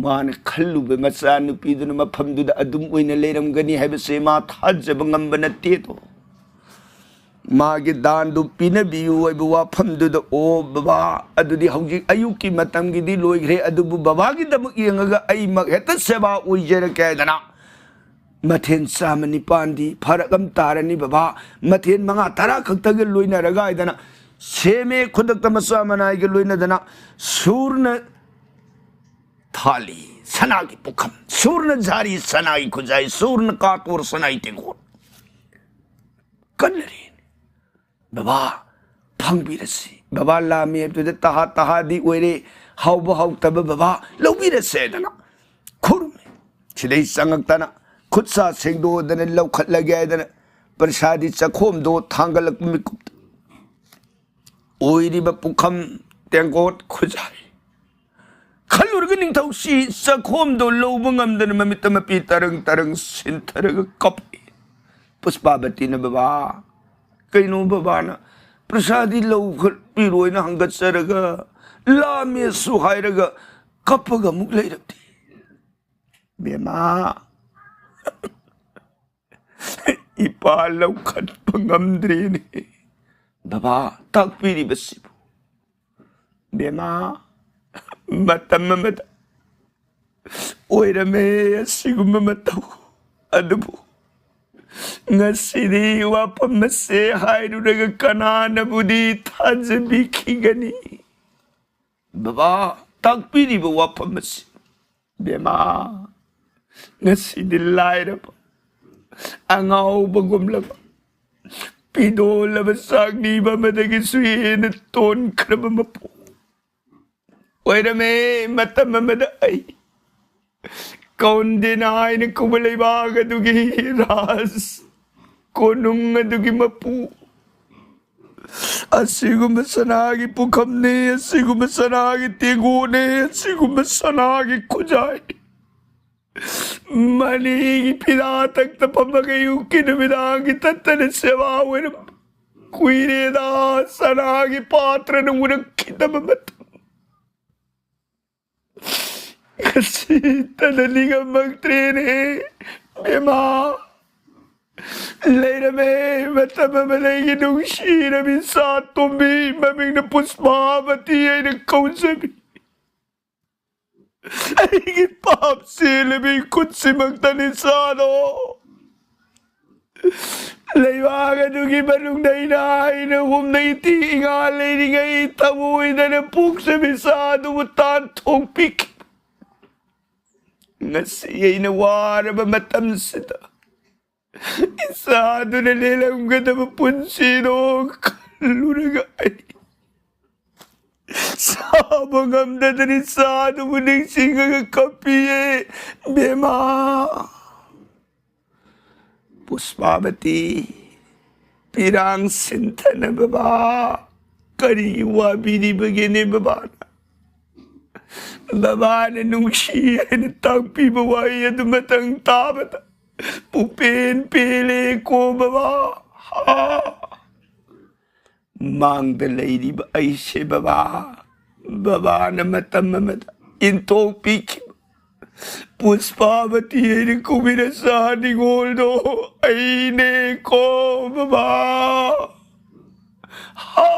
ꯃꯥꯅ ꯈꯜꯂꯨꯕ ꯃꯆꯥꯅꯨꯄꯤꯗꯨꯅ ꯃꯐꯝꯗꯨꯗ ꯑꯗꯨꯝ ꯑꯣꯏꯅ ꯂꯩꯔꯝꯒꯅꯤ ꯍꯥꯏꯕꯁꯦ ꯃꯥ ꯊꯥꯖꯕ ꯉꯝꯕ ꯅꯠꯇꯦꯗꯣ꯫ ꯃꯥꯒꯤ ꯗꯥꯟꯗꯨ ꯄꯤꯅꯕꯤꯌꯨ ꯍꯥꯏꯕ ꯋꯥꯐꯝꯗꯨꯗ, "ꯑꯣ ꯕꯕꯥ, ꯑꯗꯨꯗꯤ ꯍꯧꯖꯤꯛ ꯑꯌꯨꯛꯀꯤ ꯃꯇꯝꯒꯤꯗꯤ ꯂꯣꯏꯈ꯭ꯔꯦ, ꯑꯗꯨꯕꯨ ꯕꯕꯥꯒꯤꯗꯃꯛ ꯌꯦꯡꯉꯒ ꯑꯩꯃꯛ ꯍꯦꯛꯇ ꯁꯦꯕꯥ ꯑꯣꯏꯖꯔꯒꯦ" ꯍꯥꯏꯗꯅ, "ꯃꯊꯦꯜ ꯆꯥꯝꯃ ꯅꯤꯄꯥꯟꯗꯤ ꯐꯔꯛ ꯑꯃ ꯇꯥꯔꯅꯤ ꯕꯕꯥ, ꯃꯊꯦꯜ ꯃꯉꯥ ꯇꯔꯥ ꯈꯛꯇꯒ ꯂꯣꯏꯅꯔꯒ" ꯍꯥꯏꯗꯅ ꯁꯦꯝꯃꯦ꯫ ꯈꯨꯗꯛꯇ ꯃꯆꯥ ꯃꯅꯥꯏꯒ ꯂꯣꯏꯅꯗꯅ ꯁꯨꯔꯅ ꯊꯥꯜꯂꯤ꯫ ꯁꯅꯥꯒꯤ ꯄꯨꯈꯝ, ꯁꯨꯔꯅ ꯖꯥꯔꯤ ꯁꯅꯥꯒꯤ ꯈꯨꯖꯥꯏ, ꯁꯨꯔꯅ ꯀꯥꯇꯣꯔ ꯁꯅꯥꯒꯤ ꯇꯦꯡꯀꯣꯠ꯫ ꯀꯠꯂꯔꯦꯅꯦ꯫ ꯕꯕꯥ, ꯐꯪꯕꯤꯔꯁꯤ꯫ ꯕꯕꯥ ꯂꯥꯝꯃꯤ ꯍꯥꯏꯕꯗꯨꯗ ꯇꯍꯥ ꯇꯍꯥꯗꯤ ꯑꯣꯏꯔꯦ, ꯍꯥꯎꯕ ꯍꯥꯎꯇꯕ ꯕꯕꯥ ꯂꯧꯕꯤꯔꯁꯦ ꯍꯥꯏꯗꯅ ꯈꯨꯔꯨꯝꯃꯤ꯫ ꯁꯤꯗꯩ ꯆꯪꯉꯛꯇꯅ ꯈꯨꯠ ꯁꯥ ꯁꯦꯡꯗꯣꯛꯑꯗꯅ ꯂꯧꯈꯠꯂꯒꯦ ꯍꯥꯏꯗꯅ ꯄ꯭ꯔꯁꯥꯗꯤ ꯆꯥꯛꯈꯣꯝꯗꯣ ꯊꯥꯡꯒꯠꯂꯛꯄ ꯃꯤꯀꯨꯞꯇ ꯑꯣꯏꯔꯤꯕ ꯄꯨꯈꯝ, ꯇꯦꯡꯀꯣꯠ, ꯈꯨꯖꯥꯏ ꯈꯜꯂꯨꯔꯒ ꯅꯤꯡꯊꯧꯁꯤ ꯆꯥꯛꯈꯣꯝꯗꯣ ꯂꯧꯕ ꯉꯝꯗꯅ ꯃꯃꯤꯠꯇ ꯃꯄꯤ ꯇꯔꯪ ꯇꯔꯪ ꯁꯤꯟꯊꯔꯒ ꯀꯞꯄꯤ꯫ ꯄꯨꯁꯄꯥꯕꯇꯤꯅ, "ꯕꯕꯥ, ꯀꯩꯅꯣ ꯕꯕꯥꯅ ꯄ꯭ꯔꯁꯥꯗꯤ ꯂꯧꯈꯠꯄꯤꯔꯣꯏꯅ ꯍꯪꯒꯠꯆꯔꯒ ꯂꯥꯝꯃꯦꯁꯨ ꯍꯥꯏꯔꯒ ꯀꯞꯄꯒ ꯑꯃꯨꯛ ꯂꯩꯔꯕꯗꯤ?" "ꯕꯦꯝꯃ, ꯏꯄꯥ ꯂꯧꯈꯠꯄ ꯉꯝꯗ꯭ꯔꯦꯅꯦ꯫ ꯕꯕꯥ, ꯇꯥꯛꯄꯤꯔꯤꯕꯁꯤꯕꯨ?" "ꯕꯦꯝꯃ, ꯃꯇꯝ ꯑꯃꯗ ꯑꯣꯏꯔꯝꯃꯦ ꯑꯁꯤꯒꯨꯝꯕ ꯃꯇꯧ꯫ ꯑꯗꯨꯕꯨ ꯉꯁꯤꯗꯤ ꯋꯥꯐꯝ ꯑꯁꯦ ꯍꯥꯏꯔꯨꯔꯒ ꯀꯅꯥꯅꯕꯨꯗꯤ ꯊꯥꯖꯕꯤꯈꯤꯒꯅꯤ?" ꯕꯕꯥ, ꯇꯥꯛꯄꯤꯔꯤꯕ ꯋꯥꯐꯝ ꯑꯁꯤ, ꯕꯦꯝꯃ, ꯉꯁꯤꯗꯤ ꯂꯥꯏꯔꯕ ꯑꯉꯥꯎꯕꯒꯨꯝꯂꯕ ꯄꯤꯗꯣꯜꯂꯕ ꯆꯥꯛꯅꯤꯕ ꯑꯃꯗꯒꯤꯁꯨ ꯍꯦꯟꯅ ꯇꯣꯟꯈ꯭ꯔꯕ ꯃꯄꯨ ꯑꯣꯏꯔꯝꯃꯦ꯫ ꯃꯇꯝ ꯑꯃꯗ ꯑꯩ ꯀꯧꯟꯗꯦꯅ ꯍꯥꯏꯅ ꯀꯧꯕ ꯂꯩꯕꯥꯛ ꯑꯗꯨꯒꯤ ꯔꯥꯖ ꯀꯣꯅꯨꯡ ꯑꯗꯨꯒꯤ ꯃꯄꯨ, ꯑꯁꯤꯒꯨꯝꯕ ꯁꯅꯥꯒꯤ ꯄꯨꯈꯝꯅꯤ, ꯑꯁꯤꯒꯨꯝꯕ ꯁꯅꯥꯒꯤ ꯇꯦꯡꯀꯣꯠꯅꯤ, ꯑꯁꯤꯒꯨꯝꯕ ꯁꯅꯥꯒꯤ ꯈꯨꯖꯥꯏ, ꯃꯅꯤꯒꯤ ꯐꯤꯗꯥꯊꯛꯇ ꯐꯝꯃꯒ ꯑꯌꯨꯛꯀꯤ ꯅꯨꯃꯤꯗꯥꯡꯒꯤ ꯇꯠꯇꯅ ꯁꯦꯕꯥ ꯑꯣꯏꯔꯝꯕ ꯀꯨꯏꯔꯦꯗ, ꯁꯅꯥꯒꯤ ꯄꯥꯇ꯭ꯔꯅ ꯎꯔꯛꯈꯤꯗꯕ ꯃꯇꯝ꯫ ꯉꯁꯤꯇꯅ ꯅꯤꯡꯉꯝꯃꯛꯇ꯭ꯔꯦꯅꯦ, ꯕꯦꯝꯃ꯫ ꯂꯩꯔꯝꯃꯦ ꯃꯇꯝ ꯑꯃ, ꯑꯩꯒꯤ ꯅꯨꯡꯁꯤꯔꯕꯤ ꯏꯆꯥ ꯇꯣꯝꯕꯤ, ꯃꯃꯤꯡꯅ ꯄꯨꯁꯄꯥꯕꯇꯤ ꯑꯩꯅ ꯀꯧꯖꯕꯤ꯫ ꯑꯩꯒꯤ ꯄꯥꯞ ꯆꯦꯜꯂꯕꯤ ꯈꯨꯠꯁꯤꯃꯛꯇꯅꯤ ꯏꯆꯥꯗꯣ꯫ ꯂꯩꯕꯥꯛ ꯑꯗꯨꯒꯤ ꯃꯅꯨꯡꯗ ꯑꯩꯅ ꯍꯥꯏꯅ ꯍꯨꯝꯅ ꯏꯇꯤ ꯏꯉꯥ ꯂꯩꯔꯤꯉꯩ ꯊꯃꯣꯏꯗꯅ ꯄꯣꯛꯆꯕꯤ ꯏꯆꯥ ꯑꯗꯨꯕꯨ ꯇꯥꯟꯊꯣꯛꯄꯤꯈꯤ꯫ ꯉꯁꯤ ꯑꯩꯅ ꯋꯥꯔꯕ ꯃꯇꯝꯁꯤꯗ ꯏꯆꯥꯗꯨꯅ ꯂꯦꯜꯂꯝꯒꯗꯕ ꯄꯨꯟꯁꯤꯗꯣ ꯈꯜꯂꯨꯔꯒ ꯑꯩ ꯁꯥꯕ ꯉꯝꯗꯗꯅ ꯏꯆꯥꯗꯨꯕꯨ ꯅꯤꯡꯁꯤꯡꯉꯒ ꯀꯞꯄꯤꯌꯦ꯫ ꯕꯦꯃꯥ, ꯄꯨꯁꯄꯥꯕꯇꯤ, ꯄꯤꯔꯥꯡ ꯁꯤꯟꯊꯅ ꯕꯕꯥ, ꯀꯔꯤꯒꯤ ꯋꯥꯕꯤꯔꯤꯕꯒꯦꯅꯦ ꯕꯕꯥꯅ? ꯕꯕꯥꯅ ꯅꯨꯡꯁꯤ ꯍꯥꯏꯅ ꯇꯥꯛꯄꯤꯕ ꯋꯥꯍꯩ ꯑꯗꯨꯃꯇꯪ ꯇꯥꯕꯗ ꯄꯨꯄꯦꯟ ꯄꯦꯜꯂꯦꯀꯣ ꯕꯕꯥ꯫ ꯍꯥ꯫ ꯃꯥꯡꯗ ꯂꯩꯔꯤꯕ ꯑꯩꯁꯦ ꯕꯕꯥ, ꯕꯕꯥꯅ ꯃꯇꯝ ꯑꯃꯗ ꯏꯟꯊꯣꯛꯄꯤꯈꯤꯕ ꯄꯨꯁꯄꯥꯕꯇꯤ ꯍꯥꯏꯅ ꯀꯨꯝꯃꯤꯔ ꯁꯥ ꯅꯤꯉꯣꯜꯗꯣ ꯑꯩꯅꯦꯀꯣ ꯕꯕꯥ꯫ ꯍꯥ,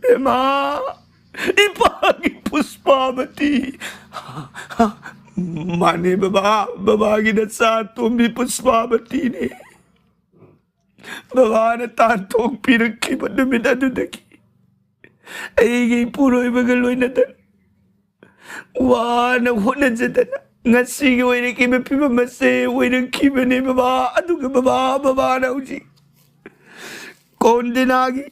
ꯕꯦꯃꯥ, ꯏꯄꯥꯒꯤ ꯄꯨꯁꯄꯥꯕꯇꯤ꯫ ꯃꯥꯅꯦ ꯕꯕꯥ, ꯕꯕꯥꯒꯤ ꯅꯆꯥ ꯑꯇꯣꯝꯕꯤ ꯄꯨꯁꯄꯥꯕꯇꯤꯅꯦ꯫ ꯕꯕꯥꯅ ꯇꯥꯟꯊꯣꯛꯄꯤꯔꯛꯈꯤꯕ ꯅꯨꯃꯤꯠ ꯑꯗꯨꯗꯒꯤ ꯑꯩꯒꯤ ꯏꯄꯨꯔꯣꯏꯕꯒ ꯂꯣꯏꯅꯗꯅ ꯋꯥꯅ ꯍꯣꯠꯅꯖꯗꯅ ꯉꯁꯤꯒꯤ ꯑꯣꯏꯔꯛꯈꯤꯕ ꯐꯤꯕꯝ ꯑꯁꯦ ꯑꯣꯏꯔꯛꯈꯤꯕꯅꯦ ꯕꯕꯥ꯫ ꯑꯗꯨꯒ ꯕꯕꯥ, ꯕꯕꯥꯅ ꯍꯧꯖꯤꯛ ꯀꯣꯟꯗꯤꯅꯥꯒꯤ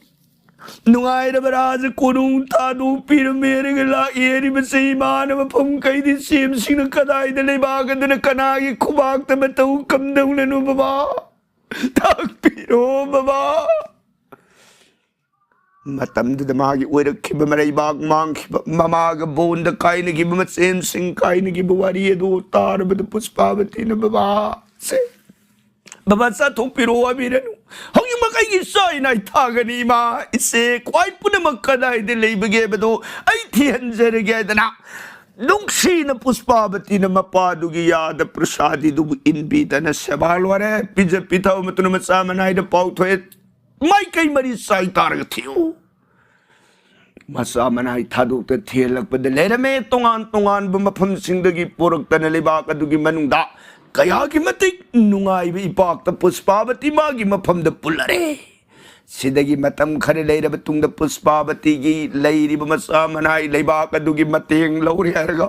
ꯅꯨꯡꯉꯥꯏꯔꯕ ꯔꯥꯖ ꯀꯣꯅꯨꯡ ꯊꯥꯗꯣꯛꯄꯤꯔꯝꯃꯦ ꯍꯥꯏꯔꯒ ꯂꯥꯛꯑꯦ ꯍꯥꯏꯔꯤꯕꯁꯦ ꯏꯃꯥꯅ ꯃꯐꯝ ꯀꯩꯗꯤ ꯁꯦꯝꯁꯤꯡꯅ ꯀꯗꯥꯏꯗ ꯂꯩꯕꯥꯛ ꯑꯗꯨꯅ ꯀꯅꯥꯒꯤ ꯈꯨꯕꯥꯛꯇ ꯃꯇꯧ ꯀꯝꯗꯧꯅꯅꯣ ꯕꯕꯥ? ꯇꯥꯛꯄꯤꯔꯣ ꯕꯕꯥ꯫ ꯃꯇꯝꯗꯨꯗ ꯃꯥꯒꯤ ꯑꯣꯏꯔꯛꯈꯤꯕ ꯃꯔꯩꯕꯥꯛ ꯃꯥꯡꯈꯤꯕ, ꯃꯃꯥꯒ ꯕꯣꯟꯗ ꯀꯥꯏꯅꯈꯤꯕ, ꯃꯆꯦꯝꯁꯤꯡ ꯀꯥꯏꯅꯈꯤꯕ ꯋꯥꯔꯤ ꯑꯗꯨ ꯇꯥꯔꯕꯗ ꯄꯨꯁꯄꯥꯕꯇꯤꯅ ꯕꯕꯥꯁꯦ, ꯕꯕꯥ ꯆꯥꯊꯣꯛꯄꯤꯔꯣ ꯍꯥꯏꯕꯤꯔꯅꯨ꯫ ꯍꯧꯖꯤꯛꯃꯛ ꯑꯩꯒꯤ ꯏꯆꯥ ꯏꯅꯥꯏ ꯊꯥꯒꯅꯤ ꯏꯃꯥ, ꯏꯆꯦ ꯈ꯭ꯋꯥꯏ ꯄꯨꯝꯅꯃꯛ ꯀꯗꯥꯏꯗ ꯂꯩꯕꯒꯦ ꯍꯥꯏꯕꯗꯨ ꯑꯩ ꯊꯤꯍꯟꯖꯔꯒꯦ ꯍꯥꯏꯗꯅ ꯅꯨꯡꯁꯤꯅ ꯄꯨꯁꯄꯥꯕꯇꯤꯅ ꯃꯄꯥꯗꯨꯒꯤ ꯌꯥꯗ ꯄ꯭ꯔꯁꯥꯗꯤꯗꯨꯕꯨ ꯏꯟꯕꯤꯗꯅ ꯁꯦꯕꯥ ꯂꯣꯏꯔꯦ꯫ ꯄꯤꯖ ꯄꯤꯊꯛ ꯃꯇꯨꯡꯗ ꯃꯆꯥ ꯃꯅꯥꯏꯗ ꯄꯥꯎ ꯊꯣꯛꯑꯦ꯫ ꯃꯥꯏꯀꯩ ꯃꯔꯤ ꯆꯥꯏ ꯇꯥꯔꯒ ꯊꯤꯌꯨ꯫ ꯃꯆꯥ ꯃꯅꯥꯏ ꯊꯥꯗꯣꯛꯇ ꯊꯤꯍꯜꯂꯛꯄꯗ ꯂꯩꯔꯝꯃꯦ꯫ ꯇꯣꯉꯥꯟ ꯇꯣꯉꯥꯟꯕ ꯃꯐꯝꯁꯤꯡꯗꯒꯤ ꯄꯨꯔꯛꯇꯅ ꯂꯩꯕꯥꯛ ꯑꯗꯨꯒꯤ ꯃꯅꯨꯡꯗ ꯀꯌꯥꯒꯤ ꯃꯇꯤꯛ ꯅꯨꯡꯉꯥꯏꯕ ꯏꯄꯥꯛꯇ ꯄꯨꯁꯄꯥꯕꯇꯤ ꯃꯥꯒꯤ ꯃꯐꯝꯗ ꯄꯨꯜꯂꯔꯦ꯫ ꯁꯤꯗꯒꯤ ꯃꯇꯝ ꯈꯔ ꯂꯩꯔꯕ ꯇꯨꯡꯗ ꯄꯨꯁꯄꯥꯕꯇꯤꯒꯤ ꯂꯩꯔꯤꯕ ꯃꯆꯥ ꯃꯅꯥꯏ ꯂꯩꯕꯥꯛ ꯑꯗꯨꯒꯤ ꯃꯇꯦꯡ ꯂꯧꯔꯦ ꯍꯥꯏꯔꯒ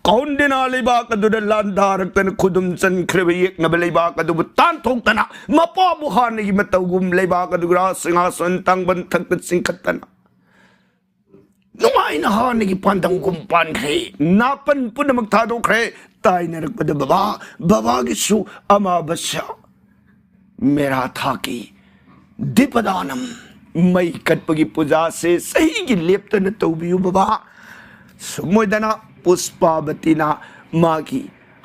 ꯀꯧꯟꯗꯤꯅꯥ ꯂꯩꯕꯥꯛ ꯑꯗꯨꯗ ꯂꯥꯟꯗꯥꯔꯛꯇꯅ ꯈꯨꯗꯨꯝ ꯆꯟꯈ꯭ꯔꯕ ꯌꯦꯛꯅꯕ ꯂꯩꯕꯥꯛ ꯑꯗꯨꯕꯨ ꯇꯥꯟꯊꯣꯛꯇꯅ ꯃꯄꯥꯕꯨ ꯍꯥꯟꯅꯒꯤ ꯃꯇꯧꯒꯨꯝ ꯂꯩꯕꯥꯛ ꯑꯗꯨꯒꯤ ꯔꯥꯖ ꯁꯤꯡꯍꯥꯁꯟ ꯇꯥꯡꯕꯟ ꯊꯛꯇ ꯆꯤꯡꯈꯠꯇꯅ ꯅꯨꯡꯉꯥꯏꯅ ꯍꯥꯟꯅꯒꯤ ꯄꯥꯟꯗꯝꯒꯨꯝ ꯄꯥꯟꯈ꯭ꯔꯦ꯫ ꯅꯥꯄꯟ ꯄꯨꯝꯅꯃꯛ ꯊꯥꯗꯣꯛꯈ꯭ꯔꯦ꯫ ꯇꯥꯏꯅꯔꯛꯄꯗ ꯕꯕꯥ, ꯕꯕꯥꯒꯤꯁꯨ ꯑꯃꯥꯕꯁ꯭ꯌꯥ ꯃꯦꯔꯥ ꯊꯥꯒꯤ ꯗꯤꯄꯗꯥꯅꯝ ꯃꯩ ꯀꯠꯄꯒꯤ ꯄꯨꯖꯥꯁꯦ ꯆꯍꯤꯒꯤ ꯂꯦꯞꯇꯅ ꯇꯧꯕꯤꯌꯨ ꯕꯕꯥ꯫ ꯁꯨꯝ ꯑꯣꯏꯗꯅ ꯄꯨꯁꯄꯥꯕꯇꯤꯅ ꯃꯥꯒꯤ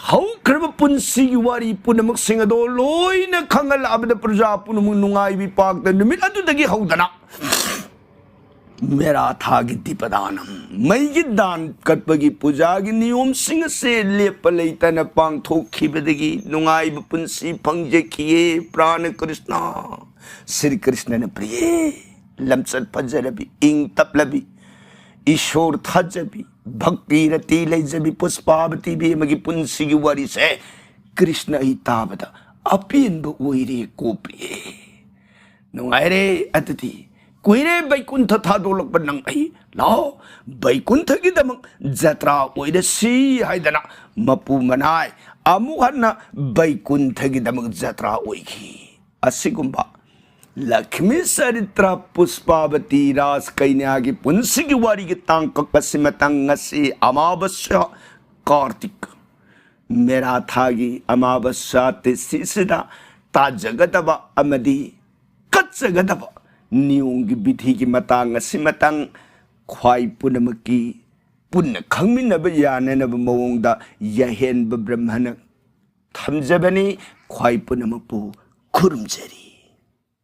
ꯍꯧꯈ꯭ꯔꯕ ꯄꯨꯟꯁꯤꯒꯤ ꯋꯥꯔꯤ ꯄꯨꯝꯅꯃꯛꯁꯤꯡ ꯑꯗꯣ ꯂꯣꯏꯅ ꯈꯪꯍꯜꯂꯛꯑꯕꯗ ꯄ꯭ꯔꯖꯥ ꯄꯨꯝꯅꯃꯛ ꯅꯨꯡꯉꯥꯏꯕꯤ ꯄꯥꯛꯇ ꯅꯨꯃꯤꯠ ꯑꯗꯨꯗꯒꯤ ꯍꯧꯗꯅ ꯃꯦꯔꯥ ꯊꯥꯒꯤ ꯗꯤꯄꯗꯥꯅꯝ ꯃꯩꯒꯤ ꯗꯥꯟ ꯀꯠꯄꯒꯤ ꯄꯨꯖꯥꯒꯤ ꯅꯤꯌꯣꯝꯁꯤꯡ ꯑꯁꯦ ꯂꯦꯞꯄ ꯂꯩꯇꯅ ꯄꯥꯡꯊꯣꯛꯈꯤꯕꯗꯒꯤ ꯅꯨꯡꯉꯥꯏꯕ ꯄꯨꯟꯁꯤ ꯐꯪꯖꯈꯤꯌꯦ ꯄ꯭ꯔꯥꯅ ꯀ꯭ꯔꯤꯁꯅ꯫ ꯁ꯭ꯔꯤ ꯀ꯭ꯔꯤꯁꯅꯅ ꯄ꯭ꯔꯤꯌꯦ ꯂꯝꯆꯠ ꯐꯖꯔꯕꯤ, ꯏꯪ ꯇꯞꯂꯕꯤ, ꯏꯁꯣꯔ ꯊꯥꯖꯕꯤ, ꯚꯛꯇꯤ ꯔꯇꯤ ꯂꯩꯖꯕꯤ ꯄꯨꯁꯄꯥꯕꯇꯤ ꯕꯦꯝꯃꯒꯤ ꯄꯨꯟꯁꯤꯒꯤ ꯋꯥꯔꯤꯁꯦ ꯀ꯭ꯔꯤꯁꯅ ꯑꯩ ꯇꯥꯕꯗ ꯑꯄꯦꯟꯕ ꯑꯣꯏꯔꯦ ꯀꯣ ꯄ꯭ꯔꯤꯌꯦ꯫ ꯅꯨꯡꯉꯥꯏꯔꯦ ꯑꯗꯨꯗꯤ꯫ ꯀꯨꯏꯔꯦ ꯕꯩꯀꯨꯟꯊ ꯊꯥꯗꯣꯛꯂꯛꯄ ꯅꯪ ꯑꯩ꯫ ꯂꯥꯛꯑꯣ, ꯕꯩꯀꯨꯟꯊꯒꯤꯗꯃꯛ ꯖꯇ꯭ꯔꯥ ꯑꯣꯏꯔꯁꯤ ꯍꯥꯏꯗꯅ ꯃꯄꯨ ꯃꯅꯥꯏ ꯑꯃꯨꯛ ꯍꯟꯅ ꯕꯩꯀꯨꯟꯊꯒꯤꯗꯃꯛ ꯖꯇ꯭ꯔꯥ ꯑꯣꯏꯈꯤ꯫ ꯑꯁꯤꯒꯨꯝꯕ ꯂꯛꯁꯃꯤ ꯆꯔꯤꯇ꯭ꯔ ꯄꯨꯁꯄꯥꯕꯇꯤ ꯔꯥꯖ ꯀꯩꯅ꯭ꯌꯥꯒꯤ ꯄꯨꯟꯁꯤꯒꯤ ꯋꯥꯔꯤꯒꯤ ꯇꯥꯡꯀꯛ ꯑꯁꯤ ꯃꯇꯥꯡ ꯉꯁꯤ ꯑꯃꯥꯕꯁ꯭ꯌꯥ ꯀꯥꯔꯇꯤꯛ ꯃꯦꯔꯥ ꯊꯥꯒꯤ ꯑꯃꯥꯕꯁ꯭ꯌꯥ ꯇꯤꯊꯤꯁꯤꯗ ꯇꯥꯖꯒꯗꯕ ꯑꯃꯗꯤ ꯀꯠꯆꯒꯗꯕ ꯅꯤꯌꯣꯝꯒꯤ ꯕꯤꯙꯤꯒꯤ ꯃꯇꯥꯡ ꯑꯁꯤ ꯃꯇꯥꯡ ꯈ꯭ꯋꯥꯏ ꯄꯨꯝꯅꯃꯛꯀꯤ ꯄꯨꯟꯅ ꯈꯪꯃꯤꯟꯅꯕ ꯌꯥꯅꯅꯕ ꯃꯑꯣꯡꯗ ꯌꯥꯍꯦꯟꯕ ꯕ꯭ꯔꯍ꯭ꯃꯅ ꯊꯝꯖꯕꯅꯤ꯫ ꯈ꯭ꯋꯥꯏ ꯄꯨꯝꯅꯃꯛꯄꯨ ꯈꯨꯔꯨꯝꯖꯔꯤ꯫